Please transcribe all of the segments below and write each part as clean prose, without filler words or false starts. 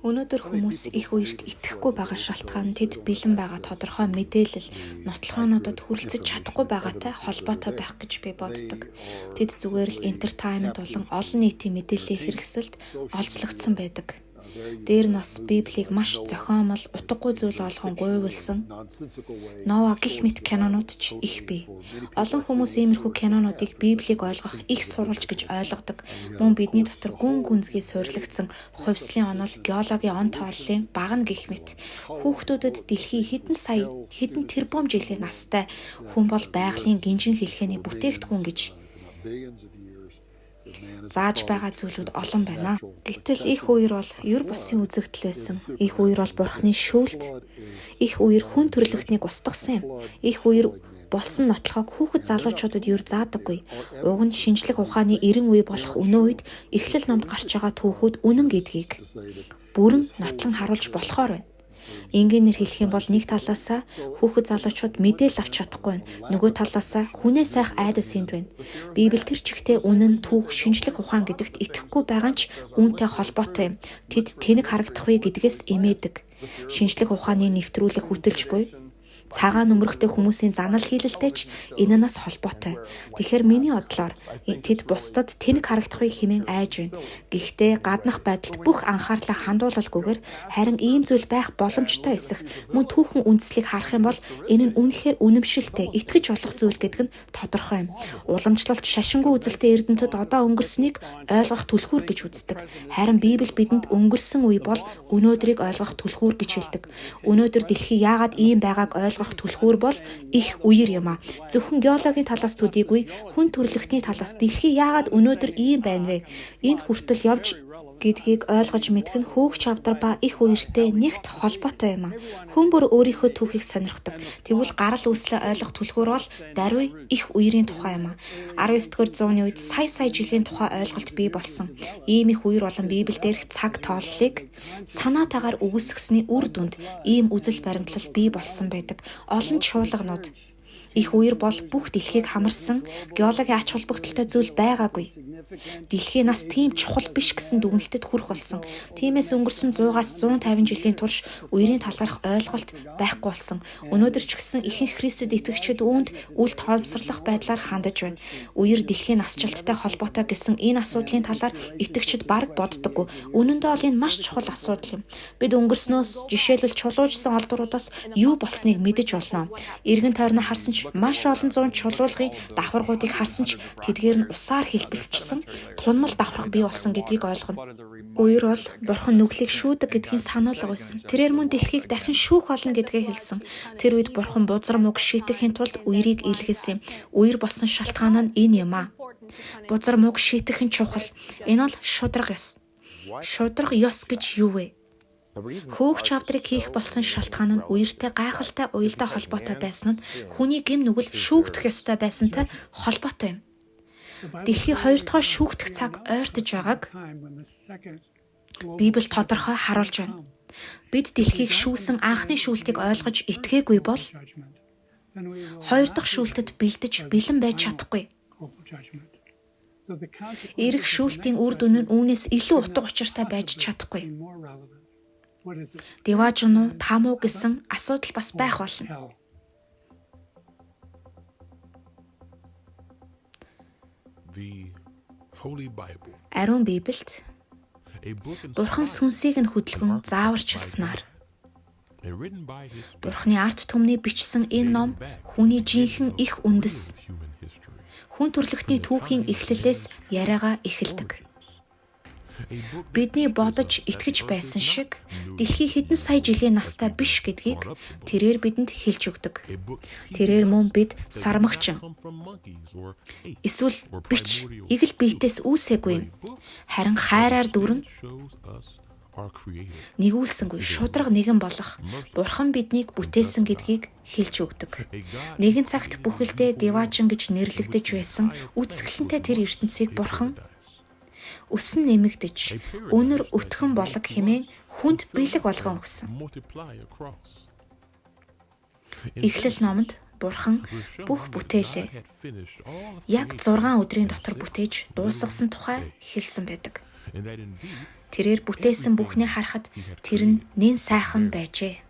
Өнөөдөр хүмүүс их үерт итгэхгүй байгаа шалтгаан тэд бэлэн байгаа тодорхой мэдээлэл, нотлохоонуудад хүрэлцэж чадахгүй байгаатай холбоотой байх гэж би боддог. Тэд зүгээр л entertainment болон олон нийтийн мэдээллийн хэрэгсэлд олзлогдсон байдаг. Дээр нь бас Библийг маш зохиомол, утгагүй зүйл болгон гуйвалсан Нова гэх мэт кинонууд ч их бий. Олон хүмүүс иймэрхүү кинонуудыг Библийг ойлгох их сурвалж гэж ойлгодог. Мөн бидний дотор гүн гүнзгий суурилагдсан хувьслын онол, геологийн он тооллын багана гэх мэт. Хүүхдүүдэд дэлхий хэдэн сая, хэдэн тэрбум жилийн настай хүн бол байгалийн гинжин хэлхэний бүтээгдэхүүн гэж зааж байгаа зүйлүүд олон байна. Гэтэл их үер бол ер бусын үзэгдэл байсан. Их үер бол Бурхны шүүлт. Их үер хүн төрлөختнийг устгасан юм. Их үер болсон нотлохог хүүхэд залуучуудад ер заадаггүй. Уг нь шинжлэх ухааны 90 үе болох өнөө үед эхлэл номд гарч байгаа түүхүүд үнэн гэдгийг бүрэн нотлон харуулж болохоор байна. Энгийнээр хэлэх юм бол нэг талаасаа хүүхэд залуучууд мэдээлэл авч чадахгүй байна. Нөгөө талаасаа хүнээ сайх айдас энд байна. Библи тэр чигтээ үнэн, түүх, шинжлэх ухаан гэдэгт итгэхгүй байгаа нь ч үүнтэй холбоотой юм. Тэд тэнэг харагдах вэ гэдгээс эмээдэг. Шинжлэх ухааны нэвтрүүлэг хөтөлж буй цагаан нүмерэгтэй хүмүүсийн занал хийлэлтэй ч энэ нас холбоотой. Тэгэхээр миний бодлоор тэд бусдад тэнэг харагдах вэ хэмээн айж байна. Гэхдээ гаднах байдалд бүх анхаарлаа хандуулалгүйгээр харин ийм зүйл байх боломжтой эсэх мөн түүхэн үндслийг харах юм бол энэ нь үнэхээр үнэмшилтэй, итгэж болох зүйл гэдэг нь тодорхой юм. Уламжлалт шашингүй үзэлтэй эрдэмтэд одоо өнгөрснийг ойлгох түлхүүр гэж үздэг. Харин Библи бидэнд өнгөрсөн үе бол өнөөдрийг ойлгох түлхүүр гэж хэлдэг. Өнөөдөр дэлхий яагаад ийм байгааг ойлгох түлхүүр бол их үер юм а. Зөвхөн геологийн талаас төдийгүй хүн төрөлхтний талаас дэлхий яагаад өнөөдөр ийм байна вэ? Энэ хүртэл явж гэдгийг ойлгож мэдэх нь хөөх чавдар ба их үертэй нэгт холбоотой юм а. Хүн бүр өөрийнхөө түүхийг сонирхдог. Тэгвэл гарал үүслээ ойлгох түлхүүр бол даруй их үерийн тухай юм а. 19-р зууны үед сая сая жилийн тухай ойлголт бий болсон. Ийм их үер болон Библи дээрх цаг тооллыг санаатаагаар үгүйсгэсний үр дүнд ийм үзэл баримтлал бий болсон байдаг. Олон чуулганууд их үер бол бүх дэлхийг хамарсан геологийн ач холбогдолтой зүйл байгаагүй. Дэлхийн нас тийм чухал биш гэсэн дүгнэлтэд хүрэх болсон. Тиймээс өнгөрсөн 100-аас 150 жилийн турш үерийн талаарх ойлголт байхгүй болсон. Өнөөдөр ч гэсэн ихэнх Христэд итгэгчид үүнд үл тоомсорлох байдлаар хандаж байна. Үер дэлхийн насжилттай холбоотой гэсэн энэ асуудлын талаар итгэгчид бараг боддоггүй. Үнэн дээр бол энэ маш чухал асуудал юм. Бид өнгөрснөөс жишээлбэл чулуужсан олдруудаас юу болсныг мэдэж болно. Эргэн тойрноо харсан ч маш олон зуун чулуулгын давхаргуудыг харсан ч тэдгээр нь усаар хэлбэлжсэн тунмал давхарга бий болсон гэдгийг ойлгоно. Үер бол Бурхан нүглийг шүүдэг гэдгийн сануулга байсан. Тэрээр мөн дэлхийг дахин шүүх болно гэдгээ хэлсэн. Тэр үед Бурхан бузар мөг шийтгэхийн тулд үерийг илгээсэн юм. Үер болсон шалтгаан нь энэ юм а. Бузар мөг шийтгэх нь чухал. Энэ бол шударга ёс. Шударга ёс гэж юу вэ? Хөөх чавдрыг хийх болсон шалтгаан нь үертэй гайхалтай уялдаа холбоотой байсан нь хүний гэм нүгэл шүүгдэх ёстой байсантай холбоотой юм. Дэлхий хоёр дахь шүүгдэх цаг ойртож байгааг Библи тодорхой харуулж байна. Бид дэлхийг шүүсэн анхны шүүлтийг ойлгож итгээгүй бол хоёр дахь шүүлтэд бэлдэж бэлэн байж чадахгүй. Ирэх шүүлтийн үр дүн нь үүнээс илүү утга учиртай байж чадахгүй. Диваажин уу, там уу гэсэн асуудал бас байх болно. Ариун Библиэд Бурхан сүнсийг нь хөдөлгөн зааварчилснаар Бурханы ард түмний бичсэн энэ ном хүний жинхэнэ их үндэс хүн төрөлхтний түүхийн эхлэлээс яриагаа эхэлдэг. Бидний бодож итгэж байсан шиг дэлхий хэдэн сая жилийн настай биш гэдгийг тэрээр бидэнд хэлж өгдөг. Тэрээр мөн бид сармагчин эсвэл бич эгэл биетээс үүсээгүй юм. Харин хайраар дүүрэн нэгүүлсэнгүй шударга нэгэн болох Бурхан биднийг бүтээсэн гэдгийг хэлж өгдөг. Нэгэн цагт бүхэлдээ Диваажин гэж нэрлэгдэж байсан үзэсгэлэнтэй тэр ертөнцийг Бурхан өсөн нэмэгдэж өнөр өтгөн болог хэмээн хүнд бэлэг болгон өгсөн. Эхлэл номонд Бурхан бүх бүтээлээ яг 6 өдрийн дотор бүтээж дуусгасан тухай хэлсэн байдаг. Тэрээр бүтээсэн бүхнийг харахад тэр нь нэн сайхан байжээ.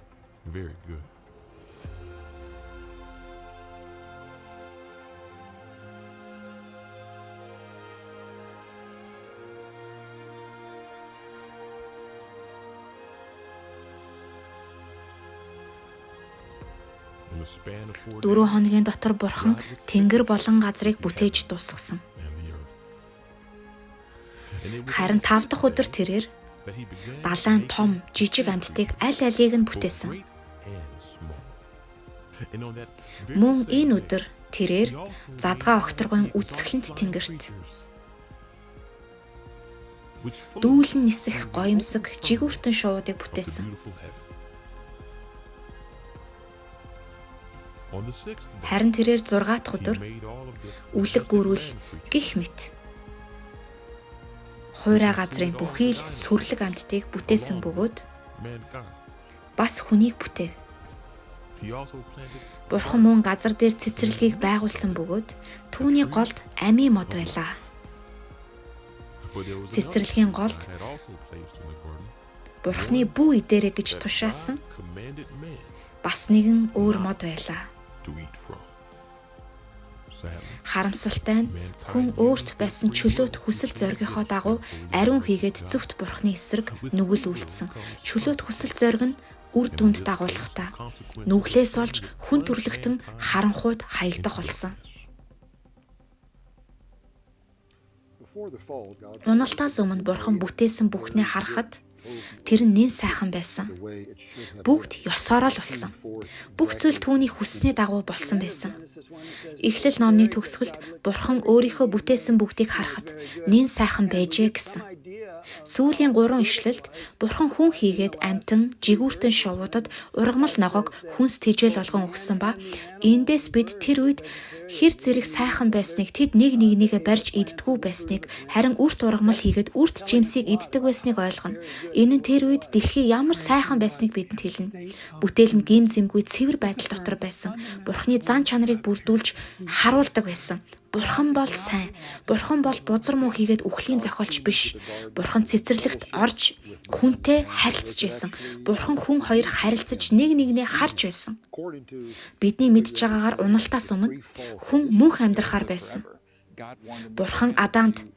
4 хоногийн дотор Бурхан тэнгэр болон газрыг бүтээж дуусгасан. Харин 5 дахь өдөр тэрээр далайн том, жижиг амьтдыг аль алийг нь бүтээсэн. Мөн энэ өдөр тэрээр задгаа огторгойн үзэсгэлэнт тэнгэрт дүүлэн нисэх гоёмсог жигүүртэн шувуудыг бүтээсэн. Харин тэрээр 6 дахь өдөр үлэг гүрүүл гих мэт хуйраа газрын бүхий л сүрлэг амьтдыг бүтээсэн бөгөөд бас хүнийг бүтээв. Бурхан мөн газар дээр цэцэрлэгийг байгуулсан бөгөөд түүний голд амийн мод байлаа. Цэцэрлэгийн голд Бурханы бүү идэрэ гэж тушаасан бас нэгэн өөр мод байлаа. Харамсалтай нь хүн өөрт байсан чөлөөт хүсэл зоригынхоо дагуу ариун хийгээд зөвхт Бурханы эсрэг нүгэл үйлдсэн. Чөлөөт хүсэл зориг нь үр дүнд дагуулгатай. Нүглээс олж хүн төрлөختөн харанхуйд хаягдах болсон. Уналтаас өмнө Бурхан бүтээсэн бүхнээ харахад тэр нь нэн сайхан байсан. Бүгд ёсоороо л болсон. Бүх зүйл түүний хүссний дагуу болсон байсан. Эхлэл номны төгсгөлд Бурхан өөрийнхөө бүтээсэн бүгдийг харахад нэн сайхан байжээ гэсэн. Сүүлийн 3 ишлэлд Бурхан хүн хийгээд амьтан, жигүүртэн шувуудад ургамал ногоог хүнс тэжээл болгон өгсөн ба эндээс бид тэр үед хэр зэрэг сайхан байсныг тэд нэг нэгнийгээ барьж иддэггүй байсныг харин үрт ургамал хийгээд үрт жимсийг иддэг байсныг ойлгоно. Энэ нь тэр үед дэлхий ямар сайхан байсныг бидэнд хэлнэ. Бүтээл нь гим зэмгүй цэвэр байдал дотор байсан. Бурханы зан чанарыг бүрдүүлж харуулдаг байсан. Бурхан бол сайн. Бурхан бол бузар муу хийгээд үхлийн зохиолч биш. Бурхан цэцэрлэгт орж хүнтэй харилцаж байсан. Бурхан хүн хоёр харилцаж нэг нэгнээ харж байсан. Бидний мэдж байгаагаар уналтаас өмнө хүн мөнх амьдрахаар байсан. Бурхан Адамд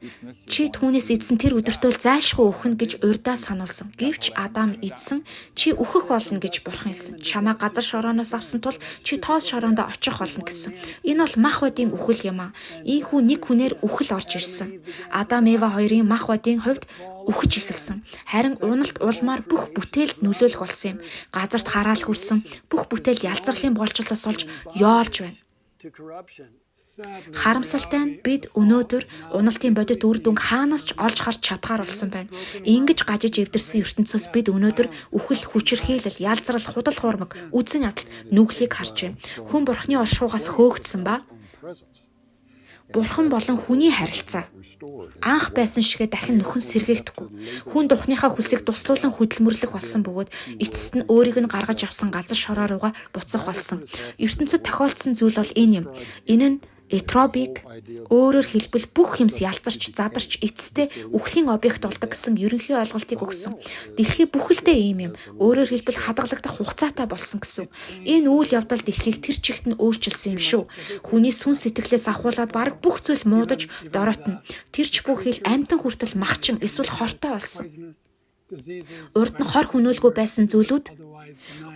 чи түүнээс идсэн тэр өдөртөө зайлшгүй үхнэ гэж урьдаа сануулсан. Гэвч Адам идсэн чи үхэх болно гэж Бурхан хэлсэн. Чамаа газар шорооноос авсан тул чи тоос шороондоо очих болно гэсэн. Энэ бол мах бодийн үхэл юм аа. Ийхүү нэг хүнээр үхэл орж ирсэн. Адам Ева хоёрын мах бодийн хувьд үхэж эхэлсэн. Харин уналт улмаар бүх бүтээлд нөлөөлөх болсон юм. Газарт хараал хүрсэн. Бүх бүтээл ялзарлын болчлоос олж ёолж байна. Харамсалтай нь бид өнөөдөр уналтын бодит үр дүнг хаанаас ч олж харж чадхаар болсон байна. Ингэж гажиж эвдэрсэн ертөнцөөс бид өнөөдөр үхэл, хүчирхийлэл, ялзрал, худал хуурмаг, үзэн ядалт, нүглийг харж байна. Хүн бурхны оршихугаас хөөгдсөн ба Бурхан болон хүний харилцаа анх байсан шигэ дахин нөхөн сэргээгдэхгүй. Хүн духныхаа хүсийг туслуулан хөдөлмөрлөх болсон бөгөөд эцэст нь өөрийг нь гаргаж авсан газар шороо руугаа буцах болсон. ертөнцид тохиолдсон зүйл бол энэ юм. Энэ нь Этробик өөрөөр хэлбэл бүх юмс ялзарч, задарч эцэстээ үхлийн объект болдог гэсэн ерөнхий ойлголтыг өгсөн. Дэлхий бүхэлдээ ийм юм. Өөрөөр хэлбэл хадгалагдах хугацаатай болсон гэсэн. Энэ үйл явдал дэлхийг тэр чигт нь өөрчилсөн юм шүү. Хүний сүнс сэтгэлээс ахуулаад бараг бүх зүйл муудаж дороотно. Тэр ч бүхэл амьтан хүртэл махчин эсвэл хортой болсон. Урд нь хор хөнөөлгүй байсан зүйлүүд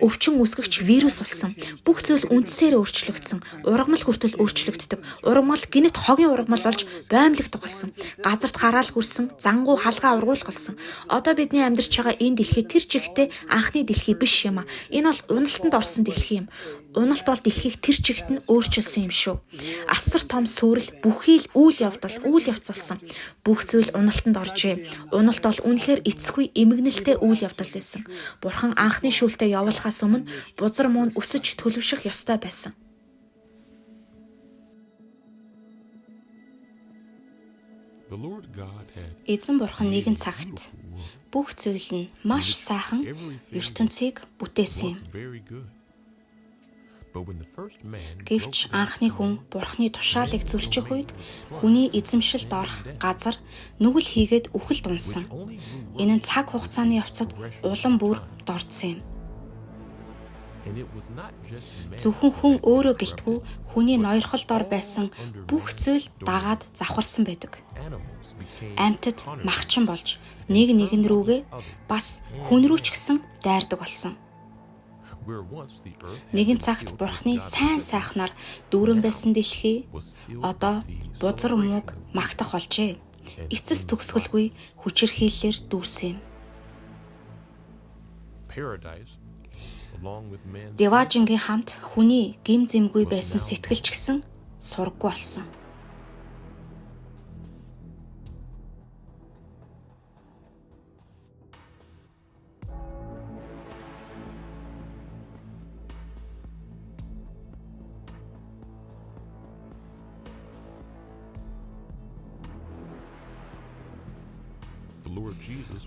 өвчин үүсгэгч вирус болсон. Бүх зүйл үндсээр өөрчлөгдсөн. Ургамал хүртэл өөрчлөгддөг. Ургамал гинэт хогийн ургамал болж боомлогдох болсон. Газарт хараал хүрсэн, зангуу халгаа ургуулах болсон. Одоо бидний амьдарч байгаа энэ дэлхий тэр чигтээ анхны дэлхий биш юм а. Энэ бол уналтанд орсон дэлхий юм. Уналт бол дэлхийг тэр чигт нь өөрчилсөн юм шүү. Асар том сүрэл бүхий л үйл явдал, үйл явц болсон. Бүх зүйл уналтанд оржээ. Уналт бол үнэхээр эцгүй эмгэнэлтэй үйл явдал байсан. Бурхан анхны шүүлтээ явуулахаас өмнө бузар муу нь өсөж төлөвшөх ёстой байсан. Эзэн бурхан нэгэн цагт бүх зүйл нь маш сайхан ертөнцийг бүтээсэн юм. Гэвч анхны хүн Бурхны тушаалыг зөрчих үед хүний эзэмшилд орох газар нүгэл хийгээд үхэлд унсан. Энэ нь цаг хугацааны явцад улам бүр дордсон юм. Зөвхөн хүн өөрөө гэлтгүй хүний ноёрхолд ор байсан бүх зүйл дагаад завхарсан байдаг. Амьтад махчин болж нэг нэгэн рүүгээ бас хүн рүү ч гэсэн дайрдаг болсон. Нэгэн цагт Бурхны сайн сайхнаар дүүрэн байсан дэлхий одоо бузар мууг магтах болжээ. Эцэс төгсгөлгүй хүчирхийллээр дүүрсэн юм. Деважингийн хамт хүний гэм зэмгүй байсан сэтгэл ч гэсэн сураггүй болсон.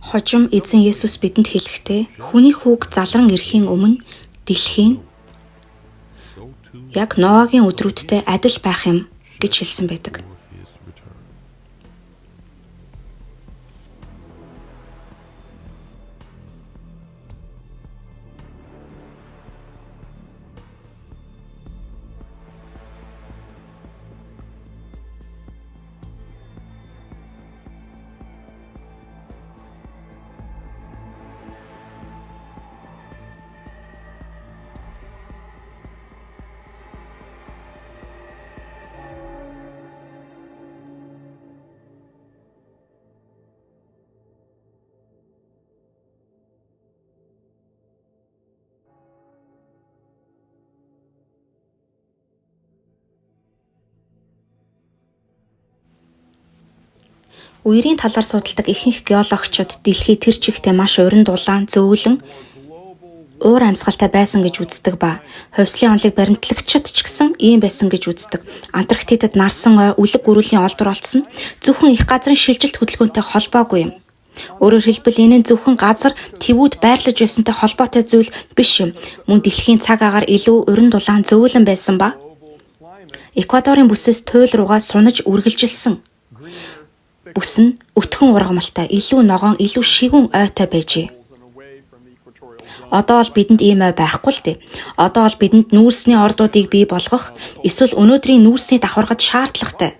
Хожим эзэн Есүс бидэнд хэлэхдээ хүний хүүг залран ирэхийн өмнө дэлхийн яг Ноагийн өдрүүдтэй адил байх юм гэж хэлсэн байдаг. Үерийн талаар судалдаг ихэнх геологчид дэлхий тэр чигтээ маш уран дулаан, зөөлөн уур амьсгалтай байсан гэж үздэг ба хувьслын онолыг баримтлагчид ч гэсэн ийм байсан гэж үздэг. Антарктидад нарсан ой, үлэг гөрүүлийн олдвор олдсон нь зөвхөн их газрын шилжилт хөдөлгөөнтэй холбоогүй юм. Өөрөөр хэлбэл энэ нь зөвхөн газар тэвүүд байрлаж байсантай холбоотой зүйл биш юм. Мөн дэлхийн цаг агаар илүү уран дулаан зөөлөн байсан ба Эквадорын бүсээс туйл руугаа сунаж үргэлжилсэн. Бүс нь өтгөн ургамалтай, илүү ногоон, илүү шигүүн ойтой байжээ. Одоо бол бидэнд ийм ой байхгүй л дээ. Одоо бол бидэнд нүүрсний ордуудыг бий болгох эсвэл өнөөдрийн нүүрсний давхаргад шаардлагатай.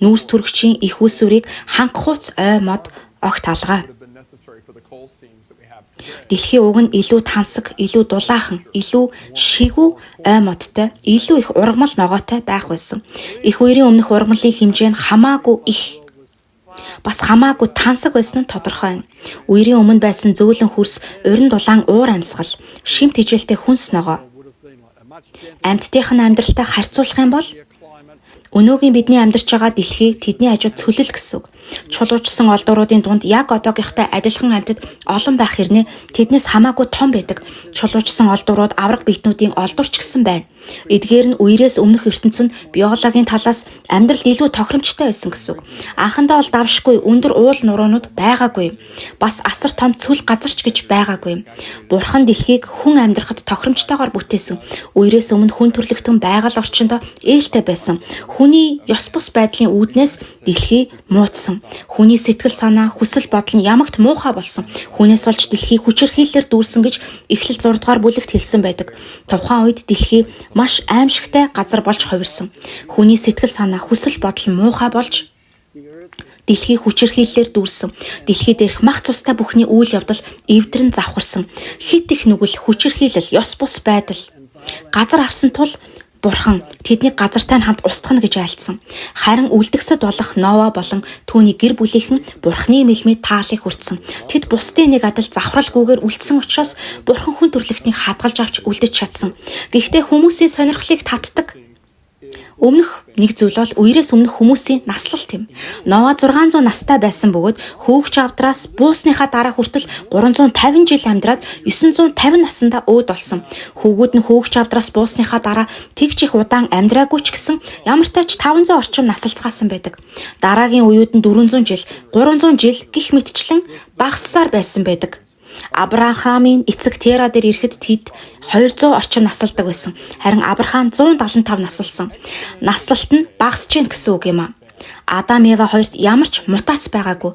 Нүүрс төрөгчийн их усүрийг хангах хууц ой мод огт алгаа. Дэлхийн уг нь илүү тансаг, илүү дулаахан, илүү шигүү ой модтой, илүү их ургамал ногоотой байх байсан. Их үерийн өмнөх ургамлын хэмжээ нь хамаагүй их. Бас хамаагүй тансаг байсан нь тодорхой байна. Үерийн өмнө байсан зөөлөн хөрс, уран дулаан уур амьсгал, шимт хичээлтэй хүнс ногоо. Амьтдынх нь амьдралтай харьцуулах юм бол өнөөгийн бидний амьдарч байгаа дэлхий тэдний хажууд цөлөл гэсэн үг. Чулуужсан олдууруудын дунд яг одоогийнхтай адилхан амьтад олон байх хэрнээ тэднээс хамаагүй том байдаг. Чулуужсан олдуурууд авраг биетнүүдийн олдвор ч гэсэн байна. Эдгээр нь үерээс өмнөх ертөнц нь биологийн талаас амьдралд илүү тохиромжтой байсан гэсэн үг. Анхандаа бол давшгүй өндөр уул нуруунууд байгаагүй. Бас асар том цөл газар ч гэж байгаагүй. Бурхан дэлхийг хүн амьдрахад тохиромжтойгоор бүтээсэн. Үерээс өмнө хүн төрлөختөн байгаль орчиндөө ээлтэй байсан. Хүний ёс бус байдлын үүднээс дэлхий муудсан. Хүний сэтгэл санаа, хүсэл бодол нь ямагт муухай болсон. Хүнээс олж дэлхий хүчирхийллээр дүүрсэн гэж Эхлэл 6 дугаар бүлэгт хэлсэн байдаг. Тухайн үед дэлхий маш аимшигтай газар болж хувирсан. Хүний сэтгэл санаа, хүсэл бодол муухай болж дэлхий хүчирхийллээр дүүрсэн. Дэлхий дээрх мах цустай бүхний үйл явдал эвдрэн завхарсан. Хит их нүгэл, хүчирхийлэл, ёс бус байдал газар авсан тул Бурхан тэднийг газартай нь хамт устгах гэж айлдсан. Харин үлдгэсэд болох Ноа болон түүний гэр бүлийнхэн Бурханы мэлмид таалыг хүртсэн. Тэд бусдын нэг адил завхралгүйгээр үлдсэн учраас Бурхан хүн төрлөختнийг хадгалж авч үлдэж чадсан. Гэхдээ хүмүүсийн сонирхлыг татдаг Өмнөх нэг зүйл бол үерээс өмнөх хүмүүсийн наслалт юм. Ноа 600 настай байсан бөгөөд хөөгч авдраас буусныхаа дараа хүртэл 350 жил амьдраад 950 наснда өөд болсон. Хүүгүүд нь хөөгч авдраас буусныхаа дараа тэгж их удаан амьдраагүй ч гэсэн ямартай ч 500 орчим насалцгаасан байдаг. Дараагийн үеүд нь 400 жил, 300 жил гих мэтчлэн багассаар байсан байдаг. Авраамийн эцэг Тера дээр ирэхэд тэд 200 орчим насалдаг байсан. Харин Авраам 175 насалсан. Наслалт нь багасж гин гэсэн үг юм а. Адам Ева хоёрт ямар ч мутац байгаагүй.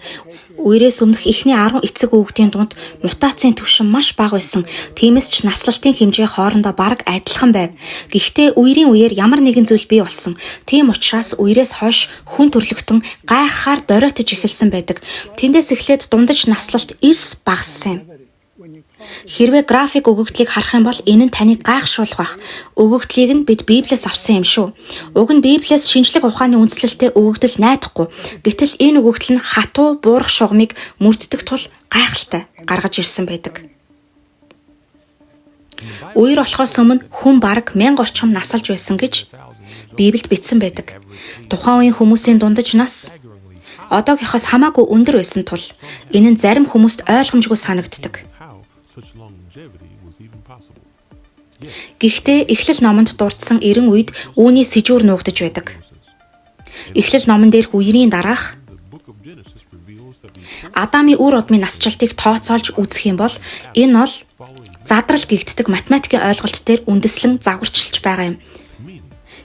Үерээс өмнөх эхний 10 эцэг өвгдийн дунд мутацийн түвшин маш бага байсан. Тиймээс ч наслалтын хэмжээ хоорондоо бараг адилхан байв. Гэхдээ үерийн үеэр ямар нэгэн зүйл бий болсон. Тийм учраас үерээс хойш хүн төрлөختөн гайхахаар доройтож эхэлсэн байдаг. Тэндээс эхлээд дундаж наслалт эрс багассан юм. Хэрвээ график өгөгдлийг харах юм бол энэ нь таныг гайхшруулах бах. Өгөгдлийг нь бид Библиэс авсан юм шүү. Уг нь Библиэс шинжлэх ухааны үндэслэлтэй өгөгдөл найдахгүй. Гэтэл энэ өгөгдөл нь хатуу буурах шугамыг мөрддөг тул гайхалтай гаргаж ирсэн байдаг. Үер болохоос өмнө хүн бараг 1000 орчим насалж байсан гэж Библиэд бичсэн байдаг. Тухайн үеийн хүмүүсийн дундаж нас одоогийнхоос хамаагүй өндөр байсан тул энэ нь зарим хүмүүст ойлгомжгүй санагддаг. Гэхдээ Эхлэл номонд дурдсан 90 үед үүний сэжүүр нуугдаж байдаг. Эхлэл номон дээрх үерийн дараах Адамын үр удмын насжилтыг тооцоолж үзэх юм бол энэ бол задрал гэгддэг математикийн ойлголт дээр үндэслэн загварчилж байгаа юм.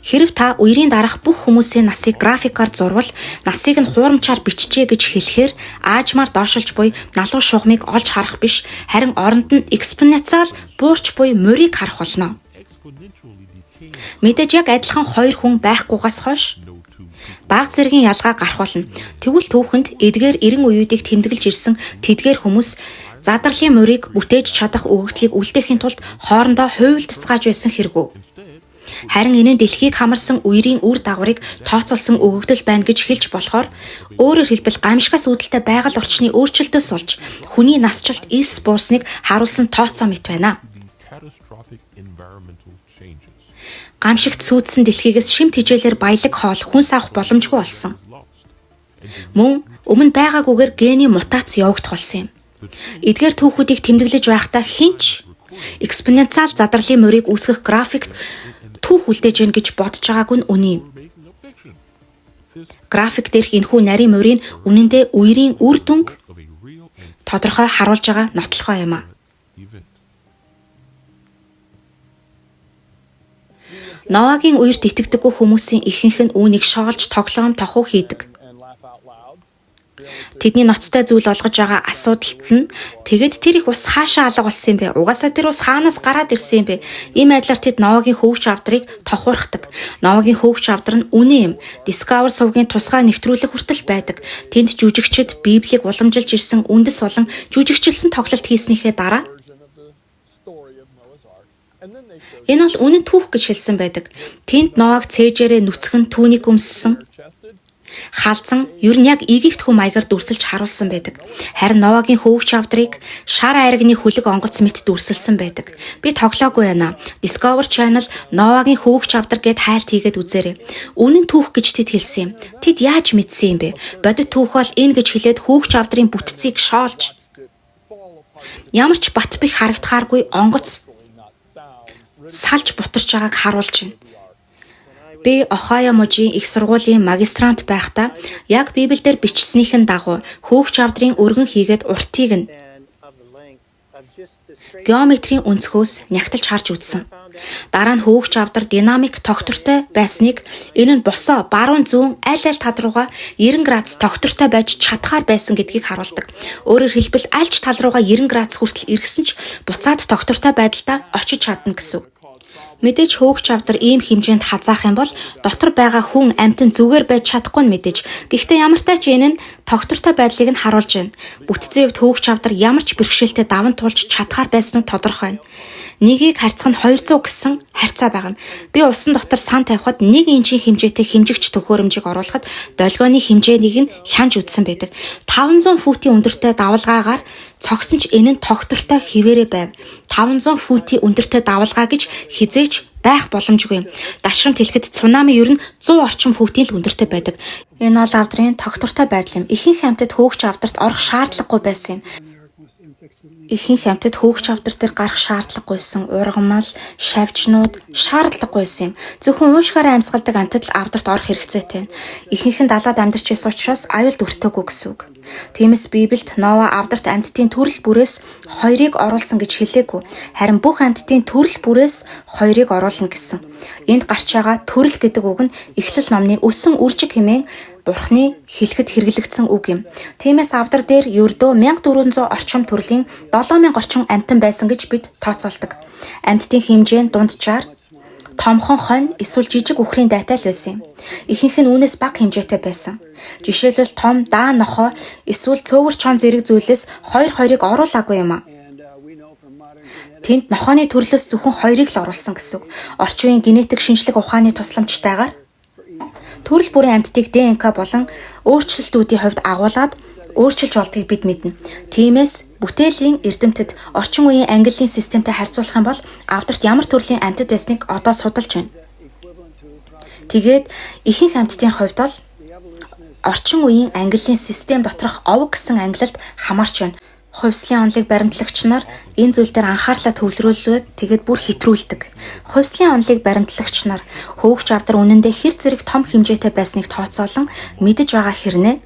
Хэрв та үерийн дараах бүх хүмүүсийн насыг графикаар зурвал насыг нь хуурамчаар бичжээ гэж хэлэхээр аажмаар доошилж буй налуу шугамыг олж харах биш, харин оронд нь экспоненциал буурч буй морийг харах болно. Мэдээж яг адилхан хоёр хүн байхгүйгаас хойш баг зэргийн ялгаа гарах болно. Тэгвэл түүхэнд эдгээр 90 үеүүдийг тэмдэглэж ирсэн тэдгээр хүмүүс задарлын морийг бүтээж чадах өгөгдлийг үлдээхийн тулд хоорондоо хуйлдцгааж байсан хэрэгүү. Харин энэ нь дэлхийг хамарсан үерийн үр дагаврыг тооцоолсон өгөгдөл байна гэж хэлж болохоор өөрөөр хэлбэл гамшигаас үүдэлтэй байгаль орчны өөрчлөлтөөс болж хүний насжилт элс буурсныг харуулсан тооцоо мэт байна. Гамшигт сүйдсэн дэлхийгээс шим тижээлээр баялаг хоол хүнс авах боломжгүй болсон. Мөн өмнө байгаагүйгээр гений мутац явагдах болсон юм. Эдгээр түүхүүдийг тэмдэглэж байхдаа хэн ч экспоненциал задралын морийг үүсгэх графикт түүх үлдээж гин гэж бодож байгаагүй нь үнэн юм. График дээрх энэхүү нарийн морийг үнэндээ үерийн үр дүнг тодорхой харуулж байгаа нотлохоо юм а. Ноагийн үерт итгэдэггүй хүмүүсийн ихэнх нь үүнийг шоолж тоглоом тохуу хийдэг. Тэдний ноцтой зүйл олгож байгаа асуудалт нь тэгэд тэр их ус хаашаа алга болсон юм бэ? Угаасаа тэр ус хаанаас гараад ирсэн юм бэ? Ийм байдлаар тэд Ноагийн хөвч авдрыг тохуурхдаг. Ноагийн хөвч авдар нь үнэн юм. Discover сувгийн тусгай нэвтрүүлэг хүртэл байдаг. Тэнд жүжигчид Библийг уламжилж ирсэн үндэс болон жүжигчилсэн тоглолт хийснийхээ дараа энэ бол үнэн түүх гэж хэлсэн байдаг. Тэнд Ноаг цээжээрээ нүцгэн түүнийг өмссөн. Халзан ер нь яг Египт хүн маягаар дүрсэлж харуулсан байдаг. Харин Ноагийн хөвч авдрыг шар айрагны хүлэг онгоц мэт дүрсэлсэн байдаг. Би тоглоогүй байна. Discover Channel Ноагийн хөвч авдар гэд хайлт хийгээд үзээрэй. Үнэн түүх гэж тэд хэлсэн юм. Тэд яаж мэдсэн юм бэ? Бодит түүх бол энэ гэж хэлээд хөвч авдрын бүтцийг шоолж ямар ч бат бих харагдахааргүй онгоц салж бутарч байгааг харуулж байна. Би Охайо мужийн их сургуулийн магистрант байхдаа яг Библиэлд бичснийхэн дагуу хөөгч авдрын өргөн хийгээд уртыг нь геометрийн өнцгөөс нягталж харж үзсэн. Дараа нь хөөгч авдар динамик тогтвортой байсныг энэ нь босоо баруун зүүн аль аль тал руугаа 90 градус тогтвортой байж чадхаар байсан гэдгийг харуулдаг. Өөрөөр хэлбэл аль ч тал руугаа 90 градус хүртэл эргэсэн ч буцаад тогтвортой байдалдаа очиж чадна гэсэн үг. Мэдээж хөөгч авдар ийм хэмжээнд хазаах юм бол дотор байгаа хүн амьтан зүгээр байж чадахгүй нь мэдээж. Гэхдээ ямар ч энэ нь тогтвортой байдлыг нь харуулж байна. Бүтцийн хувьд хөөгч авдар ямар ч бэрхшээлтэй даван туулж чадхаар байсан нь тодорхой байна. Нэгийг харьцах нь 200 гэсэн харьцаа байгаа юм. Би усан дотор сан тавихад 1 инчийн хэмжээтэй хэмжигч төхөөрөмжийг оруулахад долгионы хэмжээнийг нь хянж үзсэн байдаг. 500 футийн өндөртэй давалгаагаар цогсон ч энэ нь тогтвортой хэвээрээ байв. 500 футийн өндөртэй давалгаа гэж хизээч байх боломжгүй юм. Дашрамт хэлэхэд цунами ер нь 100 орчим футийн л өндөртэй байдаг. Энэ бол авдрын тогтвортой байдал юм. Ихэнх амьтад хөөгч авдарт орох шаардлагагүй байсан юм. Ихэнх амьтад хөөгч авдар дээр гарах шаардлагагүйсэн. Ургамал, шавжнууд шаардлагагүй байсан юм. Зөвхөн уушгаараа амьсгалдаг амьтад л авдарт орох хэрэгцээтэй. Ихэнх нь далайд амьдарч байсан учраас аюулд өртөөгүй гэсэн үг. Тиймээс Библиэд Ноа авдарт амьтдын төрөл бүрээс хоёрыг оруулсан гэж хэлээгүй. Харин бүх амьтдын төрөл бүрээс хоёрыг оруулна гэсэн. Энд гарч байгаа төрөл гэдэг үг нь Эхлэл номны өсөн үржиг хэмээн Бурхны хэлэхэд хэрэглэгдсэн үг юм. Тиймээс авдар дээр ердөө 1400 орчим төрлийн 7000 орчим амьтан байсан гэж бид тооцоолдог. Амьтдын хэмжээ нь дунджаар томхон хонь эсвэл жижиг үхрийн дайтай л байсан юм. Ихэнх нь үүнээс бага хэмжээтэй байсан. Жишээлбэл том даа нохой эсвэл цөөвөр чон зэрэг зүйлээс хоёр хоёрыг оруулаагүй юм а. Тэнд нохойны төрлөөс зөвхөн хоёрыг л оруулсан гэсэн үг. Орчин үеийн генетик шинжлэх ухааны тусламжтайгаар төрөл бүрийн амьтдыг ДНК болон өөрчлөлтүүдийн хувьд агуулад өөрчилж болдгийг бид мэднэ. Тиймээс бүтээлийн эрдэмтэд орчин үеийн ангиллын системтэй харьцуулах юм бол авдарт ямар төрлийн амьтад байсныг одоо судалж байна. Тэгээд ихэнх амьтдын хувьд бол орчин үеийн ангиллын систем доторх овг гэсэн ангилалд хамаарч байна. Хувьслын онолыг баримтлагч нар энэ зүйл дээр анхаарлаа төвлөрүүлээд тэгээд бүр хэтрүүлдэг. Хувьслын онолыг баримтлагч нар хөөгч авдар үнэндээ хэр зэрэг том хэмжээтэй байсныг тооцоолон мэдэж байгаа хэрнээ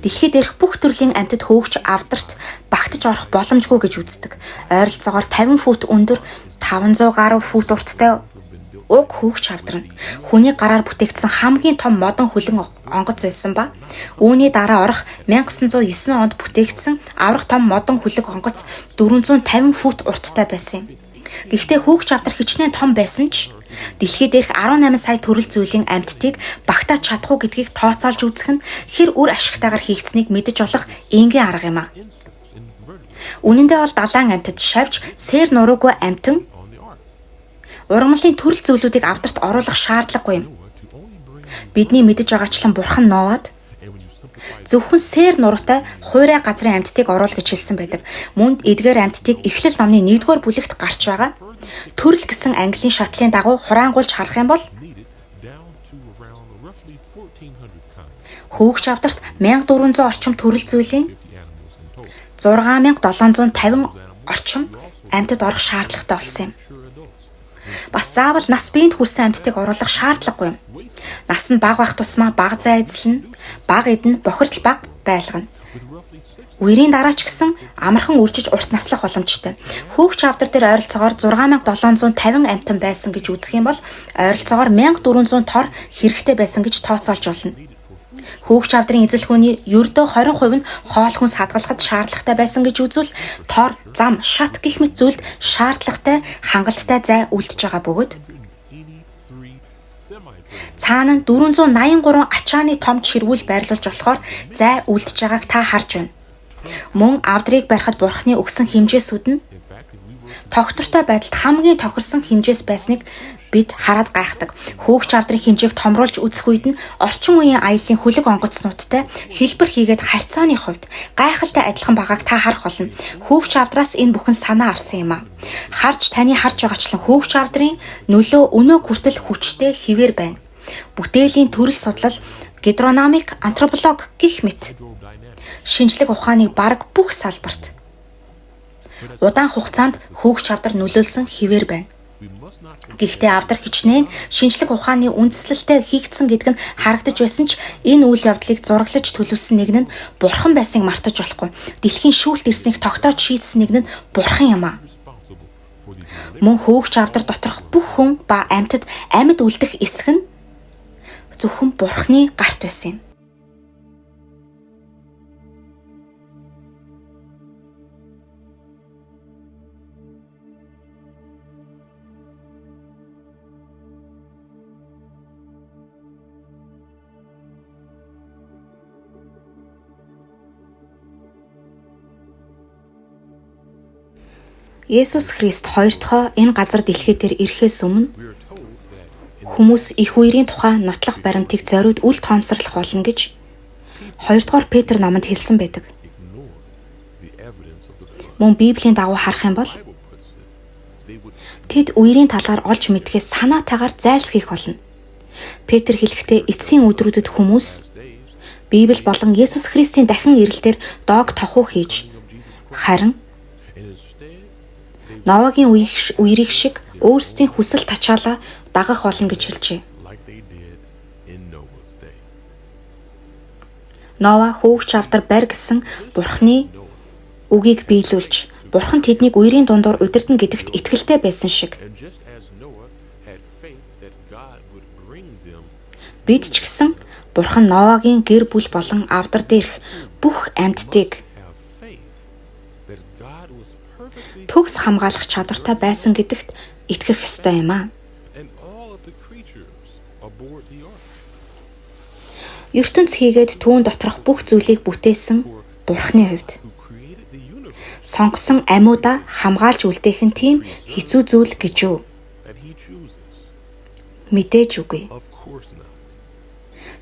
дэлхий дээрх бүх төрлийн амьтад хөөгч авдарт багтаж орох боломжгүй гэж үздэг. Ойролцоогоор 50 фут өндөр, 500 гаруй фут урттай уг хөөгч авдар нь хүний гараар бүтээгдсэн хамгийн том модон хөлөн онгоц байсан ба үүний дараа орох 1909 онд бүтээгдсэн аврах том модон хөлөг онгоц 450 фут урттай байсан юм. Гэхдээ хөөгч авдар хичнээн том байсан ч дэлхий дээрх 18 сая төрөл зүйлийн амьтдыг багтааж чадах уу гэдгийг тооцоолж үзэх нь хэр үр ашигтайгаар хийгдсэнийг мэдэж болох энгийн арга юм а. Үнэндээ бол далайн амьтад шавж сэр нуруугүй амьтан ургамлын төрөл зүйлүүдийг авдарт оруулах шаардлагагүй юм. Бидний мэдэж байгаачлан бурхан Ноад зөвхөн сэр нуруутай хуурай газрын амьтдыг оруул гэж хэлсэн байдаг. Мөн эдгээр амьтдыг Эхлэл номны 1-р бүлэгт гарч байгаа төрөл гэсэн английн шатлалын дагуу хураангуйлж харах юм бол хөөгч авдарт 1400 орчим төрөл зүйлийн 6750 орчим амьтад орох шаардлагатай болсон юм. Бас заавал нас биеинд хүрсэн амьтдыг оруулах шаардлагагүй юм. Нас нь бага байх тусмаа бага зай эзэлнэ, бага эдэн, бохирдол бага байлгана. Үерийн дараа ч гэсэн амархан үржиж урт наслах боломжтой. Хөөгч авдар дээр ойролцоогоор 6750 амьтан байсан гэж үзэх юм бол ойролцоогоор 1400 тор хэрэгтэй байсан гэж тооцоолж болно. Хөөгч авдрын эзэлхүүний ердөө 20% нь хоол хүнс хадгалахад шаардлагатай байсан гэж үзвэл тор, зам, шат гэх мэт зүйлд шаардлагатай хангалттай зай үлдэж байгаа бөгөөд цаана нь 483 ачааны том чиргүүл байрлуулж болохоор зай үлдэж байгааг та харж байна. Мөн авдрыг барихад бурхны өгсөн хэмжээсүүд нь тогтвортой байдалд хамгийн тохирсон хэмжээс байсныг бид хараад гайхдаг. Хөөгч авдрын хэмжээг томруулж үзэх үед нь орчин үеийн аяллаа хөлөг онгоцнуудтай хэлбэр хийгээд харьцааны хувьд гайхалтай адилхан байгааг та харах болно. Хөөгч авдраас энэ бүхэн санаа авсан юм а. Харж таны харж байгаачлан хөөгч авдрын нөлөө өнөө хүртэл хүчтэй хэвээр байна. Бүтээлийн төрөл судлал, гидрономик, антропологи гэх мэт шинжлэх ухааны бараг бүх салбарт удаан хугацаанд хөөгч авдар нөлөөлсөн хэвээр байна. Гэхдээ авдар хичнээн шинжлэх ухааны үндслэлтэй хийгдсэн гэдэг нь харагдаж байсан ч энэ үйл явдлыг зураглаж төлөвлөсөн нэг нь бурхан байсныг мартаж болохгүй. Дэлхийн шүүлт ирснийг тогтоож шийдсэн нэг нь бурхан юм а. Мөн хөөгч авдар доторх бүх хүн ба амьтад амьд үлдэх эсэх нь зөвхөн бурханы гарт байсан юм. Есүс Христ хоёр дахь энэ газар дэлхий дээр ирэхээс өмнө хүмүүс их үерийн тухай нотлох баримтыг зориуд үл тоомсорлох болно гэж 2-р Петр номонд хэлсэн байдаг. Мөн Библийн дагуу харах юм бол тэд үерийн талаар олж мэдхээс санаатайгаар зайлсхийх болно. Петр хэлэхдээ эцсийн өдрүүдэд хүмүүс Библи болон Есүс Христийн дахин ирэлтээр доог тохуу хийж харин Новагийн үерийг шиг өөрсдийн хүсэл тачаалаа дагах болно гэж хэлжээ. Ноа хөөгч авдар барь гэсэн Бурхны үгийг биелүүлж, Бурхан тэднийг үерийн дундуур удирдна гэдэгт итгэлтэй байсан шиг бид ч гэсэн Бурхан Ноагийн гэр бүл болон авдар дээрх бүх амьтдыг төгс хамгаалах чадвартай байсан гэдэгт итгэх ёстой юм аа. Ертөнц хийгээд түүн доторх бүх зүйлийг бүтээсэн Бурханы хувьд сонгосон амьуудаа хамгаалж үлдээх нь тийм хэцүү зүйл гэж үү? Мэдээж үгүй.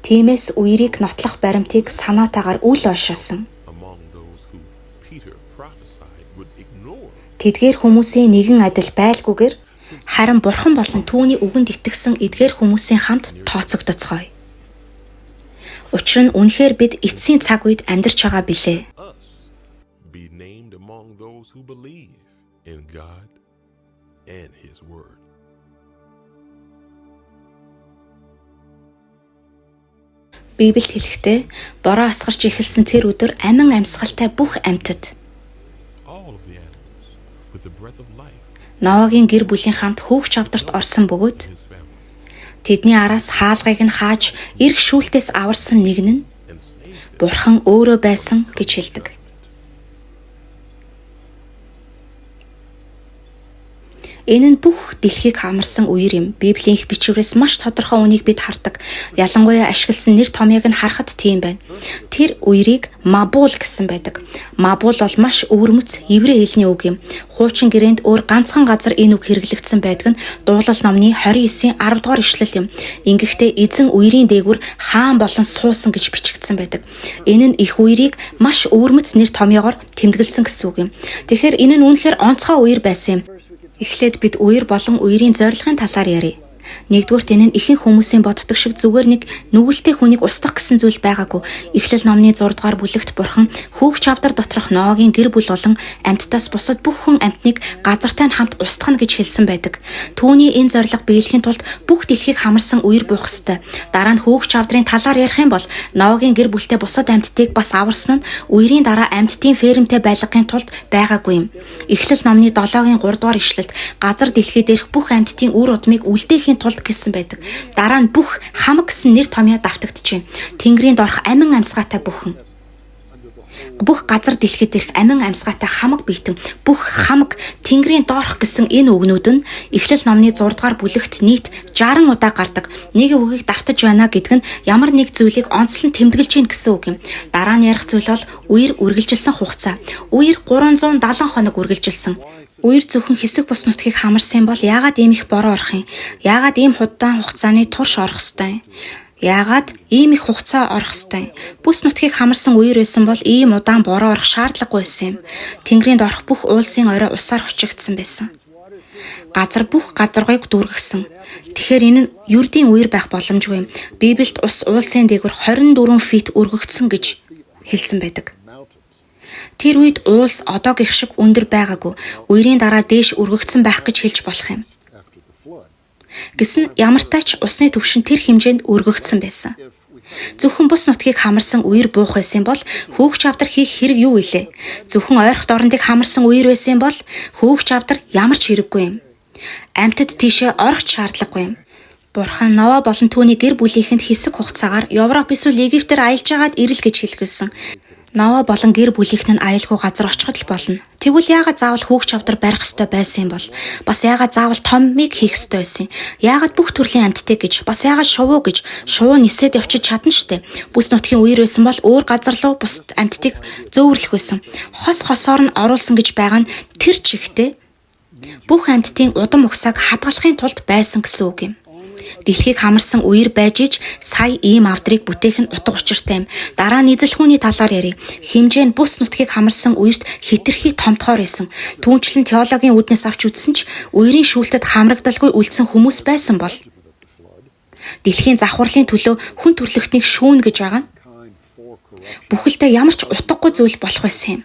Тиймээс үерийг нотлох баримтыг санаатаагаар үл ойшоосон. Тэдгээр хүмүүсийн нэгэн адил байлгүйгээр харин Бурхан болон түүний үгэнд итгэсэн эдгээр хүмүүсийн хамт тооцогдоцгоё. Учир нь үнэхээр бид эцсийн цаг үед амьдарч байгаа билээ. Библиэд хэлэхдээ бороо асгарч эхэлсэн тэр өдөр амин амьсгалтай бүх амьтад Ноагийн гэр бүлийн хамт хөөгч авдарт орсон бөгөөд тэдний араас хаалгыг нь хааж эрх шүүлтээс аварсан нэг нь Бурхан өөрөө байсан гэж хэлдэг. Энэ нь бүх дэлхийг хамарсан үер юм. Библийн их бичвэрээс маш тодорхой үнийг бид хардаг. Ялангуяа ашигласан нэр томьёог нь харахад тийм байна. Тэр үерийг Мабул гэсэн байдаг. Мабул бол маш өвөрмөц еврей хэлний үг юм. Хуучин гэрээнд өөр ганцхан газар энэ үг хэрэглэгдсэн байдаг нь Дуулал номны 29-ийн 10 дугаар ишлэл юм. Ингэхдээ эзэн үерийн дээгүүр хаан болон суусан гэж бичигдсэн байдаг. Энэ нь их үерийг маш өвөрмөц нэр томьёогоор тэмдэглэсэн гэсэн үг юм. Тэгэхээр энэ нь үнэхээр онцгой үер байсан юм. Эхлээд бид үер болон үерийн зорилгын талаар ярья. Нэгдүгээрт энэ нь ихэнх хүмүүсийн боддог шиг зүгээр нэг нүгэлтэй хүнийг устгах гэсэн зүйл байгаагүй. Эхлэл номны 6 дугаар бүлэгт Бурхан хөөгч авдар доторх Ноагийн гэр бүл болон амьтдаас бусад бүх хүн амьтныг газартай нь хамт устгах нь гэж хэлсэн байдаг. Түүний энэ зорилго биелэхийн тулд бүх дэлхийг хамарсан үер буух ёстой. Дараа нь хөөгч авдрын талаар ярих юм бол Ноагийн гэр бүлтэй бусад амьтдыг бас аварсан нь үерийн дараа амьтдын фермтэй байлгахын тулд байгаагүй юм. Эхлэл номны 7-гийн 3 дугаар ишлэлд газар дэлхий дээрх бүх амьтдын үр удмыг үлдээхийн тулд гэсэн байдаг. Дараа нь бүх хамаг гэсэн нэр томьёо давтагдчихэв. Тэнгэрийн доорх амин амьсгаатай бүхэн. Бүх газар дэлхийд дээрх амин амьсгаатай хамаг биетэн бүх хамаг Тэнгэрийн доорх гэсэн энэ үгнүүд нь Эхлэл номны 6 дугаар бүлэгт нийт 60 удаа гардаг. Нэг үгийг давтаж байна гэдэг нь ямар нэг зүйлийг онцлон тэмдэглэж гин гэсэн үг юм. Дараа нь ярих зүйл бол үер үргэлжилсэн хугацаа. Үер 370 хоног үргэлжилсэн. Үер зөвхөн хэсэг бус нутгийг хамарсан бол яагаад ийм их бороо орох юм? Яагаад ийм худдаан хугацааны турш орох ёстой юм? Яагаад ийм их хугацаа орох ёстой юм? Бүс нутгийг хамарсан үер байсан бол ийм удаан бороо орох шаардлагагүй байсан юм. Тэнгэрийн доорх бүх уулсын орой усаар хучигдсан байсан. Газар бүх газаргойг дүүргэсэн. Тэгэхээр энэ нь ердийн үер байх боломжгүй юм. Библиэд ус уулсын дээгүүр 24 фит өргөгдсөн гэж хэлсэн байдаг. Тэр үед уулс одоогийнх шиг өндөр байгаагүй. Үерийн дараа дээш өргөгдсөн байх гэж хэлж болох юм. Гэсэн ямартай ч усны түвшин тэр хэмжээнд өргөгдсөн байсан. Зөвхөн бус нутгийг хамарсан үер буух байсан бол хөөгч авдар хийх хэрэг юу илээ? Зөвхөн ойрхот орондыг хамарсан үер байсан бол хөөгч авдар ямар ч хэрэггүй юм. Амьтад тийшээ орох ч шаардлагагүй юм. Бурхан Ноа болон түүний гэр бүлийнхэнд хэсэг хугацаагаар Европ эсвэл Египтээр аялж байгаад ирэл гэж хэлсэн. Ноа болон гэр бүлийнх нь аялгүй газар очиход л болно. Тэгвэл яагаад заавал хөөгч авдар барих ёстой байсан юм бол? Бас яагаад заавал томмыг хийх ёстой байсан юм? Яагаад бүх төрлийн амьтдыг гэж? Бас яагаад шувуу гэж? Шувуу нисээд явчих чадна штэ. Бүс нутгийн үер байсан бол өөр газар руу бусад амьтдыг зөөвөрлөх байсан. Хос хосоор нь оруулсан гэж байгаа нь тэр чигтээ бүх амьтдын удам угсааг хадгалахын тулд байсан гэсэн үг юм. Дэлхийг хамарсан үер байж ич сая ийм авдрыг бүтээх нь утга учиртай юм. Дараа нь эзэл хүний талаар ярья. Хэмжээ нь бүс нутгийг хамарсан үерт хэтэрхий томтгоор байсан. Түүнчлэн теологийн үүднээс авч үзсэн ч үерийн шүүлтэд хамрагдалгүй үлдсэн хүмүүс байсан бол дэлхийн завхарлын төлөө хүн төрлөختнийг шүүнэ гэж байгаа нь бүхэлдээ ямар ч утгагүй зүйл болох байсан юм.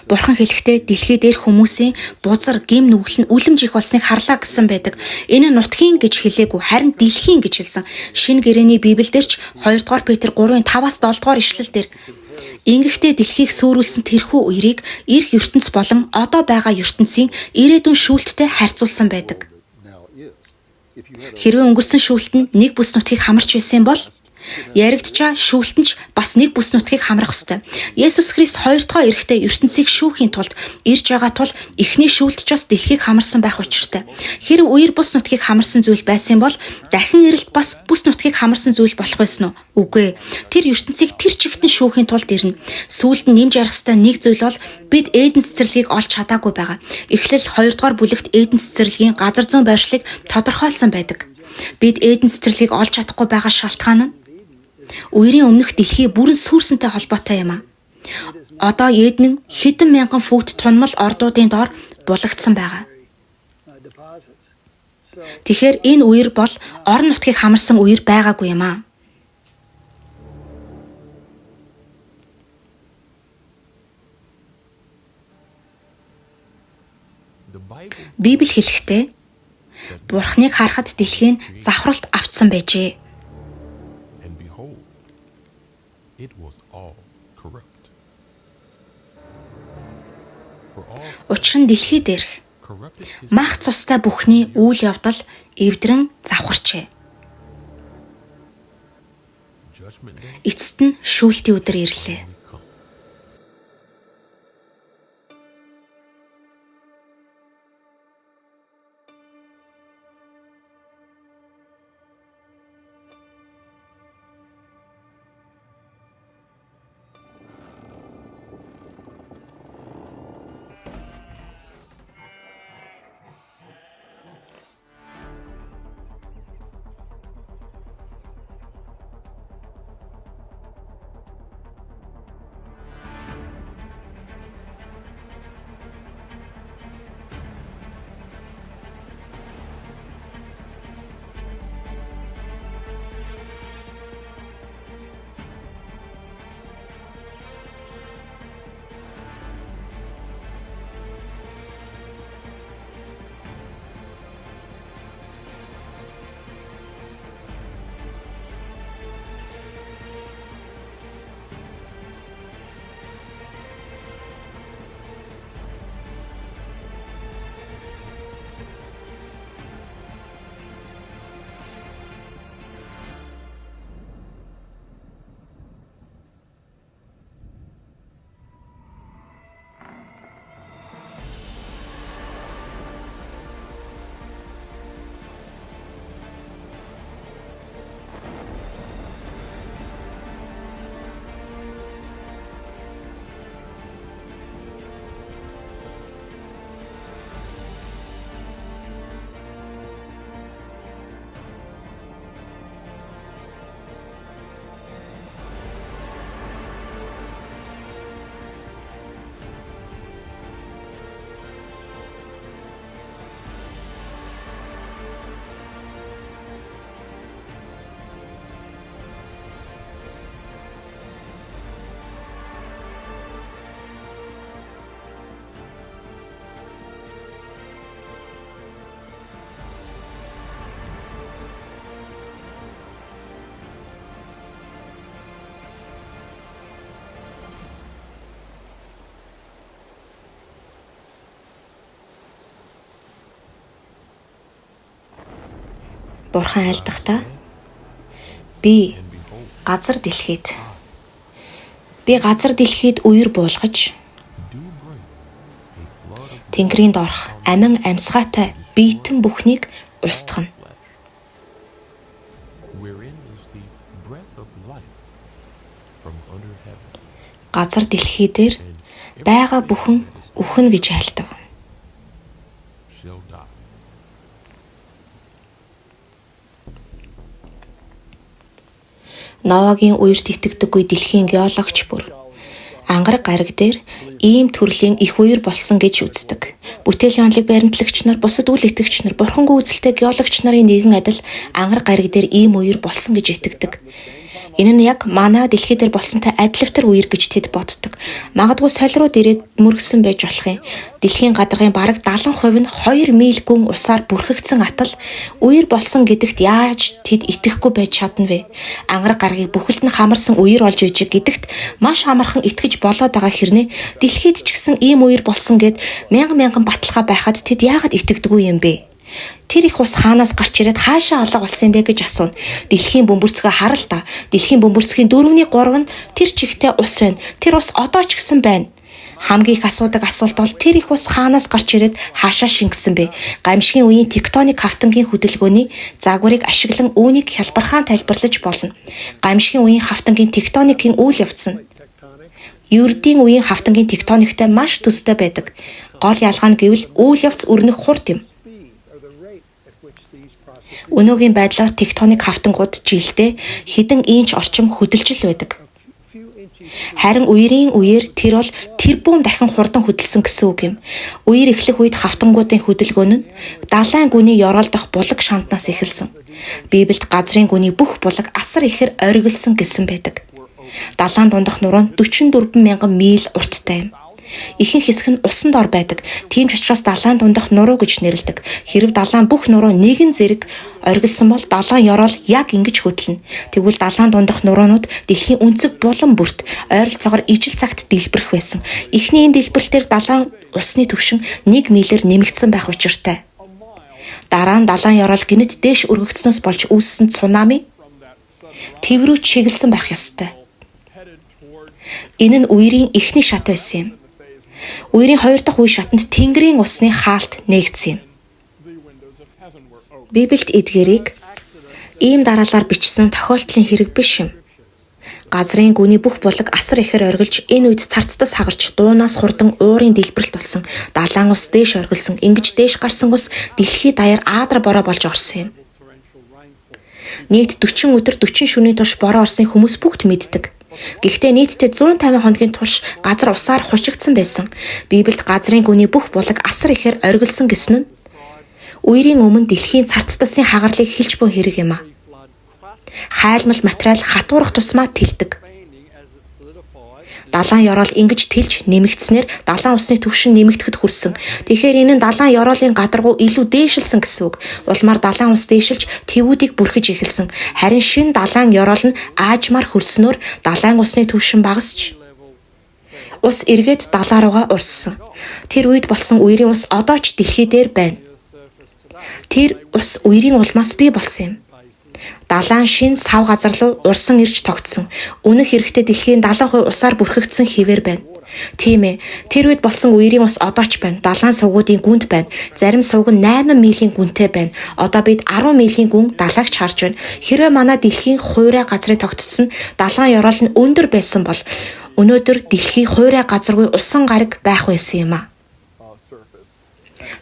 Бурхан хэлэхдээ дэлхий дээрх хүмүүсийн бузар, гэм нүгэл нь үлэмж их болсныг харлаа гэсэн байдаг. Энэ нь нутгийн гэж хэлээгүй, харин дэлхийн гэж хэлсэн. Шинэ гэрээний Библиэлд ч 2 дугаар Петр 3-ын 5-аас 7 дугаар ишлэл дээр Ингэхдээ дэлхийг сүрүүлсэн тэрхүү үерийг ирэх ертөнц болон одоо байгаа ертөнцийн ирээдүйн шүүлттэй харьцуулсан байдаг. Хэрвээ өнгөрсөн шүүлт нь нэг бүс нутгийг хамарч байсан бол яригдчаа шүүлт нь ч бас нэг бүс нутгийг хамрах ёстой. Есүс Христ хоёр дахь ирэхдээ ертөнцийг шүүхийн тулд ирж байгаа тул эхний шүүлт ч бас дэлхийг хамарсан байх учиртай. Хэрв үер бүс нутгийг хамарсан зүйл байсан бол дахин ирэлт бас бүс нутгийг хамарсан зүйл болох байсан уу? Үгүй ээ. Тэр ертөнцийг тэр чигт нь шүүхийн тулд ирнэ. Сүүлд нь нэмж ярих ёстой нэг зүйл бол бид Эден цэцэрлэгийг олж чадаагүй байгаа. Эхлэл 2 дугаар бүлэгт Эден цэцэрлэгийн газар зүүн байршлыг тодорхойлсон байдаг. Бид Эден цэцэрлэгийг олж чадахгүй байгаа шалтгаан нь үерийн өмнөх дэлхий бүрэн сүрсэнтэй холбоотой юм а. Одоо Эден хэдэн мянган фут тунмал ордуудын доор булагдсан байгаа. Тэгэхээр энэ үер бол орон нутгийг хамарсан үер байгаагүй юм а. Библи хэлэхдээ Бурхныг харахад дэлхий нь завхралт автсан байжээ. Учир нь дэлхий дээрх мах цустай бүхний үйл явдал эвдрэн завхарчээ. Эцэст нь шүүлтийн өдөр ирлээ. Бурхан айлдахдаа би газар дэлхийд үер буулгаж Тэнгэрийн доорх амин амьсгаатай биетэн бүхнийг устгана. Газар дэлхий дээр байгаа бүхэн үхнэ гэж айлдав. Новагийн үерт итгэдэггүй дэлхийн геологч бүр ангараг гариг дээр ийм төрлийн их үер болсон гэж үздэг. Бүтээлийн онолыг баримтлагч нар, бусад үл итгэгч нар, бурхангүй үзэлтэй геологч нарын нэгэн адил ангараг гариг дээр ийм үер болсон гэж итгэдэг. Энэ нь яг манай дэлхий дээр болсонтой адилтар үер гэж тэд боддог. Магадгүй соль руу дэрээд мөргсөн байж болох юм. Дэлхийн гадаргын бараг 70% нь 2 миль гүн усаар бүрхэгдсэн атал үер болсон гэдэгт яаж тэд итгэхгүй байж чадна вэ? Ангараг гарагийг бүхэлд нь хамарсан үер болж ижиг гэдэгт маш амархан итгэж болоод байгаа хэрнээ дэлхийд ч гэсэн ийм үер болсон гэд мянган мянган баталгаа байхад тэд яагаад итгэдэггүй юм бэ? Тэр их ус хаанаас гарч ирээд хаашаа алга болсон юм бэ гэж асууна. Дэлхийн бөмбөрцгөө хар л да. Дэлхийн бөмбөрцгийн 4-ний 3 нь тэр чигтээ ус байна. Тэр ус одоо ч гэсэн байна. Хамгийн их асуудаг асуулт бол тэр их ус хаанаас гарч ирээд хаашаа шингэсэн бэ? Гамшигын үеийн тектоник хавтангийн хөдөлгөөний загварыг ашиглан үүнийг хялбархан тайлбарлаж болно. Гамшигын үеийн хавтангийн тектоникийн үйл явц нь Ердийн үеийн хавтангийн тектониктой маш төстэй байдаг. Гол ялгаа нь гэвэл үйл явц өрнөх хурд юм. Өнөөгийн байдлаар тектоник хавтангууд жилдээ хэдэн инч орчим хөдөлж л байдаг. Харин үерийн үеэр тэр бол тэрбум дахин хурдан хөдөлсөн гэсэн үг юм. Үер эхлэх үед хавтангуудын хөдөлгөөн нь далайн гүний ёроол дох булаг шанднаас эхэлсэн. Библиэд газрын гүний бүх булаг асар ихээр оргилсон гэсэн байдаг. Далайн дундах нуруу нь 44 мянган миль урттай юм. Ихэнх хэсэг нь усан дор байдаг. Тийм ч учраас далайн дундах нуруу гэж нэрлэдэг. Хэрв далайн бүх нуруу нэгэн зэрэг оргилсон бол далайн ёроол яг ингэж хөдөлнө. Тэгвэл далайн дундах нуруунууд дэлхийн өнцөг булан бүрт ойролцоогоор ижил цагт дэлбэрэх байсан. Эхний энэ дэлбэрэлтээр далайн усны түвшин 1 милээр нэмэгдсэн байх учиртай. Дараа нь далайн ёроол гэнэт дээш өргөгдснөөс болж үүссэн цунами төв рүү чиглэсэн байх ёстой. Энэ нь үерийн эхний шат байсан юм. Үерийн хоёр дахь үе шатанд Тэнгэрийн усны хаалт нээгдсэн юм. Библиэд эдгээрийг ийм дараалалаар бичсэн тохиолдлын хэрэг биш юм. Газрын гүний бүх булаг асар ихээр оргилж энэ үед царцдас хагарч дуунаас хурдан уурын дэлбэрэлт болсон. Далайн ус дээш оргилсон. Ингэж дээш гарсан ус дэлхий даяар аадар бороо болж орсон юм. Нийт 40 өдөр 40 шөнийн турш бороо орсныг хүмүүс бүгд мэддэг. Гэхдээ нийтдээ 150 хоногийн турш газар усаар хучигдсан байсан. Библиэд газрын гүний бүх булаг асар ихээр оргилсон гэсэн нь үерийн өмнө дэлхийн царцдасын хагарлыг хэлж буй хэрэг юм а. Хайлмал материал хатуурах тусмаа тэлдэг. Далайн ёроол ингэж тэлж нэмэгдснээр далайн усны түвшин нэмэгдэхэд хүрсэн. Тэгэхээр энэ нь далайн ёроолын гадаргуу илүү дээшилсэн гэсэн үг. Улмаар далайн ус дээшилж тэвүүдийг бүрхэж эхэлсэн. Харин шинэ далайн ёроол нь аажмаар хөрснөөр далайн усны түвшин багасч ус эргээд далаа руугаа урссан. Тэр үед болсон үерийн ус одоо ч дэлхий дээр байна. Тэр ус үерийн улмаас бий болсон юм. Далайн шин сав газар руу урсан ирж тогтсон. Үнэх хэрэгтээ дэлхийн 70% усаар бүрхэгдсэн хэвээр байна. Тийм ээ. Тэр үед болсон үерийн ус одоо ч байна. Далайн сувгуудын гүнд байна. Зарим сувг нь 8 милийн гүнтэй байна. Одоо бид 10 милийн гүн далайг ч харж байна. Хэрвээ манай дэлхийн хуурай газрын тогтцсон далайн ёроол нь өндөр байсан бол өнөөдөр дэлхий хуурай газаргүй усан гариг байх байсан юм а.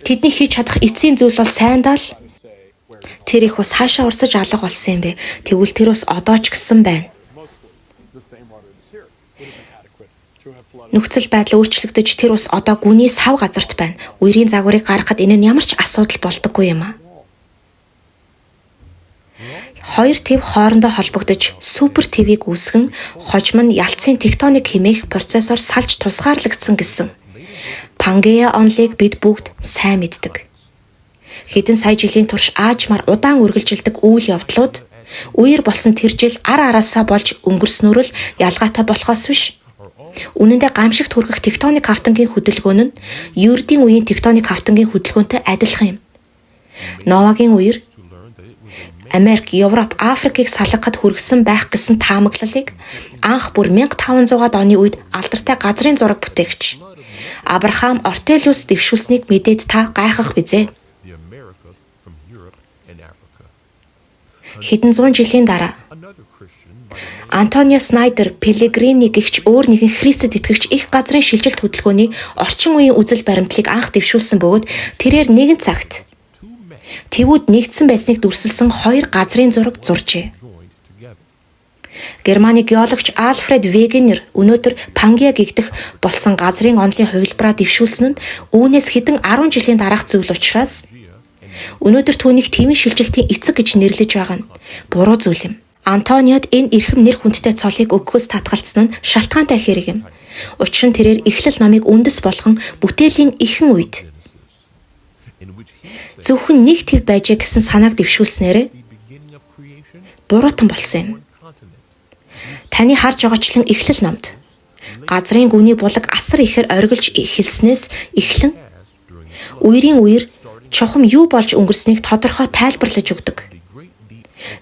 Тэдний хийж чадах эцсийн зүйл бол сайндаа л тэр их ус хаашаа урсаж алга болсон юм бэ? Тэгвэл тэр ус одоо ч гэсэн байна. Нөхцөл байдал өөрчлөгдөж тэр ус одоо гүний сав газарт байна. Үерийн загварыг гаргахад энэ нь ямар ч асуудал болдоггүй юм а. Хоёр төв хоорондоо холбогдож супер твийг үүсгэн хожим нь ялцын тектоник хэмээх процессор салж тусгаарлагдсан гэсэн. Пангея онолыг бид бүгд сайн мэддэг. Хэдэн сая жилийн турш аажмаар удаан үргэлжилдэг үйл явдлууд үер болсон тэр жил ар араасаа болж өнгөрснөөр л ялгаатай болохоос биш. Үнэн дээр гамшигт хүргэх тектоник хавтангийн хөдөлгөөн нь ердийн үеийн тектоник хавтангийн хөдөлгөөнтэй адилхан юм. Новагийн үер Америк, Европ, Африкийг салгахад хүргэсэн байх гэсэн таамаглалыг анх бүр 1500-аад оны үед алдартай газрын зураг бүтээгч Абрахам Ортелиус дэвшүүлснийг мэдээд та гайхах бизээ. Хэдэн зуун жилийн дараа Антонио Снайдер Пеллегрини гэгч өөр нэгэн Христэд итгэгч их газрын шилжилт хөдөлгөөний орчин үеийн үзэл баримтлалыг анх дэвшүүлсэн бөгөөд тэрээр нэгэн цагт тэвүүд нэгдсэн байсныг дүрсэлсэн хоёр газрын зураг зуржээ. Германы геологч Альфред Вегенер өнөөдөр Пангеа гэгдэх болсон газрын онолын хувилбараа дэвшүүлсэн нь үүнээс хэдэн 10 жилийн дараах зүйл учраас өнөөдөр түүнийг твийн шилжилтийн эцэг гэж нэрлэж байгаа нь буруу зүйл юм. Антониод энэ эрхэм нэр хүндтэй цолыг өгөхөөс татгалцсан нь шалтгаантай хэрэг юм. Учир нь тэрээр Эхлэл номыг үндэс болгон бүтээлийн эхэн үед зөвхөн нэг төв байжээ гэсэн санааг дэвшүүлснээр буруутан болсон юм. Таны харж байгаачлан Эхлэл номд газрын гүний булаг асар ихээр оргилж эхэлснээс эхлэн үерийн үер чухам юу болж өнгөрснийг тодорхой тайлбарлаж өгдөг.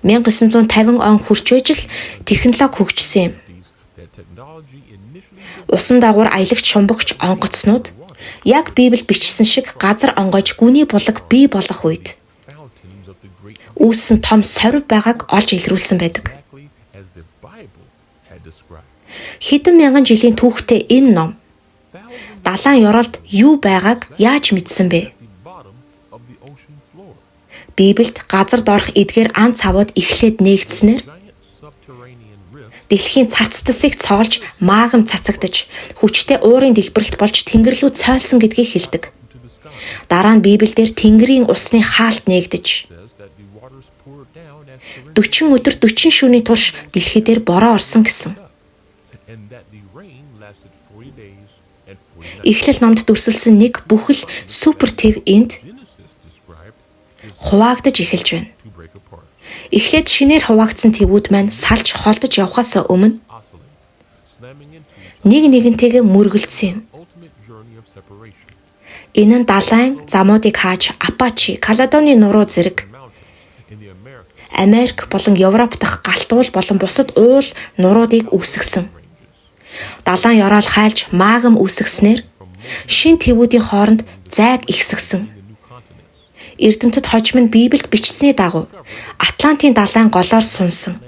1950 он хүрч байж л технологи хөгжсөн юм. Усан дагуур аялагч шумбагч онгоцнууд яг Библи бичсэн шиг газар онгойж гүний булаг бий болох үед үүссэн том сорив байгааг олж илрүүлсэн байдаг. Хэдэн мянган жилийн түүхтэй энэ ном далайн ёроолд юу байгааг яаж мэдсэн бэ? Библиэд газар доорх эдгээр ан цавууд эхлээд нээгдсэнээр дэлхийн царцтасыг цоолж магм цацагдаж хүчтэй уурын дэлбэрэлт болж тэнгэр рүү цойлсон гэдгийг хэлдэг. Дараа нь Библиэлд тэнгэрийн усны хаалт нээгдэж 40 өдөр 40 шөнийн турш дэлхий дээр бороо орсон гэсэн. Эхлэл номд дүрсэлсэн нэг бүхэл супер төв энд хуваагдаж эхэлж байна. Эхлээд шинээр хуваагдсан твүүд маань салж холдож явхаас өмнө нэг нэгнтэйгээ мөргөлдсөн юм. Энэ нь далайн замуудыг хааж Апачи, Каледоны нуруу зэрэг Америк болон Европ дахь галт уул болон бусад уул нуруудыг үүсгэсэн. Далайн ёроол хайлж магм үүсгэснээр шин твүүдийн хооронд зайг ихсгсэн. Эрдэмтэд хожим нь Библиэд бичсэний дагуу Атлантын далайн голоор сунсан.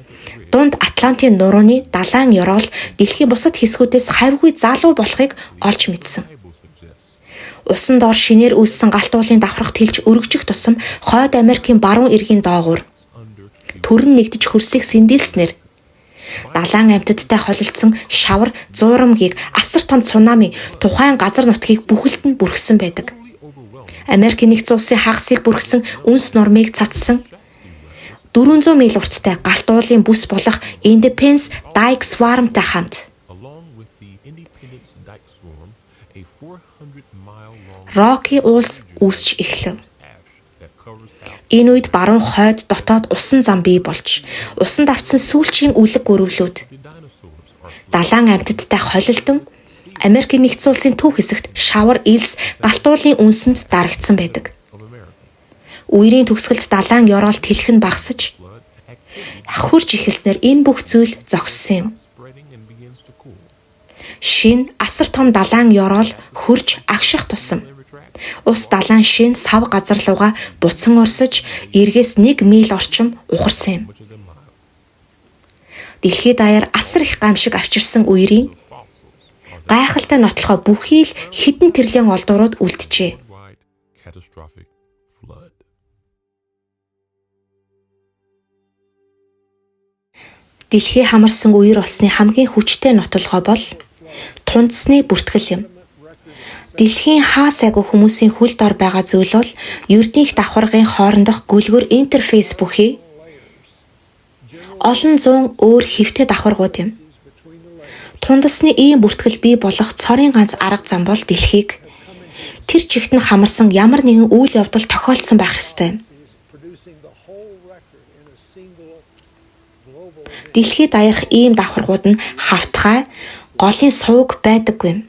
Дунд Атлантын нурууны далайн ёроол дэлхийн бусад хэсгүүдээс хавьгүй залуу болохыг олж мэдсэн. Усан доор шинээр үүссэн галт уулын давхарх тэлж өргөжих тусам Хойд Америкийн баруун эргийн доогуур төрөн нэгдэж хөрсийг сэндэлснээр далайн амьтадтай холилдсон шавар зуурамгийг асар том цунами тухайн газар нутгийг бүхэлд нь бүрхсэн байдаг. Америкийн нэгдсэн улсын хагасыг бүрхсэн үнс нурмыг цацсан 400 миль урттай галт уулын бүс болох Independence Dike Swarm-тай хамт Rocky уулс үүсч эхлэв. Энэ үед баруун хойд дотоод усан зам бий болж, усан давтсан сүүлчийн үлэг гөрвлүүд далайн амьтадтай холилдон Америкийн нэгдсэн улсын төв хэсэгт шавар, элс, галт уулын үнсэнд дарагдсан байдаг. Үерийн төгсгөлд далайн ёроол тэлэх нь багасж хөрж эхэлснээр энэ бүх зүйл зогссон юм. Шин асар том далайн ёроол хөрж агших тусам ус далайн шин сав газар руугаа буцан урсаж эргээс 1 миль орчим ухарсан юм. Дэлхийд даяар асар их гамшиг авчирсан үерийн гайхалтай нотлохоо бүхий л хэдэн тэрлийн олдврууд үлджээ. Дэлхий хамарсан үер болсны хамгийн хүчтэй нотолгоо бол тунцсны бүртгэл юм. Дэлхийн хаа сайгүй хүмүүсийн хөл дор байгаа зүйл бол ердийнх давхаргын хоорондох гөлгөр интерфейс бүхий олон зуун өөр хэвтэй давхаргууд юм. Тундасны ийм бүртгэл бий болох цорын ганц арга зам бол дэлхийг тэр чигт нь хамарсан ямар нэгэн үйл явдал тохиолдсон байх ёстой юм. Дэлхийд даяарх ийм давхаргууд нь хавтгай, голын сувг байдаггүй юм.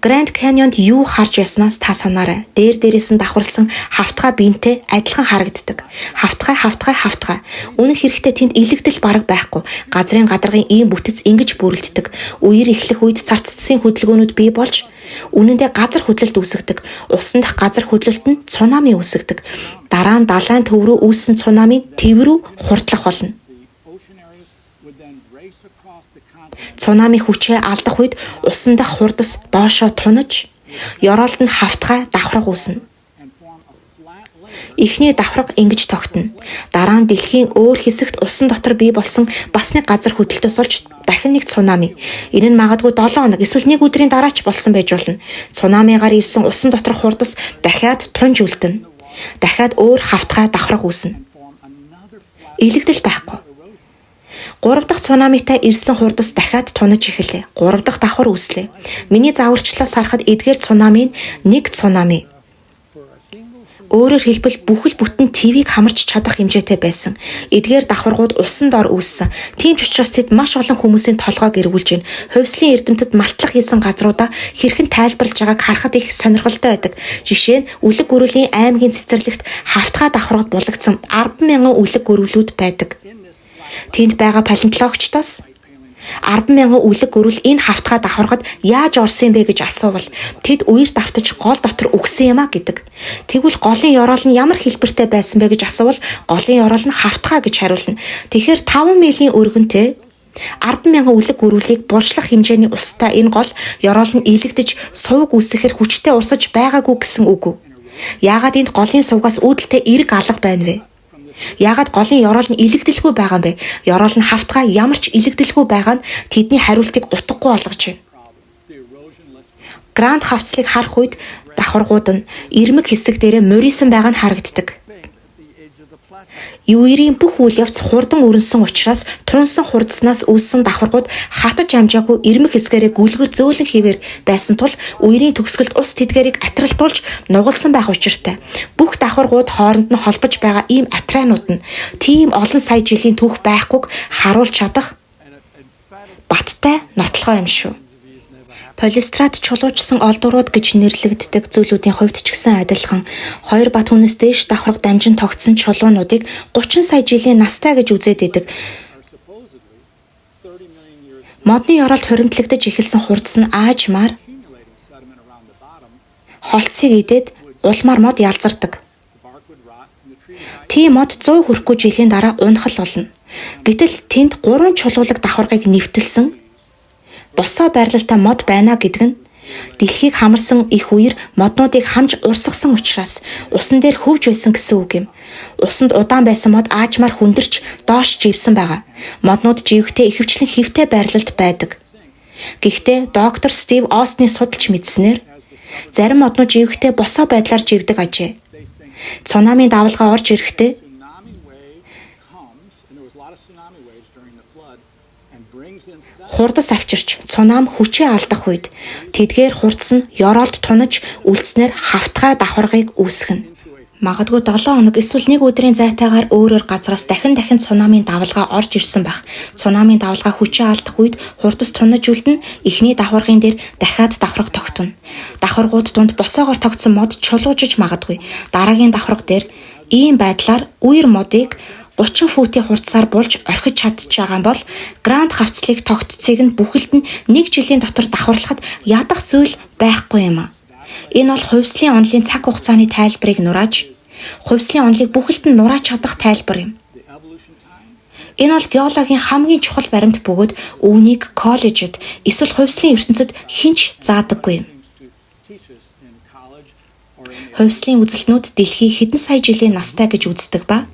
Гранд Каньонд юу харж байснаас та санаарай. Дээр дээрээс нь давхарласан хавтгай биентэй адилхан харагддаг. Хавтгай, хавтгай, хавтгай. Үнэн хэрэгтээ тэнд илэгдэл бараг байхгүй. Газрын гадаргын ийм бүтэц ингэж бүрэлддэг. Үер эхлэх үед царцдсын хөдөлгөөнүүд бий болж үнэндээ газар хөдлөлт үүсгэдэг. Усан дах газар хөдлөлт нь цунами үүсгэдэг. Дараа нь далайн төв рүү үүссэн цунами төв рүү хурдлах болно. Цунами хүчээ алдах үед усан дах хурдас доошоо тунаж, ёроолд нь хавтгай давхарга үүснэ. Эхний давхарга ингэж тогтно. Дараа нь дэлхийн өөр хэсэгт усан дотор бий болсон бас нэг газар хөдлөлтөөс болж дахин нэг цунами. Энэ нь магадгүй 7 хоног эсвэл нэг өдрийн дараа ч болсон байж болно. Цунамигаар ирсэн усан доторх хурдас дахиад тунж үлдэнэ. Дахиад өөр хавтгай давхарга үүснэ. Илэгдэл байхгүй. 3 дахь цунамитай ирсэн хурдас дахиад тунаж эхэллээ. 3 дахь давхар үүслээ. Миний зааварчлалаас харахад эдгээр цунами нь нэг цунами. Өөрөөр хэлбэл бүхэл бүтэн ТV-г хамарч чадах хэмжээтэй байсан. Эдгээр давхаргууд усан дор үүссэн. Тийм ч учраас тэд маш олон хүмүүсийн толгойг эргүүлж байна. Хувьслын эрдэмтэд малтлах хийсэн газруудаа хэрхэн тайлбарлаж байгааг харахад их сонирхолтой байдаг. Жишээ нь Үлэг гөрүүлийн аймгийн цэцэрлэгт хавтгай давхаргад булагдсан 10,000 үлэг гөрүүлүүд байдаг. Тэнд байгаа палеонтологчдоос 10,000 үлэг гөрүүл энэ хавтгай давхаргад яаж орсон юм бэ гэж асуувал тэд үерт автаж гол дотор үхсэн юм а гэдэг. Тэгвэл голын ёроол нь ямар хэлбэртэй байсан бэ гэж асуувал голын ёроол нь хавтгай гэж хариулна. Тэгэхээр 5 милийн өргөнтэй 10,000 үлэг гөрүүлийг булшлах хэмжээний устай энэ гол ёроол нь илэгдэж сувг үүсгэхээр хүчтэй урсаж байгаагүй гэсэн үг үү? Яагаад энд голын сувгаас үүдэлтэй эрг алга байна вэ? Яагаад голын ёроол нь илэгдэлгүй байгаа юм бэ? Ёроол нь хавтгай ямар ч илэгдэлгүй байгаа нь тэдний хариултыг утгагүй болгож байна. Гранд хавцлыг харах үед давхаргууд нь ирмэг хэсэг дээрээ мурисан байгаа нь харагддаг. Үерийн бүх үйл явц хурдан өрнөсөн учраас тунсан хурдснаас үүссэн давхаргууд хатаж амжаагүй ирмэг хэсгээрээ гүлгэр зөөлөн хэвээр байсан тул үерийн төгсгөлд ус тэдгээрийг атралтуулж нугалсан байх учиртай. Бүх давхаргууд хооронд нь холбож байгаа ийм атрайнууд нь тийм олон сая жилийн түүх байхгүйг харуулж чадах баттай нотлохоо юм шүү. Полистрат чулуужсан олдврууд гэж нэрлэгддэг зүйлүүдийн хувьд ч гэсэн адилхан 2 бат хүнээс дээш давхарга дамжин тогтсон чулуунуудыг 30 сая жилийн настай гэж үзээд байдаг. Модны ёроолд хуримтлагдаж эхэлсэн хурдас нь аажмаар холцыг идээд улмаар мод ялзардаг. Тийм мод 100 хүрэхгүй жилийн дараа унахал болно. Гэтэл тэнд 3 чулуулаг давхаргыг нэвтэлсэн босоо байрлалтай мод байна гэдэг нь дэлхийг хамарсан их үер моднуудыг хамж урсгасан учраас усан дээр хөвж байсан гэсэн үг юм. Усанд удаан байсан мод аажмаар хүндэрч доош живсэн байгаа. Моднууд живэхдээ ихэвчлэн хэвтэй байрлалд байдаг. Гэхдээ доктор Стив Остны судалж мэдсэнээр зарим моднууд живэхдээ босоо байдлаар живдэг ажээ. Цунамийн давалгаа орж ирэхдээ хурдас авчирч цунам хүчээ алдах үед тэдгээр хурдас нь ёроолд тунаж үлдснээр хавтгай давхаргыг үүсгэнэ. Магадгүй 7 хоног эсвэл нэг өдрийн зайтайгаар өөр өөр газраас дахин дахин цунамийн давалгаа орж ирсэн байх. Цунамийн давалгаа хүчээ алдах үед хурдас тунаж үлдэнэ, эхний давхаргын дээр дахиад давхарга тогтоно. Давхаргууд дунд босоогоор тогтсон мод чулуужиж магадгүй. Дараагийн давхарга дээр ийм байдлаар үер модыг 30 футийн хурцсаар булж орхиж чадж байгаа бол Гранд хавцлыг тогтцыг нь бүхэлд нь нэг жилийн дотор давхарлахад ядах зүйл байхгүй юм а. Энэ бол хувьслын онолын цаг хугацааны тайлбарыг нурааж, хувьслын онолыг бүхэлд нь нурааж чадах тайлбар юм. Энэ бол геологийн хамгийн чухал баримт бөгөөд үүнийг коллежид эсвэл хувьслын ертөнцид хэн ч заадаггүй юм. Хувьслын үзэлтнүүд дэлхий хэдэн сая жилийн настай гэж үздэг ба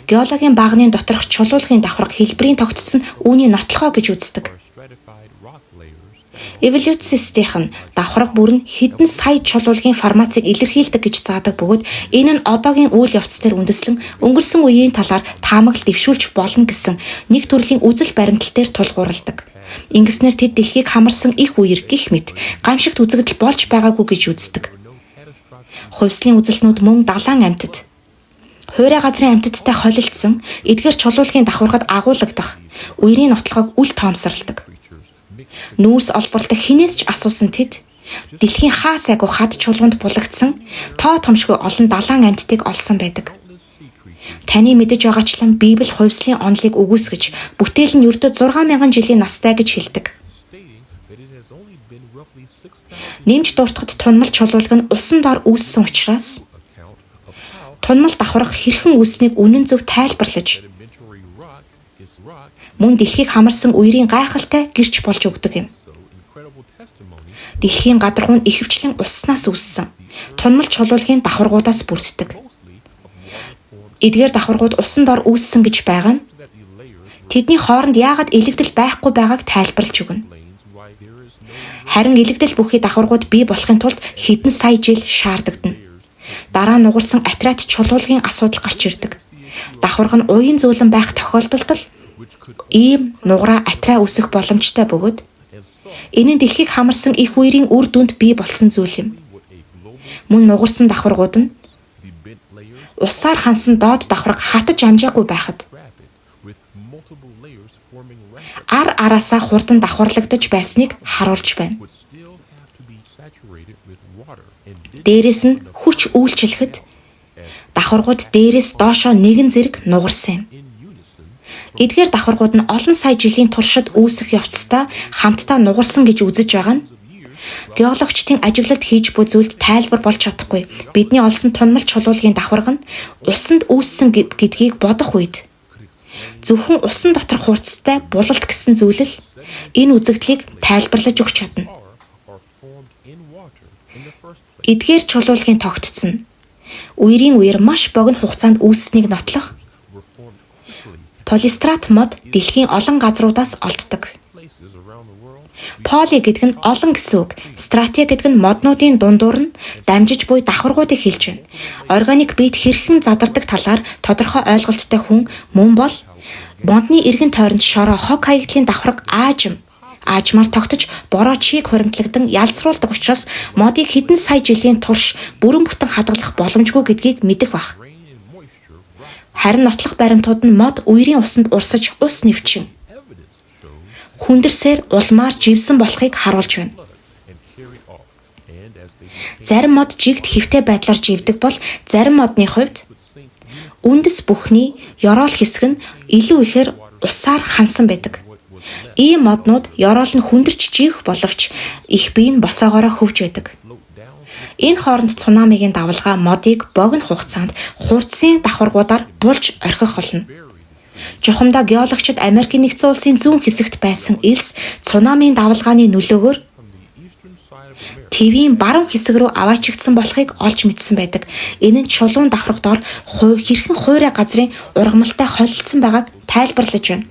геологийн баганы доторх чулуулгын давхарга хэлбэрийн тогтцсон үүний нотлохоо гэж үздэг. Эволюцистийнх нь давхарга бүр нь хэдэн сая чулуулгын формацийг илэрхийлдэг гэж заадаг бөгөөд энэ нь одоогийн үйл явц дээр үндэслэн өнгөрсөн үеийн талаар таамаглал дэвшүүлж болно гэсэн нэг төрлийн үзэл баримтлал дээр тулгуурладаг. Ингэснээр тэд дэлхийг хамарсан их үер гих мэт гамшигт үзэгдэл болж байгаагүй гэж үздэг. Хувьслын үзэлтнүүд мөн далайн амьтад, хуурай газрын амьтадтай холилдсон эдгээр чулуулгын давхаргад агуулгадах үерийн нотлохог үл тоомсоролдог. Нүүрс олборлдог хинээс ч асуусан тэд дэлхийн хаа сайгүй хад чулуунд булагдсан тоо томшгүй олон далайн амьтдыг олсон байдаг. Таны мэдэж байгаачлан Библи хувьслын онолыг үгүйсгэж бүтээл нь ердөө 6000 жилийн настай гэж хэлдэг. Нэмж дуртахад тунмал чулуулга нь усан дор үүссэн учраас тунмал давхарга хэрхэн үүссэнийг үнэн зөв тайлбарлаж мөн дэлхийг хамарсан үерийн гайхалтай гэрч болж өгдөг юм. Дэлхийн гадаргуу нь ихэвчлэн уснаас үүссэн. Тунмал чулуулгын давхаргуудаас бүрддэг. Эдгээр давхаргууд усан дор үүссэн гэж байгаа нь тэдний хооронд яагаад илэгдэл байхгүй байгааг тайлбарлаж өгнө. Харин илэгдэл бүхий давхаргууд бий болохын тулд хэдэн сая жил шаардагдана. Дараа нугарсан атрат чулуулгын асуудал гарч ирдэг. Давхарга нь уян зөөлөн байх тохиолдолд л Ийм нугараа атраа үсэх боломжтой бөгөөд энэ нь дэлхийг хамарсан их үерийн үр дүнд бий болсон зүйл юм. Мөн нугарсан давхаргууд нь усаар хансан доод давхарга хатаж амжаагүй байхад ар араасаа хурдан давхарлагдаж байсныг харуулж байна. Дээрээс нь хүч үйлчлэхэд давхаргууд дээрээс доошоо нэгэн зэрэг нугарсан юм. Эдгээр давхаргууд нь олон сая жилийн туршид үүсэх явцдаа хамтдаа нугарсан гэж үзэж байгаа нь геологчдын ажиглалт хийж буй зүйлд тайлбар болж чадахгүй. Бидний олсон тунмал чулуулгын давхарга нь усанд үүссэн гэдгийг бодох үед зөвхөн усан доторх хурцтай булалт гэсэн зүйл л энэ үзэгдлийг тайлбарлаж өгч чадна. Эдгээр чулуулгын тогтцсон нь үерийн үеэр маш богино хугацаанд үүссэнийг нотлох полистрат мод дэлхийн олон газруудаас олддог. Поли гэдэг нь олон гэсэн үг. Стратеги гэдэг нь моднуудын дундуур нь дамжиж буй давхаргуудыг хэлж байна. Органик биед хэрхэн задардаг талаар тодорхой ойлголттой хүн мөн бол модны эргэн тойронд шороо хог хаягдлын давхарга аажим аажмаар тогтож бороо чийг хуримтлагдан ялцруулдаг учраас модыг хэдэн сая жилийн турш бүрэн бүтэн хадгалах боломжгүй гэдгийг мэдэх байх. Харин нотлох баримтууд нь мод үерийн усанд урсаж ус нэвчин хүндэрсээр улмаар живсэн болохыг харуулж байна. Зарим мод жигд хэвтэй байдлаар живдэг бол зарим модны хувьд үндэс бүхний ёроол хэсэг нь илүү ихээр усаар хансан байдаг. Ийм моднууд ёроол нь хүндэрч живэх боловч их бие нь босоогоороо хөвж байдаг. Энэ хооронд цунамигийн давалгаа модыг богино хугацаанд хурцын давхаргуудаар булж орхих болно. Жухамдаа геологчид Америкийн нэгдсэн улсын зүүн хэсэгт байсан элс цунамийн давалгааны нөлөөгөөр Твийн баруун хэсэг рүү аваачигдсан болохыг олж мэдсэн байдаг. Энэ нь чулуун давхарга дор хэрхэн хуурай газрын ургамалтай холилдсон байгааг тайлбарлаж байна.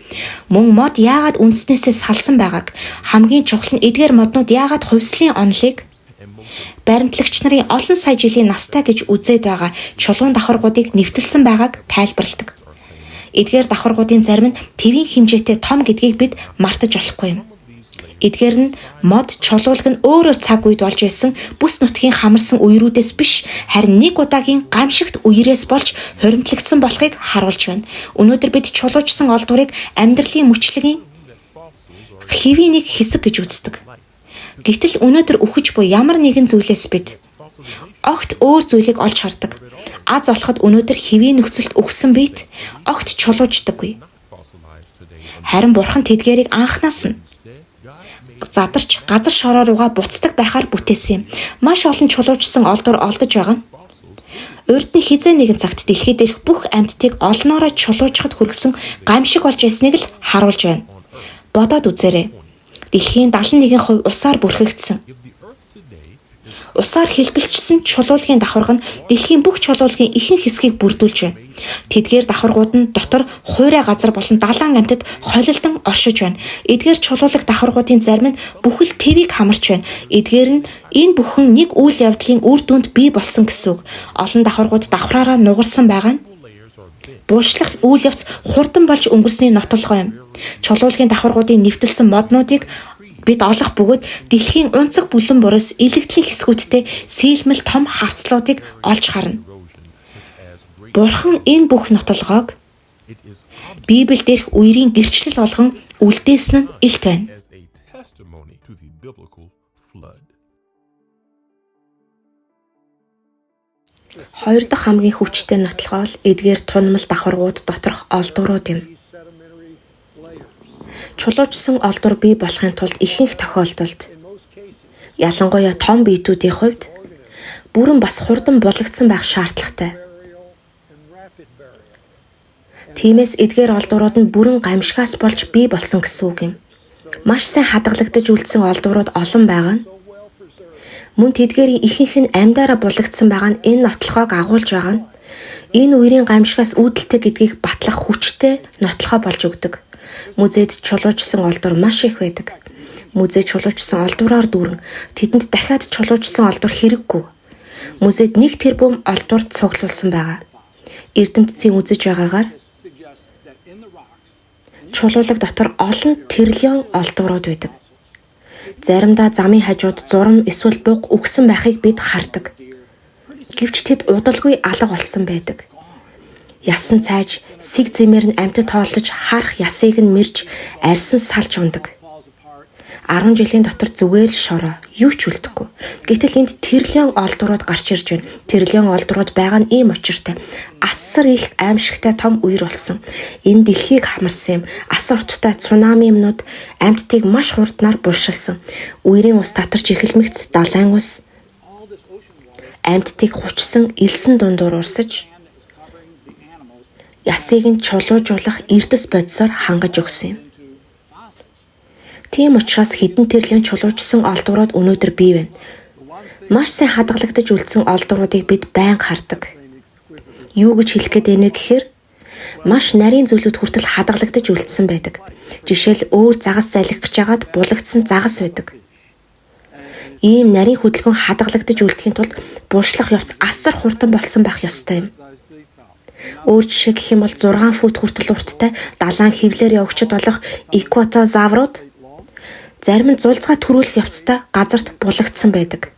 Мөн мод яагаад үндснээсээ салсан байгааг, хамгийн чухал нь эдгээр моднууд яагаад хувьслын онолыг баримтлагч нарын олон сая жилийн настай гэж үзээд байгаа чулуун давхаргуудыг нэвтэлсэн байгааг тайлбарладаг. Эдгээр давхаргуудын зарим нь твийн хэмжээтэй том гэдгийг бид мартаж болохгүй юм. Эдгээр нь мод чулуулг нь өөрөөр цаг үед болж байсан бүс нутгийн хамарсан үерүүдээс биш харин нэг удаагийн гамшигт үерээс болж хуримтлагдсан болохыг харуулж байна. Өнөөдөр бид чулуужсан олдврыг амьдралын мөчлөгийн хэвийн нэг хэсэг гэж үздэг. Гэтэл өнөөдөр үхэж буй ямар нэгэн зүйлээс бид огт өөр зүйлийг олж хардаг. Аз олоход өнөөдөр хэвийн нөхцөлд үхсэн биет огт чулууждаггүй. Харин бурхан тэдгээрийг анханаас нь задарч газар шороо руугаа буцдаг байхаар бүтээсэн юм. Маш олон чулуужсан олдвор олдож байгаа нь урд нь хизээ нэгэн цагт дэлхий дээрх бүх амьтдыг олноороо чулуужхад хүргэсэн гамшиг болж байсныг л харуулж байна. Бодоод үзээрэй. Дэлхийн 71% усаар бүрхэгдсэн. Усаар хэлбэлчсэн чулуулгын давхарга нь дэлхийн бүх чулуулгын ихэнх хэсгийг бүрдүүлж байна. Тэдгээр давхаргууд нь дотор хуурай газар болон далайн амьтад холилдон оршиж байна. Эдгээр чулуулаг давхаргуудын зарим нь бүхэл твийг хамарч байна. Эдгээр нь энэ бүхэн нэг үйл явдлын үр дүнд бий болсон гэсэн үг. Олон давхаргууд давхраараа нугарсан байгаа нь булшлах үйл явц хурдан болж өнгөрсний нотолгоо юм. Чулуулгын давхаргуудын нэвтэлсэн моднуудыг бид олох бөгөөд дэлхийн унцаг бүлэн бураас илэгдлийн хэсгүүдтэй сийлмэл том хавцлуудыг олж харна. Бурхан энэ бүх нотолгоог Библи дээрх үерийн гэрчлэл болгон үлдээсэн нь илт байна. Хоёр дахь хамгийн хүчтэй нотолгоо л эдгээр тунмал давхаргууд доторх олдврууд юм. Чулуужсан олдвор бий болохын тулд ихэнх тохиолдолд ялангуяа том биетүүдийн хувьд бүрэн бас хурдан булагдсан байх шаардлагатай. Тиймээс эдгээр олдврууд нь бүрэн гамшигаас болж бий болсон гэсэн үг юм. Маш сайн хадгалагдаж үлдсэн олдврууд олон байгаа нь мөн тэдгээрийн ихэнх нь амьдаараа булагдсан байгаа нь энэ нотлохоог агуулж байгаа нь энэ үерийн гамшигаас үүдэлтэй гэдгийг батлах хүчтэй нотлохоо болж өгдөг. Музейд чулуужсан олдвор маш их байдаг. Музей чулуужсан олдвроор дүүрэн тэдэнд дахиад чулуужсан олдвор хэрэггүй. Музейд 1 тэрбум олдвор цуглуулсан байгаа. Эрдэмтдийн үзэж байгаагаар Чулуулаг дотор олон триллион олдврууд байдаг. Заримдаа замын хажууд зурам эсвэл буг үхсэн байхыг бид хардаг. Гэвч тэд удалгүй алга болсон байдаг. Ясан цайж, сэг зэмээр нь амьтад хооллож, харах ясыг нь мэрж, арьсан салж ундаг. 10 жилийн дотор зүгээр л шороо, юу ч үлдэхгүй. Гэтэл энд триллион олдврууд гарч ирж байна. Триллион олдврууд байгаа нь ийм учиртай. Асар их аимшигтай том үер болсон. Энэ дэлхийг хамарсан юм. Асар уттай цунами юмнууд амьтдыг маш хурднаар булшилсан. Үерийн ус татарч эхэлмэгц далайн ус амьтдыг хучсан элсэн дундуур урсаж ясыг нь чулуужуулах эрдэс бодисоор хангаж өгсөн юм. Тийм учраас хэдэн триллион чулуужсан олдврууд өнөөдөр бий байна. Маш сайн хадгалагдаж үлдсэн олдвруудыг бид байнга хардаг. Юу гэж хэлэх гээд байна вэ гэхээр маш нарийн зүйлүүд хүртэл хадгалагдаж үлдсэн байдаг. Жишээл өөр загас залгих гэж хагаад булагдсан загас байдаг. Ийм нарийн хөдөлгөөн хадгалагдаж үлдэхийн тулд булшлах явц асар хурдан болсон байх ёстой юм. Өөр жишээ гэх юм бол 6 фут хүртэл урттай далайн хөвлөөр явагчид болох экватозаврууд зарим нь зулцгаа төрүүлэх явцдаа газарт булагдсан байдаг.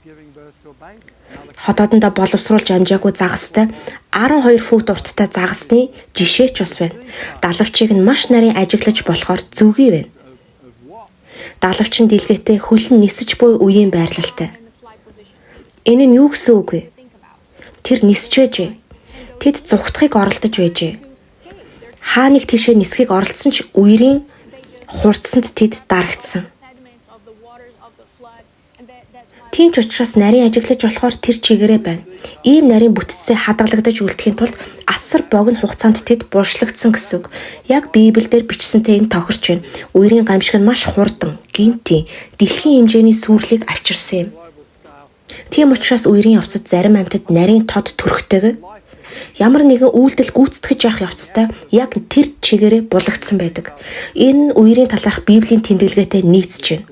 Хотоодондоо боловсруулж амжаагүй загастай 12 фут урттай загасны жишээ ч бас байна. Далавчийг нь маш нарийн ажиглаж болохоор зүгий байна. Далавчин дэлгээтэй хөл нь нисэж буй үеийн байрлалтай. Энэ нь юу гэсэн үг вэ? Тэр нисэж байжээ. Тэд зугтахыг оролдож байжээ. Хаа нэг тийшээ нисхийг оролдсон ч үерийн хурцсанд тэд дарагдсан. Тийм ч учраас нарийн ажиглаж болохоор тэр чигээрээ байна. Ийм нарийн бүтцтэй хадгалагдаж үлдэхийн тулд асар богино хугацаанд тэд булшлагдсан гэсэн үг. Яг Библиэлд бичсэнтэй энэ тохирч байна. Үерийн гамшиг нь маш хурдан, гинтийн, дэлхийн хэмжээний сүрлийг авчирсан юм. Тийм учраас үерийн явцад зарим амьтад нарийн тод төрхтэйгээ ямар нэгэн үйлдэл гүйцэтгэж явах явцдаа яг тэр чигээрээ булагдсан байдаг. Энэ нь үерийн талаарх Библийн тэмдэглэгээтэй нийцэж байна.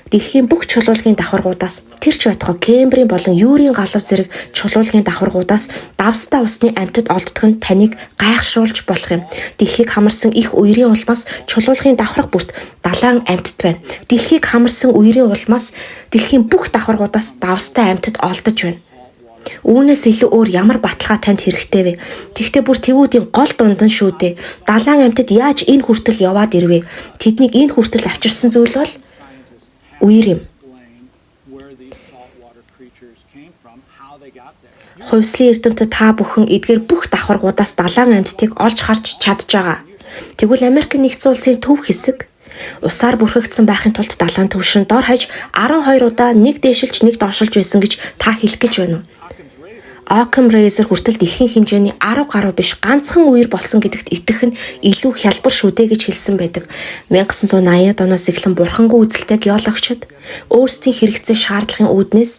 Дэлхийн бүх чулуулгын давхаргуудаас тэр ч байтугай Кембрийн болон Юрийн галав зэрэг чулуулгын давхаргуудаас давстай усны амьтад олддог нь таныг гайхшруулж болох юм. Дэлхийг хамарсан их үерийн улмаас чулуулгын давхарга бүрт далайн амьтад байна. Дэлхийг хамарсан үерийн улмаас дэлхийн бүх давхаргуудаас давстай амьтад олдож байна. Үүнээс илүү өөр ямар баталгаа танд хэрэгтэй вэ? Тэгтээ бүр тэвүүдийн гол дунд нь шүү дээ. Далайн амьтад яаж энэ хүртэл яваад ирвэ? Тэднийг энэ хүртэл авчирсан зүйл бол үер юм. Хувьслын эрдэмтэд та бүхэн эдгээр бүх давхаргуудаас далайн амьтдыг олж харж чадж байгаа. Тэгвэл Америк нэгдсэн улсын төв хэсэг усаар бүрхэгдсэн байхын тулд далайн түвшин дор хаяж 12 удаа нэг дээшилж нэг доошилж байсан гэж та хэлэх гэж байна уу? Occam Razor хүртэл дэлхийн хэмжээний 10 гаруй биш ганцхан үер болсон гэдэгт итгэх нь илүү хялбар шүү дээ гэж хэлсэн байдаг. 1980-ад оноос эхлэн бурхангүй үзэлтэй геологчид өөрсдийн хэрэгцээ шаардлагын үүднээс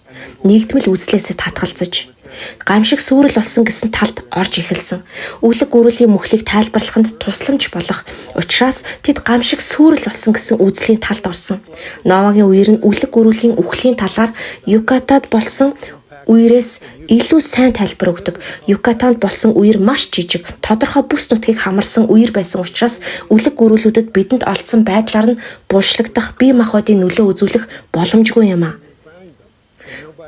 нэгдмэл үзлээсээ татгалзаж гамшиг сүрэл болсон гэсэн талд орж эхэлсэн. Үлэг гөрүүлийн мөхлийг тайлбарлаханд тусламж болох учраас тэд гамшиг сүрэл болсон гэсэн үзлийн талд орсон. Новагийн үер нь үлэг гөрүүлийн үхлийн талаар Юкатад болсон үерээс илүү сайн тайлбар өгдөг. Юкатанд болсон үер маш жижиг, тодорхой бүс нутгийг хамарсан үер байсан учраас үлэг гөрүүлүүдэд бидэнд олдсон байдлаар нь булшлагдах бие махбодын нөлөө үзүүлэх боломжгүй юм аа.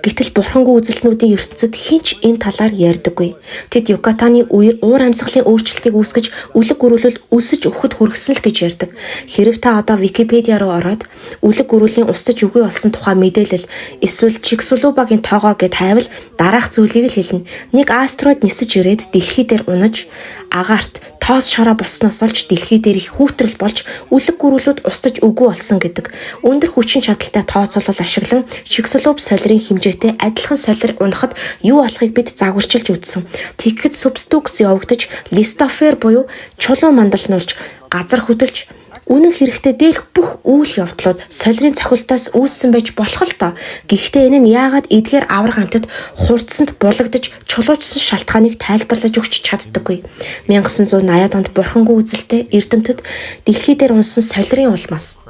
Гэтэл бурхангүй үзэлтнүүдийн ертөнцид хэн ч энэ талаар ярьдаггүй. Тэд Юкатаны үер уур амьсгалын өөрчлөлтийг үүсгэж үлэг гөрүүлэл өсөж өгөхөд хүргэсэн л гэж ярьдаг. Хэрв та одоо Википедиа руу ороод үлэг гөрүүлийн устж үгүй болсон тухай мэдээлэл эсвэл Чиксулубагийн тоогоо гэд хайвал дараах зүйлийг л хэлнэ. Нэг астероид нисэж ирээд дэлхий дээр унаж агаарт тоос шороо болсноос олж дэлхий дээр их хүүтрэл болж үлэг гөрүүлүүд устж үгүй болсон гэдэг. Өндөр хүчин чадалтай тооцоолол ашиглан Чиксулуб солирын хэмжээтэй адилхан солир унахад юу болохыг бид загварчилж үзсэн. Тэгэхэд субстукс явагдаж листофер буюу чулуун мандал нурж газар хөдөлж үнэн хэрэгтээ дээрх бүх үйл явдлууд солирын цохилтоос үүссэн байж болох л доо. Гэхдээ энэ нь яагаад эдгээр аварга амьтад хурцсанд булагдаж чулуужсан шалтгааныг тайлбарлаж өгч чаддаггүй. 1980-ад онд бурхангүй үзэлтэй эрдэмтэд дэлхий дээр унсан солирын улмаас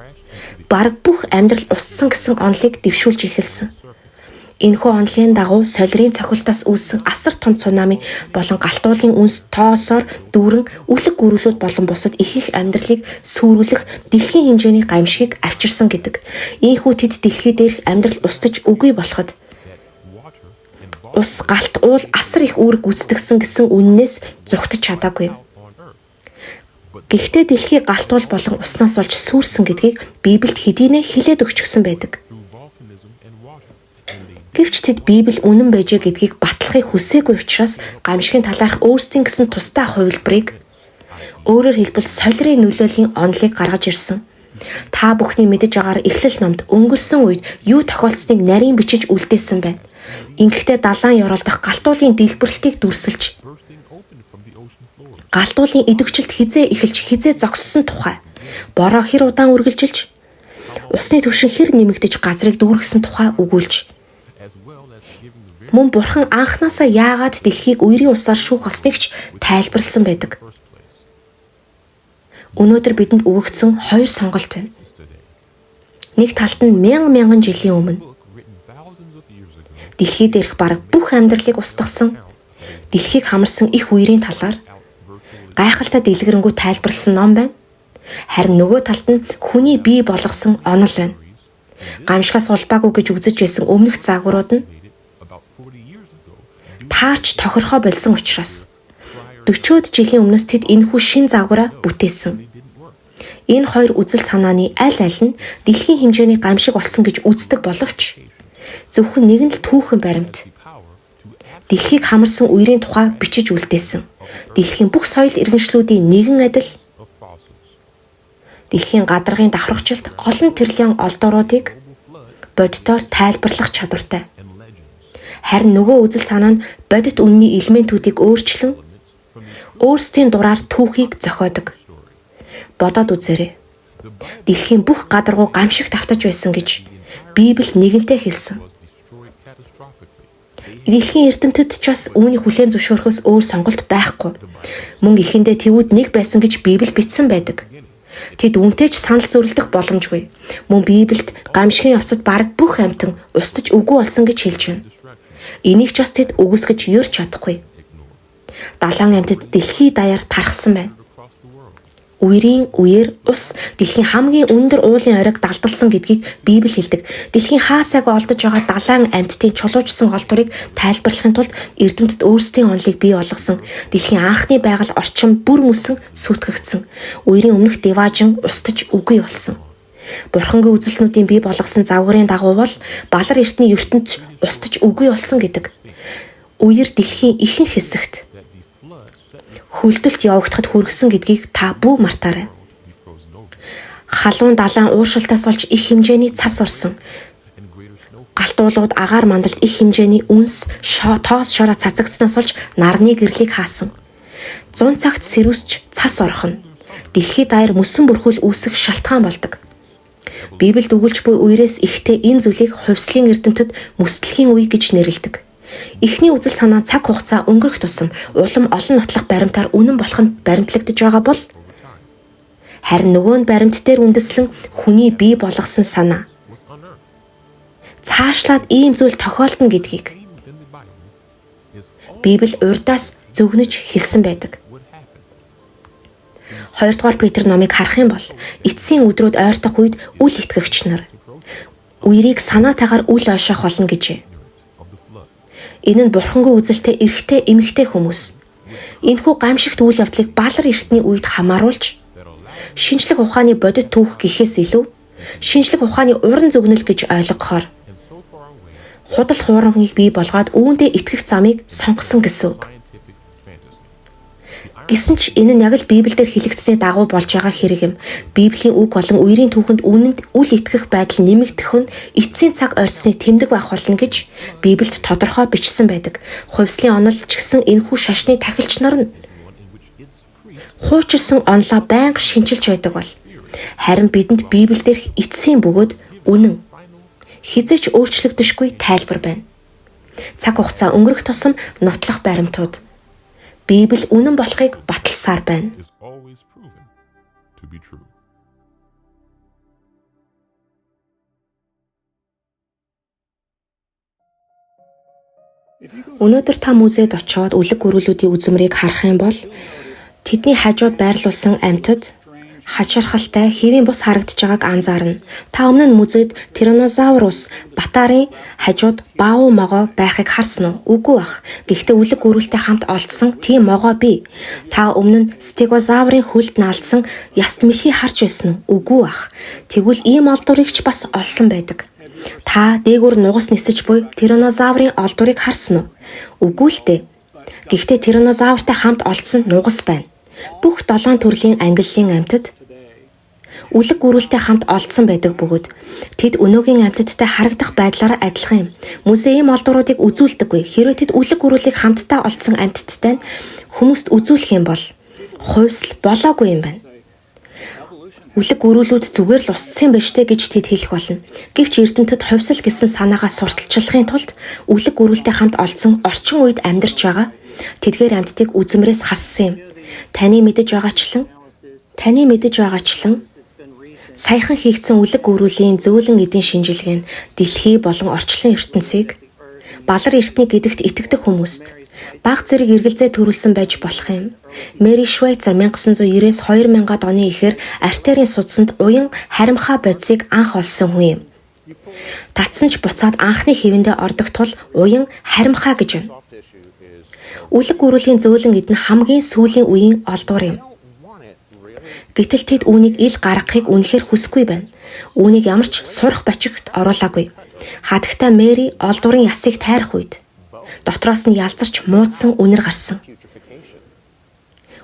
бараг бүх амьдрал устсан гэсэн онолыг дэвшүүлж эхэлсэн. Энэхүү онолын дагуу солирын цохилтоос үүссэн асар том цунами болон галтуулын үнс тоосоор дүүрэн үлэг гүрвлүүд болон бусад ихэнх амьдралыг сүрүүлэх дэлхийн хэмжээний гамшигыг авчирсан гэдэг. Ийхүү тэд дэлхий дээрх амьдрал устж үгүй болоход ус, галт, уул асар их үүрэг гүйцэтгэсэн гэсэн үннээс зугтаж чадаагүй. Гэхдээ дэлхий галт уул болон уснаас болж сүрсэн гэдгийг Библиэд хэдийнэ хэлээд өгчихсөн байдаг. Гэвч тэд Библи үнэн байжээ гэдгийг батлахыг хүсээгүй учраас гамшигын талаарх өөрсдийн гэсэн тусдай хувилбарыг, өөрөөр хэлбэл солирын нөлөөллийн онолыг гаргаж ирсэн. Та бүхний мэдэж байгаагаар Эхлэл номд өнгөрсөн үед юу тохиолдсныг нарийн бичиж үлдээсэн байна. Ингэхдээ далайн ёроол дах галтуулын дэлбэрэлтийг дүрсэлж, галтуулын идэвхжилт хизээ эхэлж хизээ зогссон тухай, бороо хэр удаан үргэлжилж, усны түвшин хэр нэмэгдэж газрыг дүүргэсэн тухай өгүүлж, мөн бурхан анхнаасаа яагаад дэлхийг үерийн усаар шүүх болсныг ч тайлбарласан байдаг. Өнөөдөр бидэнд өгөгдсөн хоёр сонголт байна. Нэг талд нь мянган мянган жилийн өмнө дэлхий дээрх бараг бүх амьдралыг устгасан, дэлхийг хамарсан их үерийн талаар гайхалтай дэлгэрэнгүй тайлбарласан ном байна. Харин нөгөө талд нь хүний бий болгосон онол байна. Гамшигаас улбаагүй гэж үзэж байсан өмнөх загварууд нь таарч тохирхоо болсон учраас 40-од жилийн өмнөөс тэд энэхүү шин загвараа бүтээсэн. Энэ хоёр үзэл санааны аль аль нь дэлхийн хэмжээний гамшиг болсон гэж үздэг боловч зөвхөн нэг нь л түүхэн баримт. Дэлхийг хамарсан үерийн тухай бичиж үлдээсэн. Дэлхийн бүх соёл иргэншлүүдийн нэгэн адил дэлхийн гадаргын давхаргажлалт олон триллион олдооруудыг бодитоор тайлбарлах чадвартай. Харин нөгөө үзэл санаа нь бодит үнний элементүүдийг өөрчлөн өөрсдийн дураар түүхийг зохиодог. Бодоод үзээрэй. Дэлхийн бүх гадаргуу гамшигт автаж байсан гэж Библи нэгэнтээ хэлсэн. Дэлхийн эрдэмтэд ч бас үүнийг хүлээн зөвшөөрөхөөс өөр сонголт байхгүй. Мөн эхэндээ тэвүүд нэг байсан гэж Библи бичсэн байдаг. Тэд үүнтэй ч санал зөвлөдөх боломжгүй. Мөн Библиэд гамшигын явцад бараг бүх амьтан устж үгүй болсон гэж хэлж байна. Энийг ч бас тэд үгүйсгэж юрч чадахгүй. Далайн амьтад дэлхий даяар тархсан байна. Үерийн үеэр ус дэлхийн хамгийн өндөр уулын оройг далдалсан гэдгийг Библи хэлдэг. Дэлхийн хаасайг олдож байгаа далайн амьтдын чулуужсан олдврыг тайлбарлахын тулд эрдэмтэд өөрсдийн онолыг бий болгосон. Дэлхийн анхны байгаль орчин бүр мөсөн сүйтгэгдсэн. Үерийн өмнөх диваажин устж үгүй болсон. Бурхангийн үзэлтнүүдийн бий болгосон загварын дагуу бол балар эртний ертөнц устж үгүй болсон гэдэг. Үер дэлхийн ихэнх хэсэгт хөлдөлт явагдахад хүргэсэн гэдгийг та бүү мартаарай. Халуун далайн ууршилтаас болж их хэмжээний цас орсон. Галтуулууд агаар мандалд их хэмжээний үнс, тоос шороо цацагдсанаас болж нарны гэрлийг хаасан. 100 цагт сэрүүсч цас орох нь дэлхийд даяар мөсөн бүрхүүл үүсэх шалтгаан болдог. Библиэд өгүүлж буй үерээс ихтэй энэ зүйлийг хувьслын эрдэмтэд мөсдлөгийн үе гэж нэрлэдэг. Эхний үзэл санаа цаг хугацаа өнгөрөх тусам улам олон нотлох баримтаар үнэн болох нь баримтлагдаж байгаа бол харин нөгөө нь баримт дээр үндэслэн хүний бий болгосон санаа цаашлаад ийм зүйл тохиолдно гэдгийг Библи урдаас зөгнөж хэлсэн байдаг. 2 дугаар Петр номыг харах юм бол эцсийн өдрүүд ойртох үед үл итгэгч нар үерийг санаатайгаар үл ойшоох болно гэжээ. Энэ нь бурхангүй үзэлтэй эрэгтэй эмэгтэй хүмүүс. Энэхүү гамшигт үйл явдлыг балар эртний үед хамааруулж шинжлэх ухааны бодит түүх гэхээс илүү шинжлэх ухааны уран зөгнөл гэж ойлгохоор худал хуурамгийг бий болгоод үүндээ итгэх замыг сонгосон гэсэн үг. Гэсэн ч энэ нь яг л Библиэлд хэлэгдсэний дагуу болж байгаа хэрэг юм. Библийн үг болон үерийн түүхэнд үнэнд үл итгэх байдал нэмэгдэх нь эцсийн цаг ойртсны тэмдэг байх болно гэж Библиэд тодорхой бичсэн байдаг. Хувьслын онол ч гэсэн энэхүү шашны тахилч нар нь хуучирсан онолоо байнга шинчилж байдаг бол харин бидэнд Библиэлд эцсийн бөгөөд үнэн хэзээ ч өөрчлөгдөшгүй тайлбар байна. Цаг хугацаа өнгөрөх тусам нотлох баримтууд Библи үнэн болохыг баталсаар байна. Өнөөдөр та музейд очоод үлэг гөрүүлүүдийн үзмэрийг харах юм бол тэдний хажууд байрлуулсан амьтад хачирхалтай хэвийн бус харагдаж байгааг анзаарна. Та өмнө нь музейд Тираннозаврус Батарын хажууд баавуу могой байхыг харсан уу? Үгүй бах. Гэхдээ үлэг гөрүүлтэй хамт олдсон тийм могой бий. Та өмнө нь Стегозаврын хөлд наалдсан яст мэлхий харж байсан уу? Үгүй бах. Тэгвэл ийм олдврыг ч бас олсон байдаг. Та дээгүүр нугас нисэж буй Тираннозаврын олдврыг харсан уу? Үгүй л дээ. Гэхдээ Тираннозавртай хамт олдсон нугас байна. Бүх долоон төрлийн ангиллын амьтад үлэг гөрүүлтэй хамт олдсон байдаг бөгөөд тэд өнөөгийн амьтадтай харагдах байдлаараа адилхан юм. Музей ийм олдвруудыг үзүүлдэггүй. Хэрвээ тэд үлэг гөрүүлийг хамтдаа олдсон амьтадтай нь хүмүүст үзүүлэх юм бол хувьсал болоогүй юм байна. Үлэг гөрүүлүүд зүгээр л устсан юм байна штэ гэж тэд хэлэх болно. Гэвч эрдэмтэд хувьсал гэсэн санаагаа сурталчлахын тулд үлэг гөрүүлтэй хамт олдсон орчин үед амьдарч байгаа тэдгээр амьтдыг үзмэрээс хассан юм. Таны мэдэж байгаачлан саяхан хийгдсэн үлэг гөрүүлийн зөөлөн эдийн шинжилгээ нь дэлхий болон орчлон ертөнцийг балар эртний гэдэгт итгэдэг хүмүүст баг зэрэг эргэлзээ төрүүлсэн байж болох юм. Мэри Швейцер 1990-ээс 2000-ад оны эхээр артерийн судсанд уян харимхаа бодисыг анх олсон хүн юм. Татсан ч буцаад анхны хэвэндээ ордог тул уян харимхаа гэж байна. Үлэг гөрүүлийн зөөлөн эд нь хамгийн сүүлийн үеийн олдвор юм. Гэтэл тэд үүнийг ил гаргахыг үнэхээр хүсэхгүй байна. Үүнийг ямар ч сурах бочигт оруулаагүй. Хатагтай Мэри олдврын ясыг тайрах үед дотроос нь ялзарч муудсан үнэр гарсан.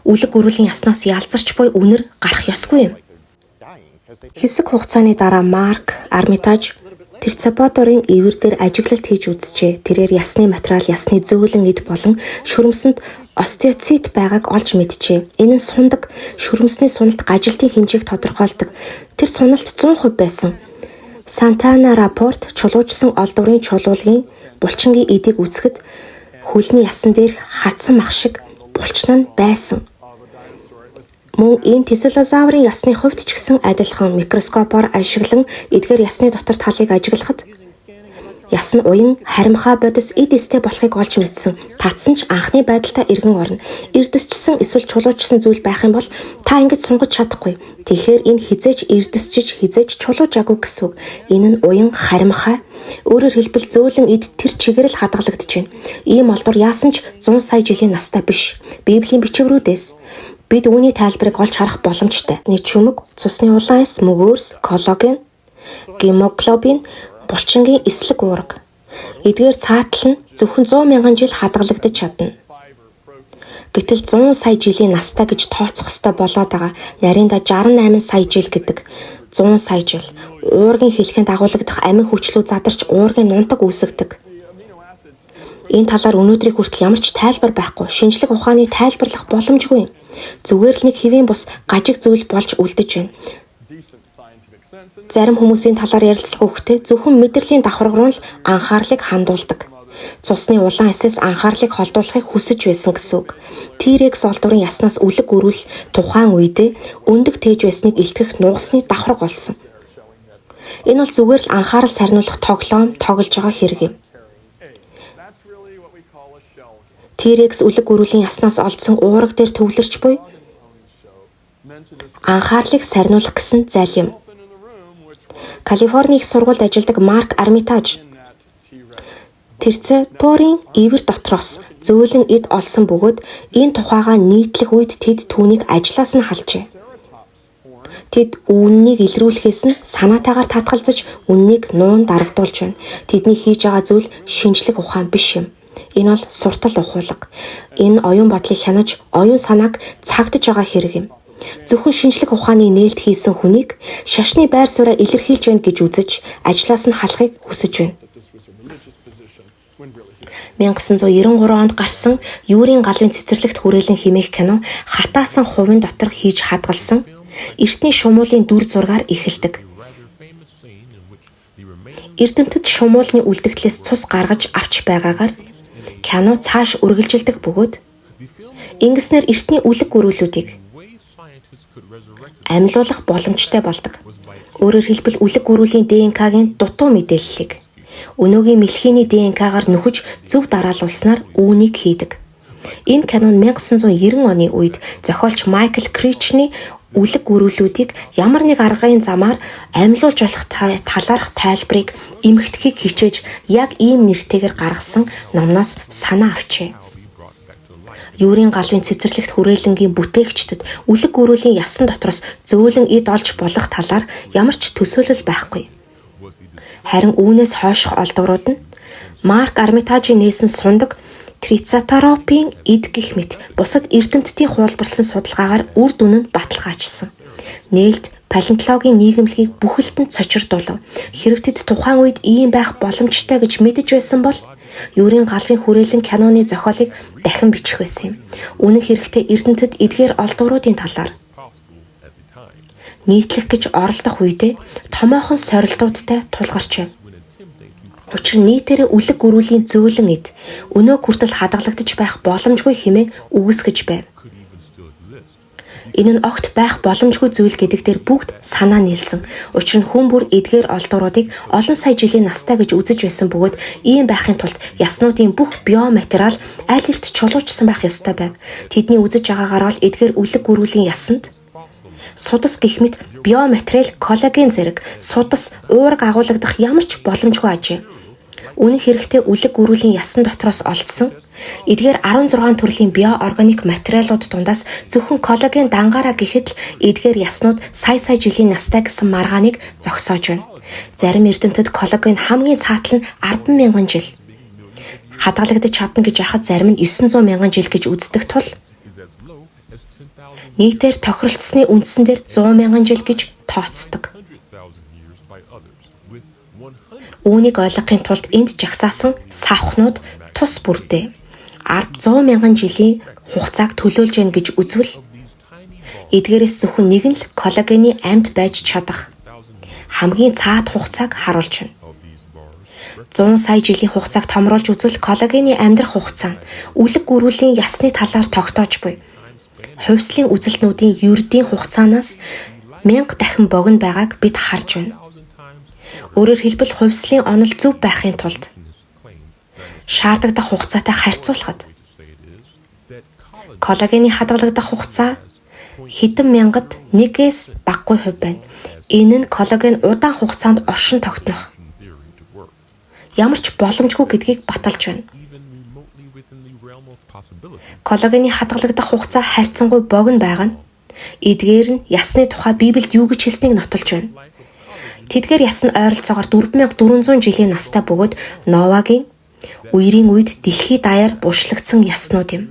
Үлэг гөрүүлийн яснаас ялзарч буй үнэр гарах ёсгүй юм. Хэсэг хугацааны дараа Марк Армитаж Трицератопсын ивэр дээр ажиглалт хийж үзжээ. Тэрээр ясны материал, ясны зөөлөн эд болон шөрөмсөнд остеоцит байгааг олж мэджээ. Энэ нь сундаг шөрөмсний суналт гажилтын хэмжээг тодорхойлдог. Тэр суналт 100% байсан. Сантана Рапорт чулуужсан олдврын чулуулгын булчингийн эдийг үзэхэд хөлний ясан дээрх хатсан мах шиг булчин нь байсан. Мөн энэ Тесилозаврын ясны хувьд ч гэсэн адилхан микроскопоор ашиглан эдгээр ясны дотор талыг ажиглахад яс нь уян харимхаа бодис эд эстэй болохыг олж мэдсэн. Татсан ч анхны байдалтай эргэн орно. Эрдэсчсэн эсвэл чулуужсан зүйл байх юм бол та ингэж сунгаж чадахгүй. Тэгэхээр энэ хизээж эрдэсчиж хизээж чулуужаагүй гэсэн үг. Энэ нь уян харимхай. Өөрөөр хэлбэл зөөлөн эд тэр чигээр л хадгалагдаж байна. Ийм олдвор яасан ч 100 сая жилийн настай биш. Библийн бичвэрүүдээс бид үүний тайлбарыг олж харах боломжтой. Чүмэг, цусны улаан эс, мөгөөрс, коллаген, гемоглобин, булчингийн эслэг уурга. Эдгээр цаатал нь зөвхөн 100 мянган жил хадгалагдаж чадна. Гэтэл 100 сая жилийн настай гэж тооцох ёстой болоод байгаа. Нарийнда 68 сая жил гэдэг. 100 сая жил. Уургийн хэлхэнд дагуулгадах амин хүчлүү задарч уургийн нунтаг үүсгэдэг. Энэ талаар өнөөдрийг хүртэл ямар ч тайлбар байхгүй. Шинжлэх ухааны тайлбарлах боломжгүй юм. Зүгээр л нэг хэвийн бус гажиг зүйл болж үлдэж байна. Зарим хүмүүсийн талаар ярилцлага өгөхдөө зөвхөн мэдрэлийн давхарга руу л анхаарлыг хандуулдаг. Цусны улаан эсээс анхаарлыг холдуулахыг хүсэж байсан гэсэн үг. T-Rex олдврын яснаас үлэг гөрүүл тухайн үедээ өндөг тээж байсныг илтгэх нугасны давхарга олсон. Энэ бол зүгээр л анхаарал сарниулах тоглоом тоглож байгаа хэрэг юм. T-Rex үлэг гөрүүлийн яснаас олдсон уураг дээр төвлөрч буй анхаарлыг сарниулах гэсэн зал юм. Калифорни их сургуульд ажилладаг Марк Армитаж Трицератопсын ивэр дотроос зөөлөн эд олсон бөгөөд энэ тухайгаа нийтлэх үед тэд түүнийг ажлаас нь халжээ. Тэд үннийг илрүүлэхээс нь санаатайгаар татгалзаж үннийг нуун дарагдуулж байна. Тэдний хийж байгаа зүйл шинжлэх ухаан биш юм. Энэ бол суртал ухуулга. Энэ оюун бодлыг хянаж, оюун санааг цагдаж байгаа хэрэг юм. Зөвхөн шинжлэх ухааны нээлт хийсэн хүнийг шашны байр сууриа илэрхийлж байна гэж үзэж, ажлаас нь халахыг хүсэж байна. 1993 онд гарсан Юрийн галын цэцэрлэгт хүрээлэн хэмээх кино хатаасан хувийн дотор хийж хадгалсан эртний шумуулын дүр зургаар эхэлдэг. Эрдэмтэд шумуулны үлдэгдлээс цус гаргаж авч байгаагаар кино цааш үргэлжилдэг бөгөөд ингэснээр эртний үлэг гөрүүлүүдийг амьлуулах боломжтой болдог. Өөрөөр хэлбэл үлэг гөрүүлийн ДНК-гийн дутуу мэдээллийг Өнөөгийн мэлхийний ДНК-гаар нөхөж зөв дараалуулснаар үүнийг хийдэг. Энэ кино нь 1990 оны үед зохиолч Майкл Кричний үлэг гөрүүлүүдийг ямар нэг аргын замаар амьлуулж болох талаарх тайлбарыг эмхтэхийг хичээж яг ийм нэртэйгээр гаргасан номноос санаа авчээ. Юурийн галвын цэцэрлэгт хүрээлэнгийн бүтээгчдэд үлэг гөрүүлийн ясан дотроос зөөлөн эд олж болох талаар ямар ч төсөөлөл байхгүй. Харин үүнээс хойших олдврууд нь Марк Армитажийн нээсэн сундаг Трицератопын эд гэх мэт бусад эрдэмтдийн хуулбарласан судалгаагаар үр дүн нь баталгаажсан. Нээлт палеонтологийн нийгэмлэгийг бүхэлд нь цочирдуулав. Хэрэв тэд тухайн үед ийм байх боломжтой гэж мэдэж байсан бол Юурийн галвын хүрээлэн киноны зохиолыг дахин бичих байсан юм. Үнэн хэрэгтээ эрдэмтэд эдгээр олдвруудын талаар нийтлэх гэж оролдох үедээ томоохон сорилтуудтай тулгарч байв. Учир нь нийтээрээ үлэг гөрүүлийн зөөлөн эд өнөө хүртэл хадгалагдаж байх боломжгүй хэмээн үгүйсгэж байв. Энэ нь огт байх боломжгүй зүйл гэдэг дээр бүгд санаа нийлсэн. Учир нь хүн бүр эдгээр олдвруудыг олон сая жилийн настай гэж үзэж байсан бөгөөд ийм байхын тулд яснуудын бүх биоматериал аль эрт чулуужсан байх ёстой байв. Тэдний үзэж байгаагаар бол эдгээр үлэг гөрүүлийн ясанд судас гэх мэт биоматериал, коллаген зэрэг судас уураг агуулгадах ямар ч боломжгүй ажээ. Үнэн хэрэгтээ үлэг гөрүүлийн ясан дотроос олдсон эдгээр 16 төрлийн биоорганик материалууд дундаас зөвхөн коллаген дангаараа гэхэд л эдгээр яснууд сая сая жилийн настай гэсэн маргааныг зогсоож байна. Зарим эрдэмтэд коллаген хамгийн цаатал нь 10,000 жил хадгалагдаж чадна гэж яхад зарим нь 900 мянган жил гэж үздэг тул нийтээр тохиролцсны үндсэн дээр 100 мянган жил гэж тооцдог. Үүнийг ойлгохын тулд энд жагсаасан савхнууд тус бүрдээ 100 мянган жилийн хугацааг төлөөлж байна гэж үзвэл эдгээрээс зөвхөн нэг нь л коллагены амьд байж чадах хамгийн цаад хугацааг харуулж байна. 100 сая жилийн хугацааг томруулж үзвэл коллагены амьдрах хугацаа нь үлэг гөрүүлийн ясны талаар тогтоож буй хувьслын үзэлтнүүдийн ердийн хугацаанаас 1000 дахин богино байгааг бид харж байна. Өөрөөр хэлбэл хувьслын онол зөв байхын тулд шаардлагадах хугацаатай харьцуулахад коллагены хадгалагдах хугацаа хэдэн мянгад нэгээс багагүй хувь байна. Энэ нь коллаген удаан хугацаанд оршин тогтнох ямар ч боломжгүй гэдгийг баталж байна. Коллагены хадгалагдах хугацаа харьцангуй богино байгаа нь эдгээр нь ясны тухай Библиэд юу гэж хэлснийг нотолж байна. Тэдгээр яс нь ойролцоогоор 4400 жилийн настай бөгөөд Новагийн үерийн үед дэлхий даяар булшлагдсан яснууд юм.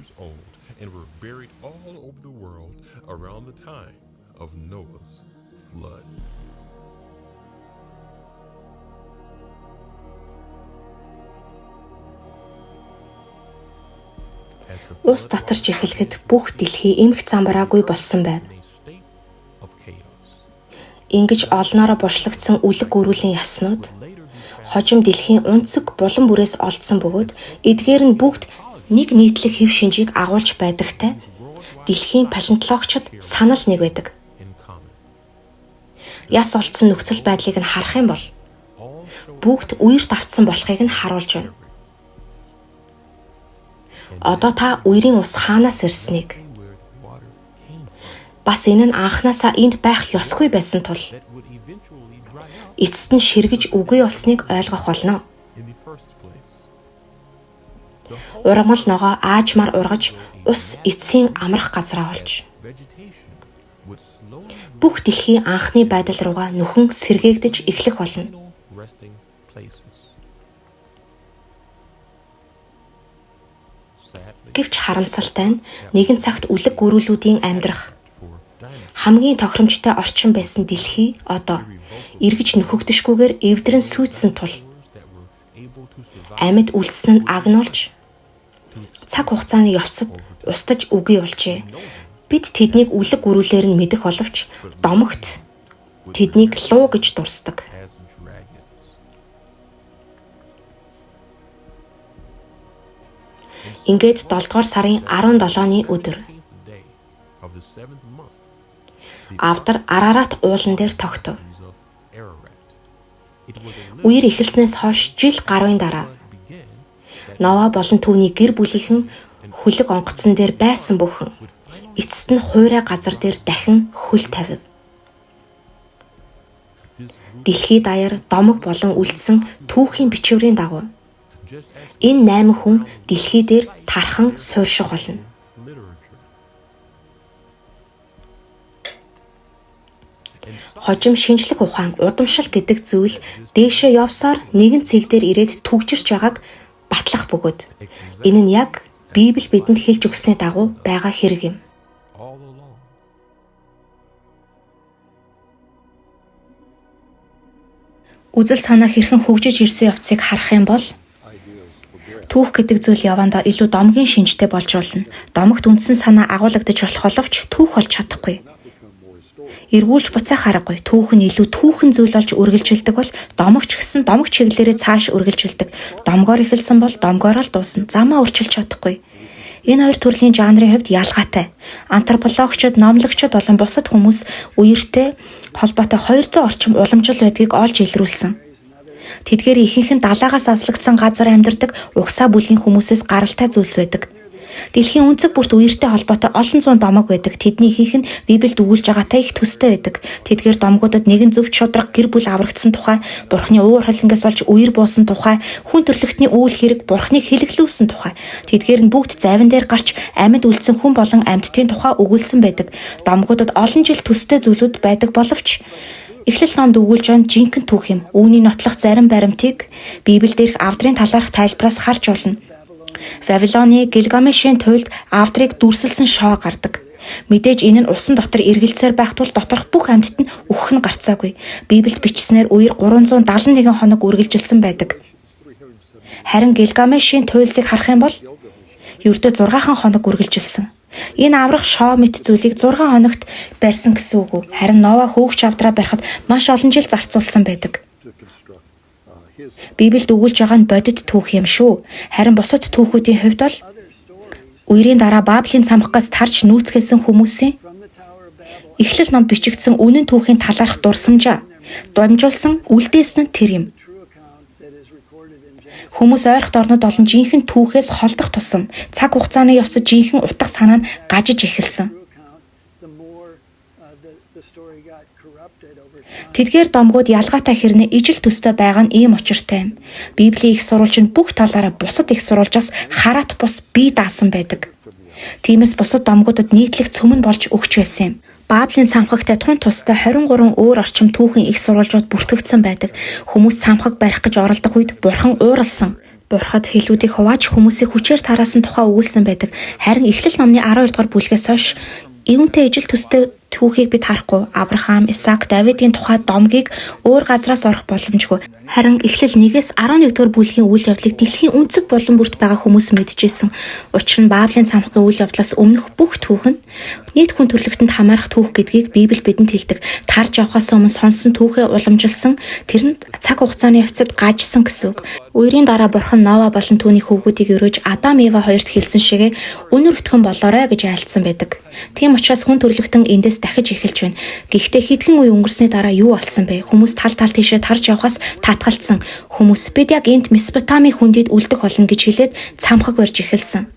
Ус татарч эхлэхэд бүх дэлхий эмх замбараагүй болсон байв. Ингэж олноороо булшлагдсан үлэг гөрүүлийн яснууд хожим дэлхийн өнцөг булан бүрээс олдсон бөгөөд эдгээр нь бүгд нэг нийтлэг хэв шинжийг агуулж байдагтай дэлхийн палеонтологчид санал нэг байдаг. Яс олдсон нөхцөл байдлыг нь харах юм бол бүгд үерт автсан болохыг нь харуулж байна. Одоо та үерийн ус хаанаас ирснийг бас энэ нь анханасаа энд байх ёсгүй байсан тул эцэст нь ширгэж үгүй болсныг ойлгох болно. Ургамал ногоо аажмаар ургаж ус эцсийн амрах газраа олж бүх дэлхийн анхны байдал руугаа нөхөн сэргээгдэж эхлэх болно. Гэвч харамсалтай нь нэгэн цагт үлэг гөрүүлүүдийн амьдрах хамгийн тохиромжтой орчин байсан дэлхий одоо эргэж нөхөгдөшгүйгээр эвдрэн сүйдсэн тул амьд үлдсэн нь агнуулж цаг хугацааны явцад устж үгүй болжээ. Бид тэднийг үлэг гөрүүлээр нь мэдэх боловч домогт тэднийг луу гэж дурсдаг. Ингээд 7 дугаар сарын 17-ны өдөр Авдар Арарат уулан дээр тогтов. Үер эхэлснээс хойш жил гаруйн дараа Ноа болон түүний гэр бүлийнхэн хөлөг онгоцон дээр байсан бүхэн эцэст нь хуурай газар дээр дахин хөл тавив. Дэлхий даяар домог болон үлдсэн түүхийн бичвэрийн дагуу энэ 8 хүн дэлхий дээр тархан суурьших болно. Хожим шинжлэх ухаан, удамшил гэдэг зүйл дээшээ явсаар нэгэн цэг дээр ирээд түгжирч байгааг батлах бөгөөд энэ нь яг Библи бидэнд хэлж өгсөний дагуу байгаа хэрэг юм. Үзэл санаа хэрхэн хөгжиж ирсэн явцыг харах юм бол түүх гэдэг зүйл явандаа илүү домгийн шинжтэй болж болно. Домогт үндсэн санаа агуулгадаж болох боловч түүх болж чадахгүй. Эргүүлж буцаах аргагүй. Түүх нь илүү түүхэн зүйл болж үргэлжилдэг бол домогч гэсэн домог чиглэлээрээ цааш үргэлжилдэг. Домгоор эхэлсэн бол домгоор л дуусна. Замаа өөрчилж чадахгүй. Энэ хоёр төрлийн жанрын хувьд ялгаатай. Антропологчид, номлогчид болон бусад хүмүүс үертэй холбоотой 200 орчим уламжлал байдгийг олж илрүүлсэн. Тэдгээр ихэнх нь далаагаас аслагдсан газар амьдардаг угсаа бүлгийн хүмүүсээс гаралтай зүйлс байдаг. Дэлхийн өнцөг бүрт үертэй холбоотой олон зуун домог байдаг. Тэдний ихэнх нь Библиэд өгүүлж байгаатай их төстэй байдаг. Тэдгээр домгуудад нэгэн зөвч шударга гэр бүл аврагдсан тухай, Бурхны уур хилэнгээс олж үер буусан тухай, хүн төрлөختний үйл хэрэг Бурхныг хэлэглүүлсэн тухай. Тэдгээр нь бүгд завин дээр гарч амьд үлдсэн хүн болон амьтдын тухай өгүүлсэн байдаг. Домгуудад олон жил төстэй зүйлүүд байдаг боловч Эхлэл номд өгүүлж байгаа жинхэнэ түүх юм. Үүний нотлох зарим баримтыг Библиэл дээрх авдрын талаарх тайлбараас харж болно. Вавилоны Гилгамешийн туйлд авдрыг дүрсэлсэн шоо гардаг. Мэдээж энэ нь усан дотор эргэлзээр байх тул доторх бүх амьтад нь үхэх нь гарцаагүй. Библиэд бичснээр үер 371 хоног үргэлжилсэн байдаг. Харин Гилгамешийн туйлсыг харах юм бол ердөө 6 хоног үргэлжилсэн. Энэ аврах шоо мэт зүйлийг 6 хоногт барьсан гэсэн үг үү? Харин Ноа хөөгч авдраа барихад маш олон жил зарцуулсан байдаг. Библиэд өгүүлж байгаа нь бодит түүх юм шүү. Харин бусад түүхүүдийн хувьд бол үерийн дараа Бабелийн цамхгаас тарж нүүцгээсэн хүмүүсийн Эхлэл ном бичигдсэн үнэн түүхийн талаарх дурсамжаа дамжуулсан үлдээсэн нь тэр юм. Хүмүүс ойрхот орнод олон жинхэнэ түүхээс холдох тусам цаг хугацааны явцад жинхэнэ утга санаа нь гажиж эхэлсэн. Тэдгээр домгууд ялгаатай хэрнээ ижил төстэй байгаа нь ийм учиртай юм. Библийн их сурвалж нь бүх талаараа бусад их сурвалжаас хараат бус бие даасан байдаг. Тиймээс бусад домгуудад нийтлэх цөмөн болж өгч байсан юм. Бабелийн цамхагтай тун тустай 23 өөр орчим түүхийн их сурвалжууд бүртгэгдсэн байдаг. Хүмүүс цамхаг барих гэж оролдох үед Бурхан ууралсан. Бурхад хэлүүдийг хувааж хүмүүсийг хүчээр тараасан тухай өгүүлсэн байдаг. Харин Эхлэл номны 12 дугаар бүлгээс хойш Үүнтэй ижил төстэй түүхийг бид харахгүй. Авраам, Исаак, Давидын тухай домгийг өөр газраас орох боломжгүй. Харин Эхлэл 1-ээс 11 дугаар бүлгийн үйл явдлыг дэлхийн өнцөг булан бүрт байгаа хүмүүс мэдчихсэн. Учир нь Бабелийн цамхгийн үйл явдлаас өмнөх бүх түүх нь нийт хүн төрлөختөнд хамаарах түүх гэдгийг Библи бидэнд хэлдэг. Тарж явхаас өмнө сонсон түүхээ уламжилсан, тэр нь цаг хугацааны явцад гажсан гэсэн үг. Үерийн дараа Бурхан Ноа болон түүний хөвгүүдийг өрөөж Адам Ева хоёрт хэлсэн шигээ үнэр өтгөн болоорой гэж айлдсан байдаг. Тийм учраас хүн төрлөختөн эндээс дахиж эхэлж байна. Гэхдээ хэдхэн үе өнгөрсний дараа юу болсон бэ? Хүмүүс тал тал тийшээ тарж явхаас татгалцсан. Хүмүүс бид яг энд Месопотамийн хүндэд үлдэх болно гэж хэлээд цамхаг барьж эхэлсэн.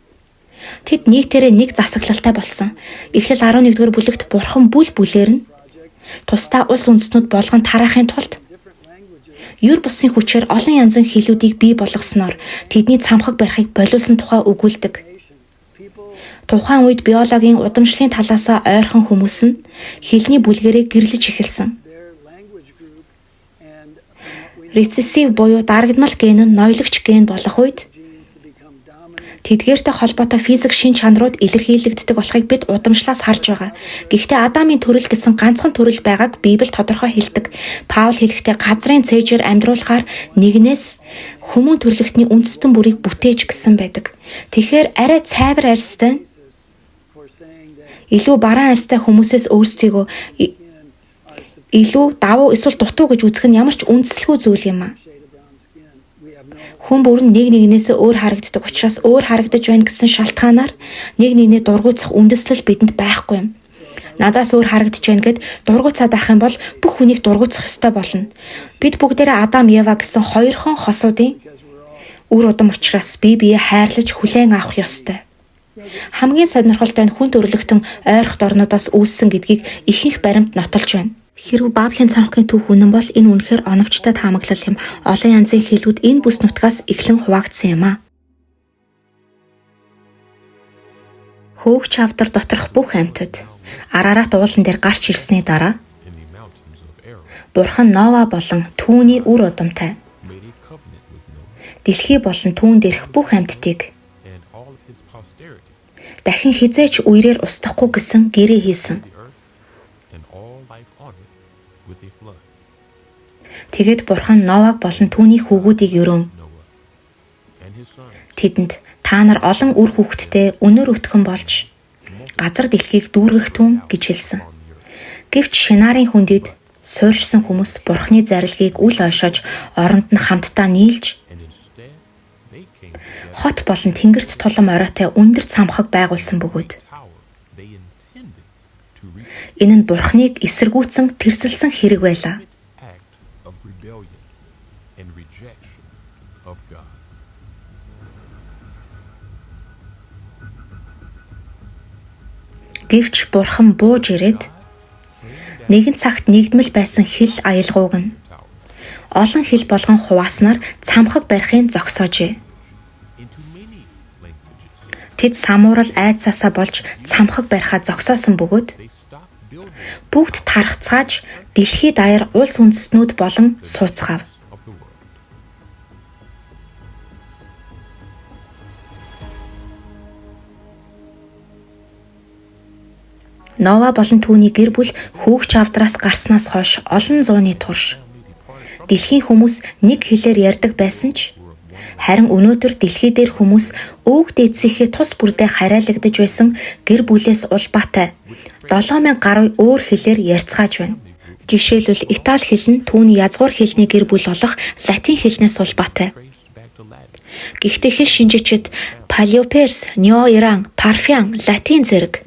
Тэд нийтээрээ нэг засаглалтай болсон. Эхлэл 11-р бүлэгт Бурхан бүл бүлээр нь тусдаа улс үндэстнүүд болгон тараахын тулд ер бусын хүчээр олон янзын хэлүүдийг бий болгосноор тэдний цамхаг барихыг болиулсан тухай өгүүлдэг. Тухайн үед биологийн удамшлын талаас ойрхон хүмүүс нь хэлний бүлгэрээ гэрлэж эхэлсэн. Рецессив буюу дарагдмал ген нь ноёлогч ген болох үед тэдгээртэй холбоотой физик шин чанарууд илэрхийлэгддэг болохыг бид удамшлаас харж байгаа. Гэхдээ Адамын төрөл гэсэн ганцхан төрөл байгааг Библи тодорхой хэлдэг. Паул хэлэхдээ газрын цээжээр амьдруулахаар нэгнээс хүмүүн төрлөختний үндэстэн бүрийг бүтээж гэсэн байдаг. Тэгэхээр арай цайвар арьстай илүү бараан арьстай хүмүүсээс өөрсдийгөө илүү давуу эсвэл дутуу гэж үзэх нь ямар ч үндэслэгүй зүйл юм аа. Хүн бүр нь нэг нэгнээс өөр харагддаг учраас өөр харагдаж байна гэсэн шалтгаанаар нэг нэгнээ дургуутсах үндэслэл бидэнд байхгүй юм. Надаас өөр харагдаж байна гэд дургуцаад байх юм бол бүх хүнийг дургуцах ёстой болно. Бид бүгдээрээ Адам, Ева гэсэн хоёрхон хосуудын үр удам учраас бие биеэ хайрлаж хүлээн авах ёстой. Хамгийн сонирхолтой нь хүн төрөлхтөн ойрхот орнуудаас үүссэн гэдгийг ихэнх баримт нотолж байна. Хэрв Баблийн цамхгийн түүх үнэн бол энэ үнэхээр оновчтой таамаглал юм. Олон янзын хэлүүд энэ бүс нутгаас эхлэн хуваагдсан юм а. Хөөх чавдар доторх бүх амьтад Арарат уулан дээр гарч ирсний дараа Бурхан Нова болон түүний үр удамтай дэлхий болон түүн дээрх бүх амьтдыг дахин хэзээ ч үерээр устгахгүй гэсэн гэрээ хийсэн. Тэгээд Бурхан Новаг болон түүний хүүгүүдийг өрөөн тэдэнд та нар олон үр хүүхэдтэй өнөр өтгөн болж газар дэлхийг дүүргэх түн гэж хэлсэн. Гэвч Шинарын хүндэд суурьшсан хүмүүс Бурханы зарилгийг үл ойшоож оронд нь хамтдаа нийлж хот болон тэнгэрт тулам оройтой өндөр цамхаг байгуулсан бөгөөд энэ нь Бурханыг эсэргүүцэн тэрсэлсэн хэрэг байлаа. Гэвч Бурхан бууж ирээд нэгэн цагт нэгдмэл байсан хил аялгауг нь олон хил болгон хувааснаар цамхаг барихыг зогсоожээ. Тэд самуурал айцаасаа болж цамхаг барихаа зогсоосон бөгөөд бүгд тархацгааж дэлхий даяар улс үндэстнүүд болон сууцгаав. Нова болон түүний гэр бүл хөөх чавдраас гарснаас хойш олон зууны турш дэлхийн хүмүүс нэг хэлээр ярьдаг байсан ч харин өнөөдөр дэлхий дээр хүмүүс өвөг дээдсийнхээ тус бүрдээ харьяалагдаж байсан гэр бүлээс улбаатай 7000 гаруй өөр хэлээр ярьцгааж байна. Жишээлбэл Итали хэл нь түүний язгуур хэлний гэр бүл болох латин хэлнээс улбаатай. Гэхдээ хэл шинжээчид Палеоперс, Нео-Иран, Парфян, Латин зэрэг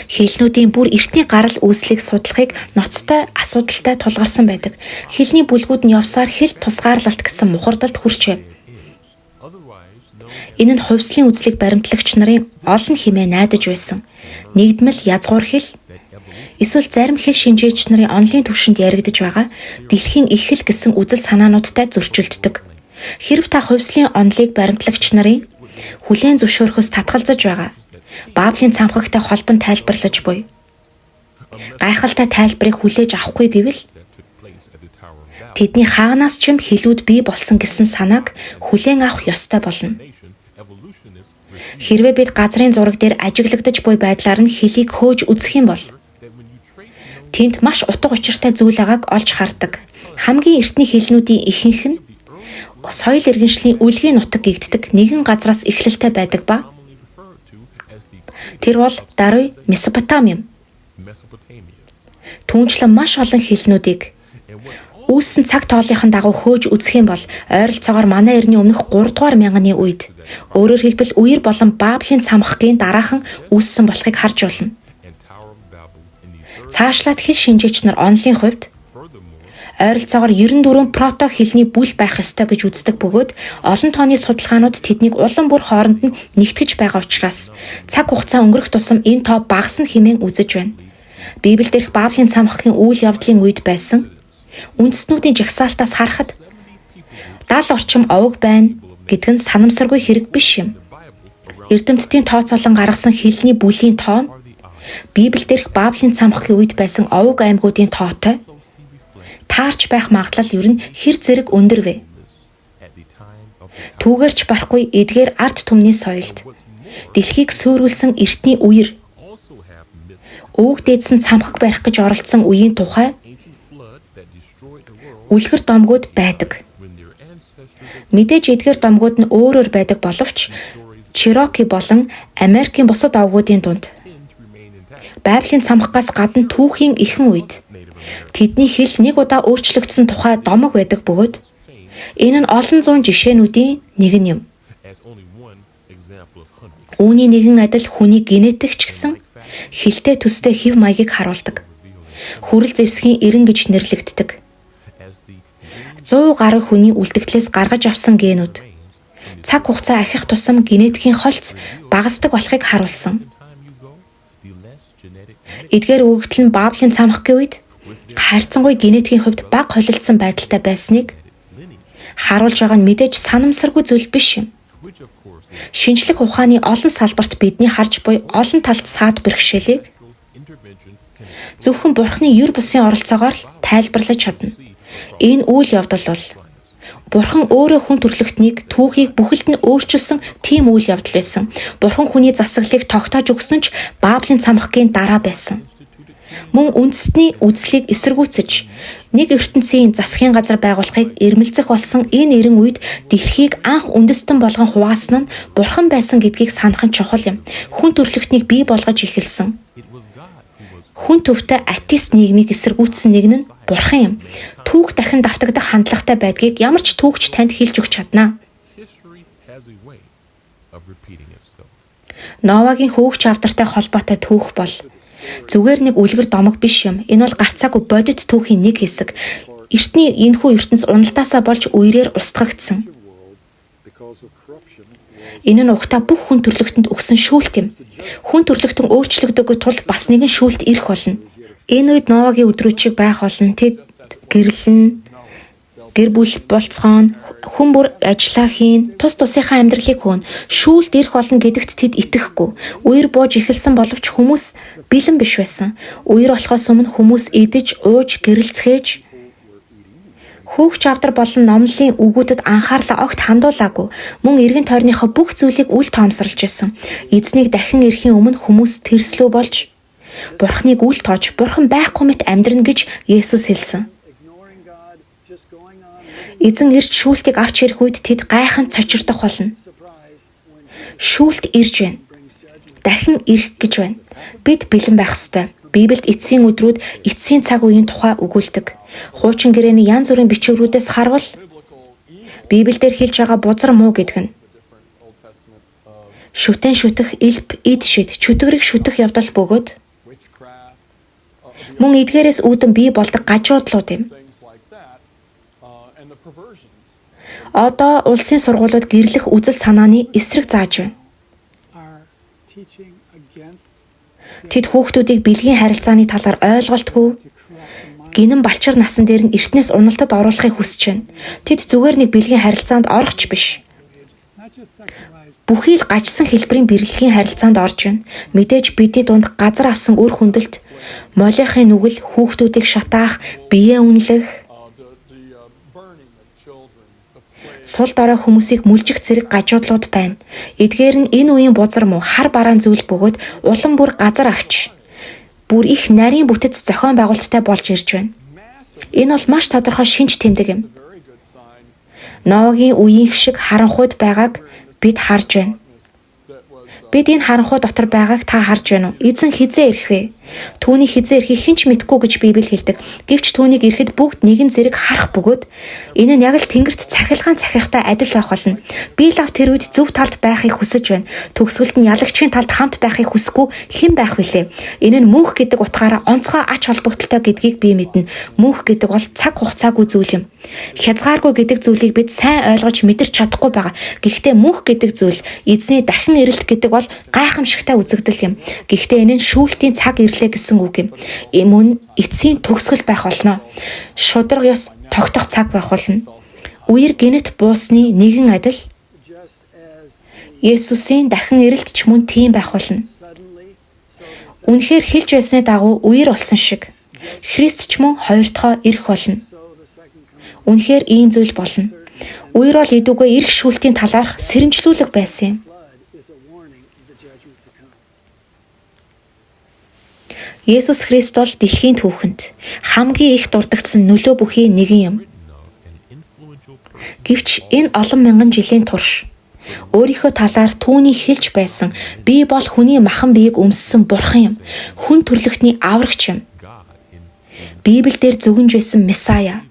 хэлнүүдийн бүр эртний гарал үүслийг судлахыг ноцтой асуудалтай тулгарсан байдаг. Хэлний бүлгүүд нь явсаар хэл тусгаарлалт гэсэн мухардалд хүрч байв. Энэ нь хувьслын үзлийг баримтлагч нарын олон хэмээн найдаж байсан. Нэгдмэл язгуур хэл эсвэл зарим хэл шинжээч нарын онолын түвшинд яригдаж байгаа дэлхийн их хэл гэсэн үзэл санаануудтай зөрчилддөг. Хэрв та хувьслын онолыг баримтлагч нарын хүлээн зөвшөөрөхөөс татгалзаж байгаа Баблийн цамхагтай холбон тайлбарлаж буй гайхалтай тайлбарыг хүлээж авахгүй гэвэл тэдний хаанаас ч юм хэлүүд бий болсон гэсэн санааг хүлээн авах ёстой болно. Хэрвээ бид газрын зураг дээр ажиглагдаж буй байдлаар нь хэлийг хөөж үзэх юм бол тэнд маш утга учиртай зүйл байгааг олж хардаг. Хамгийн эртний хэлнүүдийн ихэнх нь соёл иргэншлийн үлгийн нутаг гэгддэг нэгэн газраас эхлэлтэй байдаг ба тэр бол даруй Месопотами юм. Түүнчлэн маш олон хэлнүүдийг үүссэн цаг тоолынхон дагуу хөөж үзэх юм бол ойролцоогоор манай эртний өмнөх 3 дугаар мянганы үед өөрөөр хэлбэл үер болон Баблийн цамхагийн дараахан үүссэн болохыг харж болно. Цаашлаад хэл шинжээч нар онолын хувьд ойролцоогоор 94 прото хэлний бүл байх ёстой гэж үздэг бөгөөд олон тооны судалгаанууд тэднийг улам бүр хооронд нь нэгтгэж байгаа учраас цаг хугацаа өнгөрөх тусам энэ тоо багасна хэмээн үзэж байна. Библиэд ирэх Баблийн цамхагийн үйл явдлын үед байсан үндэстнүүдийн жагсаалтаас харахад 70 орчим овог байна гэдг нь санамсаргүй хэрэг биш юм. Эрдэмтдийн тооцоолон гаргасан хэлний бүлийн тоо нь Библиэд ирэх Баблийн цамхагийн үед байсан овог аймагуудын тоотой таарч байх магадлал ер нь хэр зэрэг өндөр вэ? Түүгээрч барахгүй эдгээр ард түмний соёлд дэлхийг суйруулсан эртний үер өвөг дээдсэн цамхаг барих гэж оролдсон үеийн тухай үлгэр домгууд байдаг. Мэдээж эдгээр домгууд нь өөрөөр байдаг боловч Чироки болон Америкийн бусад овгуудын дунд Библийн цамхгаас гадна түүхийн ихэнх үед тэдний хэл нэг удаа өөрчлөгдсөн тухай домог байдаг бөгөөд энэ нь олон зуун жишээнүүдийн нэг нь юм. Үүний нэгэн адил хүний генетик ч гэсэн Хилтэй төстэй хэв маягийг харуулдаг. Хүрэл зэвсгийн эрен гэж нэрлэгддэг. 100 гаруй хүний үлдэгдлээс гаргаж авсан генүүд цаг хугацаа ахих тусам генетикийн холц багасдаг болохыг харуулсан. Эдгээр өгөгдөл нь Баблийн цамхагийн үед харьцангуй генетикийн хувьд бага холилдсон байдалтай байсныг харуулж байгаа нь мэдээж санамсаргүй зүйл биш юм. Шинжлэх ухааны олон салбарт бидний харж буй олон талт саад бэрхшээлийг зөвхөн Бурхны ер бусын оролцоогоор л тайлбарлаж чадна. Энэ үйл явдал бол Бурхан өөрөө хүн төрлөختнийг түүхийг бүхэлд нь өөрчилсөн тийм үйл явдал байсан. Бурхан хүний засаглалыг тогтоож өгсөн ч Баблийн цамхагийн дараа байсан. Мөн үндэстний үзлийг эсэргүүцэж нэг ертөнцийн засгийн газар байгуулахыг эрмэлзэх болсон энэ эрен үед дэлхийг анх үндэстэн болгон хуваасан нь Бурхан байсан гэдгийг санах нь чухал юм. Хүн төрлөختнийг бий болгож эхэлсэн. Хүн төвтэй атеист нийгмийг эсэргүүцсэн нэг нь Бурхан юм. Түүх дахин давтагдах хандлагатай байдгийг ямар ч түүхч танд хэлж өгч чадна. Новагийн хөөгч авдартай холбоотой түүх бол зүгээр нэг үлгэр домог биш юм. Энэ бол гарцаагүй бодит түүхийн нэг хэсэг. Эртний энэхүү ертөнц уналдаасаа болж үерээр устгагдсан. Энэ нь угтаа бүх хүн төрлөختөнд өгсөн шүүлт юм. Хүн төрлөختөн өөрчлөгдөөгүй тул бас нэгэн шүүлт ирэх болно. Энэ үед Новагийн өдрүүд шиг байх болно. Тэд гэрлэн, гэр бүл болцгоон, хүн бүр ажиллаа хийн, тус тусынхаа амьдралыг хөөнө. Шүүлт ирэх болно гэдэгт тэд итгэхгүй. Үер бууж эхэлсэн боловч хүмүүс бэлэн биш байсан. Үер болохоос өмнө хүмүүс идэж, ууж, гэрэлцгээж хөөгч авдар болон номлолын үгүүдэд анхаарлаа огт хандуулаагүй. Мөн эргэн тойрныхоо бүх зүйлийг үл тоомсорлж байсан. Эзнийг дахин ирэхийн өмнө хүмүүс тэрслүү болж Бурхныг үл тоож, Бурхан байхгүй мэт амьдрна гэж Есүс хэлсэн. Эзэн ирж шүүлтийг авч ирэх үед тэд гайхан цочирдох болно. Шүүлт ирж байна. Дахин ирэх гэж байна. Бид бэлэн байх ёстой. Библиэд эцсийн өдрүүд, эцсийн цаг үеийн тухай өгүүлдэг. Хуучин гэрээний янз бүрийн бичвэрүүдээс харвал Библиэлд хэлж байгаа бузар муу гэдэг нь шүтэн шүтэх, элб, эд шид, чөтгөрийг шүтэх явдал бөгөөд мөн эдгээрээс үүдэн бий болдог гажуудлууд юм. Одоо улсын сургуулиуд гэрлэх үзэл санааны эсрэг зааж байна. Тэд хүүхдүүдийг бэлгийн харилцааны талаар ойлголтгүй гинэн балчир насан дээр нь эртнээс уналтад оруулахыг хүсэж байна. Тэд зүгээр нэг бэлгийн харилцаанд орох ч биш. Бүхий л гажсан хэлбэрийн бэлгийн харилцаанд орж байна. Мэдээж бидний дунд газар авсан үр хүндэлт, молийнхын нүгэл, хүүхдүүдийг шатаах, биеэ үнэлэх, сул дорой хүмүүсийг мүлжих зэрэг гажуудлууд байна. Эдгээр нь энэ үеийн бузар муу хар бараан зүйл бөгөөд улам бүр газар авч бүр их нарийн бүтэц зохион байгуулалттай болж ирж байна. Энэ бол маш тодорхой шинж тэмдэг юм. Новагийн үеийнх шиг харанхуйд байгааг бид харж байна. Бид энэ харанхуй дотор байгааг та харж байна уу? Эзэн хизээ ирэх вэ? Түүний хизээ ирэхийг хэн ч мэдэхгүй гэж Библи хэлдэг. Гэвч түүнийг ирэхэд бүгд нэгэн зэрэг харах бөгөөд энэ нь яг л тэнгэрт цахилгаан цахихтай адил байх болно. Би лав тэр үед зөв талд байхыг хүсэж байна. Төгсгөлд нь ялагчийн талд хамт байхыг хүсэхгүй хэн байх вүлээ? Энэ нь мөнх гэдэг утгаараа онцгой ач холбогдолтой гэдгийг би мэднэ. Мөнх гэдэг бол цаг хугацаагүй зүйл юм. Хязгааргүй гэдэг зүйлийг бид сайн ойлгож мэдэрч чадахгүй байгаа. Гэхдээ мөнх гэдэг зүйл эзний дахин ирэлт гэдэг бол гайхамшигтай үзэгдэл юм. Гэхдээ энэ нь шүүлтийн цаг ирлээ гэсэн үг юм. Мөн эцсийн төгсгөл байх болно. Шударга ёс тогтох цаг байх болно. Үер гинэт буусны нэгэн адил Есүсийн дахин ирэлт ч мөн тийм байх болно. Үнэхээр хэлж байсны дагуу үер болсон шиг Христ ч мөн хоёр дахь ирэх болно. Үнэхээр ийм зүйл болно. Үер бол эдүгээ эрх шүүлтийн талаарх сэрэмжлүүлэг байсан юм. Есүс Христ бол дэлхийн түүхэнд хамгийн их дурддагдсан нөлөө бүхий нэгэн юм. Гэвч энэ олон мянган жилийн турш өөрийнхөө талаар түүний хэлж байсан би бол хүний махан биеийг өмссөн бурхан юм. Хүн төрлөختний аврагч юм. Библиэлд зөвгөнж байсан Месая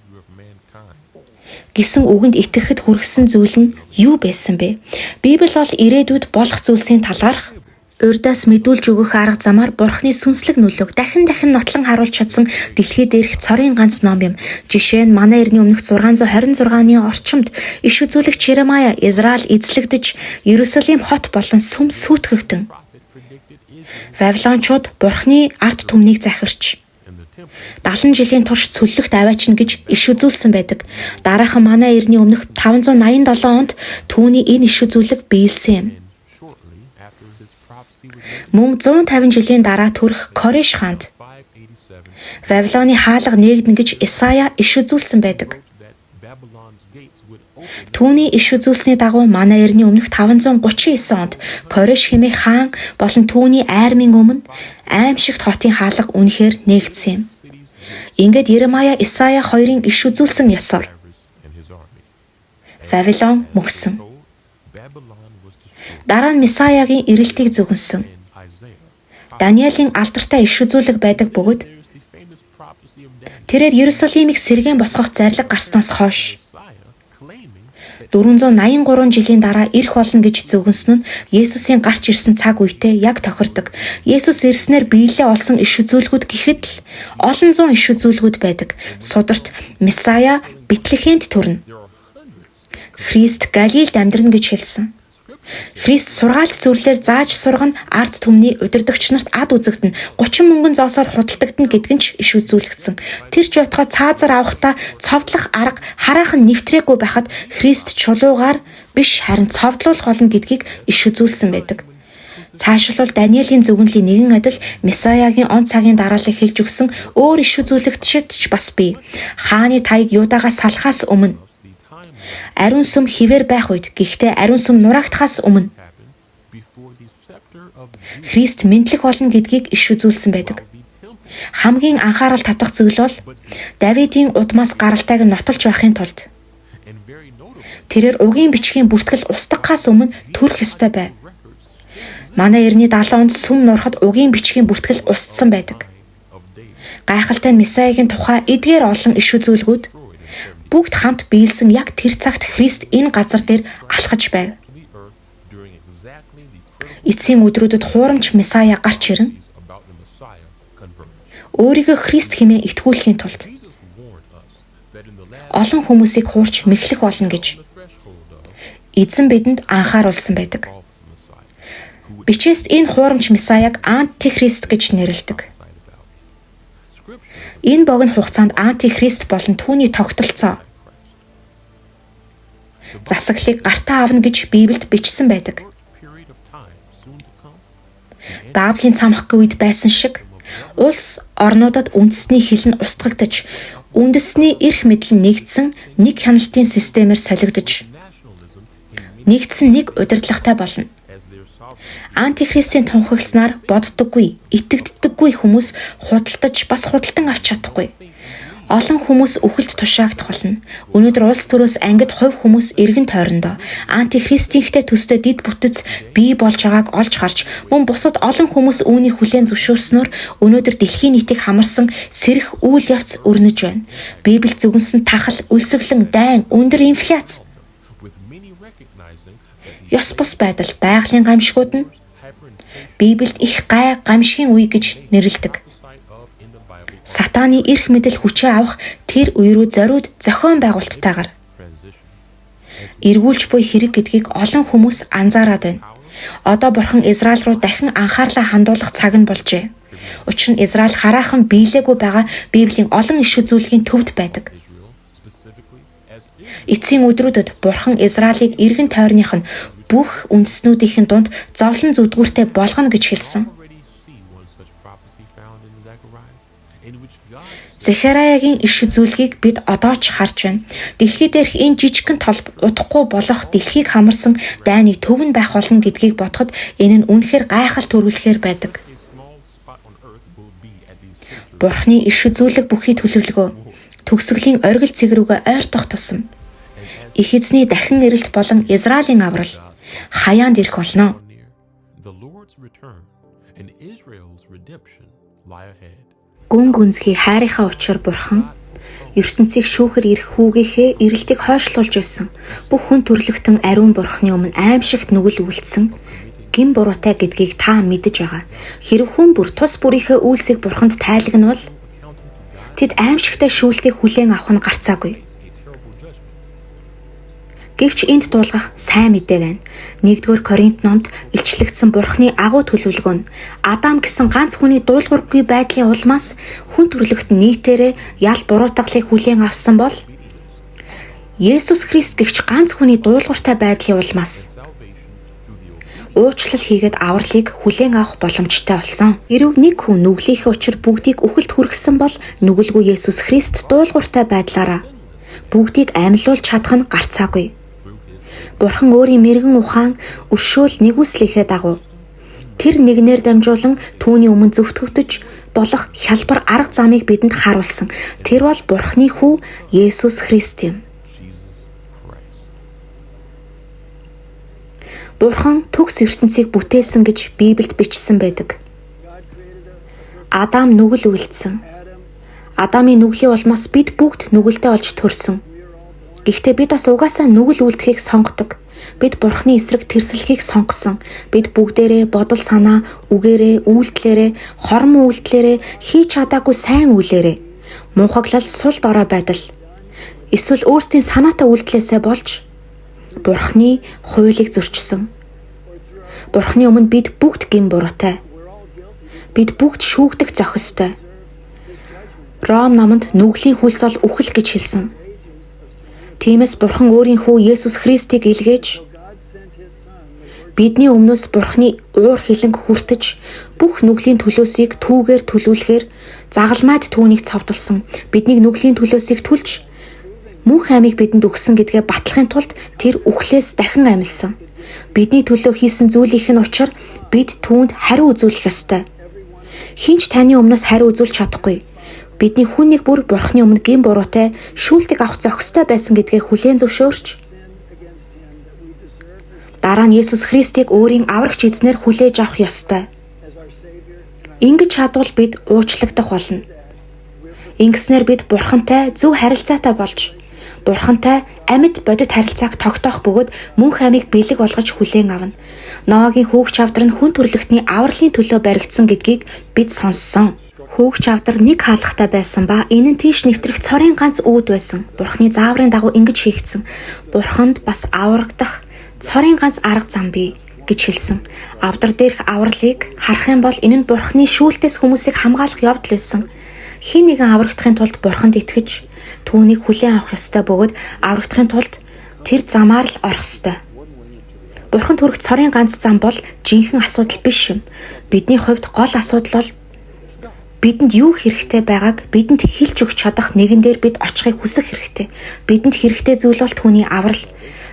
гэсэн үгэнд итгэхэд хүргэсэн зүйл нь юу байсан бэ? Библи бол ирээдүйд болох зүйлсийн талаарх Урдаас мэдүүлж өгөх арга замаар Бурхны сүнслэг нөлөөг дахин дахин нотлон харуулж чадсан дэлхий дээрх цорын ганц ном юм. Жишээ нь манай эртний өмнөх 626 оны орчимд иш үзүүлэгч Еремая Израиль эзлэгдэж Иерусалим хот болон сүм сүйтгэгдэн. Вавилончууд Бурхны ард түмнийг захирч 70 жилийн турш цөллөгт аваачна гэж иш үзүүлсэн байдаг. Дараахан манай эртний өмнөх 587 онд түүний энэ иш үзүүлэг биелсэн юм. Мөн 150 жилийн дараа төрөх Кореш хаанд Вавилоны хаалга нээгдэнэ гэж Исая иш үзүүлсэн байдаг. Түүний иш үзүүлсний дагуу манай эртний өмнөх 539 онд Кореш хэмээх хаан болон түүний армийн өмнө аймшигт хотын хаалга үнэхээр нээгдсэн юм. Ингээд Еремая, Исая хоёрын иш үзүүлсэн ёсоор Вавилон мөксөн. Дараа нь Месаягийн ирэлтийг зөвгөнсөн. Даниэлийн алдартай иш үзүүлэг байдаг бөгөөд тэрээр Иерусалимыг сэргээн босгох зарлиг гарснаас хойш 483 жилийн дараа ирэх болно гэж зөвгөнсөн нь Есүсийн гарч ирсэн цаг үетэй яг тохирдог. Есүс ирснээр биелэлээ олсон иш үзүүлгүүд гэхэд л олон зуун иш үзүүлгүүд байдаг. Сударт Месая Бэтлехемд төрнө. Христ Галилд амьдрна гэж хэлсэн. Христ сургаалт зүрлээр зааж сургана, ард түмний удирдагч нарт ад үзэгдэнэ, 30 мөнгөн зоосоор худалдагдана гэдг нь ч иш үзүүлэгдсэн. Тэр ч байтугай цаазар авахдаа цовдлох арга хараахан нэвтрээгүй байхад Христ чулуугаар биш харин цовдлуулах болно гэдгийг иш үзүүлсэн байдаг. Цаашлбал Даниэлийн зөвгөнлийн нэгэн адил Месаягийн он цагийн дарааллыг хэлж өгсөн өөр иш үзүүлэгчид ч бас бий. Хааны таяг Юдагаас салхаас өмнө ариун сүм хിവэр байх үед, гэхдээ ариун сүм нураагдахаас өмнө Христ мэдлэх болно гэдгийг иш үзүүлсэн байдаг. Хамгийн анхаарал татах зүйл бол Давидын удмаас гаралтайг нотолж байхын тулд тэрээр угийн бичгийн бүртгэл устгахаас өмнө төрөх ёстой байв. Манай эртний 70 онд сүм нурахад угийн бичгийн бүртгэл устсан байдаг. Гайхалтай нь Месаягийн тухай эдгээр олон иш үзүүлгүүд бүгд хамт биелсэн яг тэр цагт Христ энэ газар дээр алхаж байв. Эцсийн өдрүүдэд хуурамч Месая гарч ирэн өөрийгөө Христ хэмээн итгүүлэхийн тулд олон хүмүүсийг хуурч мэхлэх болно гэж Эзэн бидэнд анхааруулсан байдаг. Бичээст энэ хуурамч Месаяг Антихрист гэж нэрлэдэг. Энэ богино хугацаанд Антихрист болон түүний тогтолцоо засаглалыг гартаа авна гэж Библиэд бичсэн байдаг. Бабелийн цамхагийн үед байсан шиг улс орнуудад үндэсний хил нь устгагдаж, үндэсний эрх мэдэл нь нэгдсэн нэг хяналтын системээр солигдож, нэгдсэн нэг удирдлагатай болно. Антихристийн тунхагласнаар боддоггүй, итгэддэггүй хүмүүс худалдаж бас худалдан авч чадахгүй. Олон хүмүүс үхэлд тушаагдах болно. Өнөөдөр улс төрөөс ангид хувь хүмүүс эргэн тойрондоо антихристийнхтэй төстэй дид бүтэц бий болж байгааг олж харж, мөн бусад олон хүмүүс үүнийг хүлээн зөвшөөрснөөр өнөөдөр дэлхийн нийтийг хамарсан сэрэх үйл явц өрнөж байна. Библиэд зөвгөнсөн тахал, өлсгөлэн, дайн, өндөр инфляц, ёс бус байдал, байгалийн гамшигуд нь Библиэд их гай гамшигын үе гэж нэрлэдэг. Сатааны эрх мэдэл хүчээ авах тэр үе рүү зориуд зохион байгуулалттайгаар эргүүлж буй хэрэг гэдгийг олон хүмүүс анзаараад байна. Одоо Бурхан Израиль руу дахин анхаарлаа хандуулах цаг нь болжээ. Учир нь Израиль хараахан биелээгүй байгаа Библийн олон иш үзүүлгийн төвд байдаг. Эцсийн өдрүүдэд Бурхан Израилийг эргэн тойрных нь бүх үндэстнүүдийн дунд зовлон зүдгүүртэй болгоно гэж хэлсэн. Захариягийн иш үзүүлгийг бид одоо ч харж байна. Дэлхий дээрх энэ жижигхэн толб удахгүй болох дэлхийг хамарсан дайны төв нь байх болно гэдгийг бодоход энэ нь үнэхээр гайхал төрүүлэхээр байдаг. Бурхны иш үзүүлэг бүхий төлөвлөгөө төгсгөлийн оргил цэг рүүгээ ойртох тусам их эзний дахин ирэлт болон Израилийн аврал хаяанд ирэх болно. Гүн гүнзгий хайрынхаа учир Бурхан ертөнцийг шүүхэр ирэх хүүгийнхээ ирэлтийг хойшлуулж байсан. Бүх хүн төрлөختөн ариун Бурханы өмнө аимшигт нүгэл үйлдсэн, гэм буруутай гэдгийг та мэдэж байгаа. Хэрв хүн бүр тус бүрийнхээ үйлсийг Бурханд тайлагнавал тэд аимшигтай шүүлтийг хүлээн авах нь гарцаагүй. Гэвч энд дуулгах сайн мэдээ байна. 1-р Коринт номд илчлэгдсэн Бурхны агуу төлөвлөгөө нь Адам гэсэн ганц хүний дуулуургүй байдлын улмаас хүн төрлөخت нийтээрээ ял буруутгалыг хүлээн авсан бол Есүс Христ гэгч ганц хүний дуулууртай байдлын улмаас уучлал хийгээд авралыг хүлээн авах боломжтой болсон. Хэрв нэг хүн нүглийнхээ учир бүгдийг үхэлд хүргэсэн бол нүгэлгүй Есүс Христ дуулууртай байдлаараа бүгдийг амьлуулж чадах нь гарцаагүй. Бурхан өөрийн мэрэгэн ухаан өршөөл нэгүслийнхээ дагуу тэр нэгнээр дамжуулан түүний өмнө зөвтгөгдөж болох хялбар арга замыг бидэнд харуулсан. Тэр бол Бурханы хүү Есүс Христ юм. Бурхан төгс ертөнцийг бүтээсэн гэж Библиэд бичсэн байдаг. Адам нүгэл үйлдсэн. Адамын нүглийн улмаас бид бүгд нүгэлтэй болж төрсөн. Гэхдээ бид бас угаасаа нүгэл үйлдэхийг сонгодог. Бид Бурханы эсрэг тэрсэлхийг сонгосон. Бид бүгдээрээ бодол санаа, үгээрээ, үйлдэлээрээ, хормон үйлдэлээрээ хийж чадаагүй сайн үйлээрээ мунхаглал, сул дорой байдал эсвэл өөрсдийн санаатай үйлдэлээсээ болж Бурханы хуулийг зөрчсөн. Бурханы өмнө бид бүгд гэм буруутай. Бид бүгд шүүгдэх зохистой. Ром номонд нүглийн хөлс бол үхэл гэж хэлсэн. Тиймээс Бурхан өөрийн хүү Есүс Христийг илгээж бидний өмнөөс Бурханы уур хилэнг хүртэж бүх нүглийн төлөөсийг түүгээр төлүүлэхээр загалмайд түүнийг цовдлсон. Биднийг нүглийн төлөөсийг төлж мөнх амийг бидэнд өгсөн гэдгээ батлахын тулд тэр үхлээс дахин амилсан. Бидний төлөө хийсэн зүйлийнх нь учир бид түүнд хариу үзүүлэх ёстой. Хэн ч таны өмнөөс хариу үзүүлж чадахгүй. Бидний хүн нэг бүр Бурхны өмнө гэм буруутай шүүлтийг авах зохистой байсан гэдгээ хүлээн зөвшөөрч дараа нь Есүс Христийг өөрийн аврагч эзнэр хүлээж авах ёстой. Ингэж чадвал бид уучлагдах болно. Ингэснээр бид Бурхантай зөв харилцаатай болж Бурхантай амьд бодит харилцааг тогтоох бөгөөд мөнх амийг бэлэг болгож хүлээн авна. Ноагийн хөөгч авдар нь хүн төрлөختний авралын төлөө баригдсан гэдгийг бид сонссон. Хөөгч авдар нэг хаалгатай байсан ба энэ нь тийш нэвтрэх цорын ганц үүд байсан. Бурхны зааврын дагуу ингэж хийгдсэн. Бурханд бас аврагдах цорын ганц арга зам бий гэж хэлсэн. Авдар дээрх авралыг харах юм бол энэ нь Бурхны шүүлтээс хүмүүсийг хамгаалах явдал байсан. Хэн нэгэн аврагдахын тулд Бурханд итгэж түүнийг хүлээн авах ёстой бөгөөд аврагдахын тулд тэр замаар л орох ёстой. Бурханд хүрэх цорын ганц зам бол жинхэнэ асуудал биш юм. Бидний хувьд гол асуудал бол бидэнд юу хэрэгтэй байгааг бидэнд хэлж өгч чадах нэгэн дээр бид очихыг хүсэх хэрэгтэй. Бидэнд хэрэгтэй зүйл бол түүний аврал.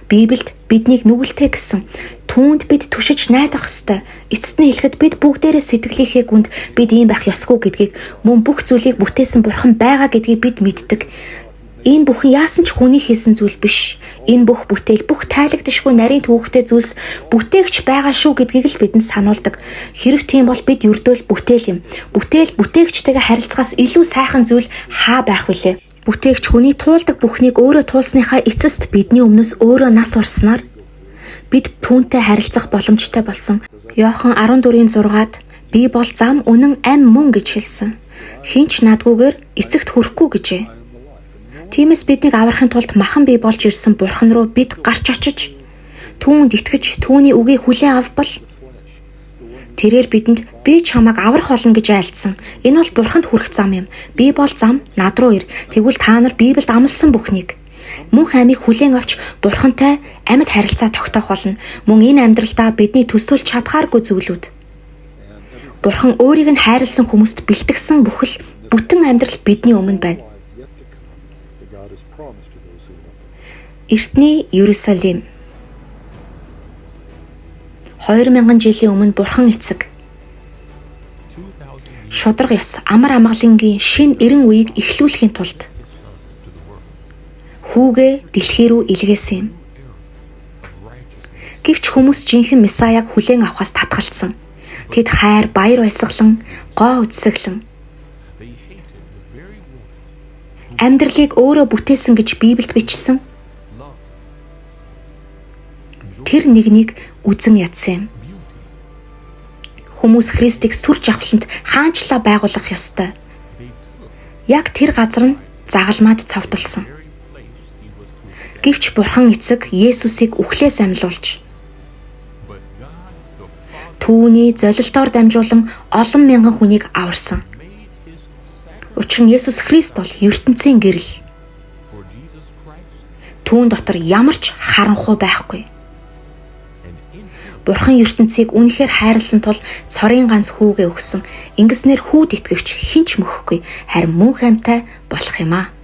Библиэд биднийг нүгэлтэй гэсэн. Түүнд бид түшиж найдах ёстой. Эцэст нь хэлэхэд бид бүгдээрээ сэтгэлийнхээ гүнд бид ийм байх ёсгүй гэдгийг мөн бүх зүйлийг бүтээсэн Бурхан байгаа гэдгийг бид мэддэг. Энэ бүхэн яасан ч хүний хийсэн зүйл биш. Энэ бүх бүтээл, бүх тайлагдашгүй нарийн түүхтэй зүйлс бүтээгч байгаа шүү гэдгийг л бидэнд сануулдаг. Хэрв тийм бол бид ердөөл бүтээл юм. Бүтээл бүтээгчтэйгээ харилцахаас илүү сайхан зүйл хаа байх вүлээ? Бүтээгч хүний туулдаг бүхнийг өөрөө туулсныхаа эцэст бидний өмнөөс өөрөө нас орсноор бид түүнтэй харилцах боломжтой болсон. Иохан 14:6-ад би бол зам, үнэн, ам мөн гэж хэлсэн. Хэн ч надгүйгээр эцэгт хүрэхгүй гэжээ. Тиймээс биднийг аврахын тулд махан бий болж ирсэн Бурхан руу бид гарч очиж түүнд итгэж түүний үгийг хүлээн авбал тэрээр бидэнд би чамайг аврах болно гэж айлдсан. Энэ бол Бурханд хүрэх зам юм. Би бол зам, над руу ир. Тэгвэл та нар Библиэд амласан бүхнийг мөнх амийг хүлээн авч Бурхантай амьд харилцаа тогтоох болно. Мөн энэ амьдралдаа бидний төсөөлж чадхааргүй зүйлүүд. Бурхан өөрийг нь хайрлсан хүмүүст бэлтгэсэн бүхэл бүтэн амьдрал бидний өмнө байна. Эртний Иерусалим 2000 жилийн өмнө Бурхан эцэг шударга ёс амар амгалангийн шинэ эрен үеийг эхлүүлэхийн тулд хүүгээ дэлхий рүү илгээсэн юм. Гэвч хүмүүс жинхэнэ Месаяг хүлээн авахаас татгалцсан. Тэд хайр, баяр баясгалан, гоо үзсэглэн амьдралыг өөрөө бүтээсэн гэж Библиэд бичсэн. Тэр нэгнийг үзэн ядсан юм. Хүмүүс Христийг сүр жавхлант хаанчлаа байгуулах ёстой. Яг тэр газар нь загалмаад цовдлсон. Гэвч Бурхан эцэг Есүсийг үхлээс амьлуулж түүний золилтоор дамжуулан олон мянган хүнийг аварсан. Учир нь Есүс Христ бол ертөнцийн гэрэл. Түүн дотор ямар ч харанхуй байхгүй. Бурхан ертөнцийг үнэхээр хайрлсан тул цорын ганц хүүгээ өгсөн. Ингэснээр хүүд итгэгч хэн ч мөхөхгүй, харин мөнх амьтай болох юм аа.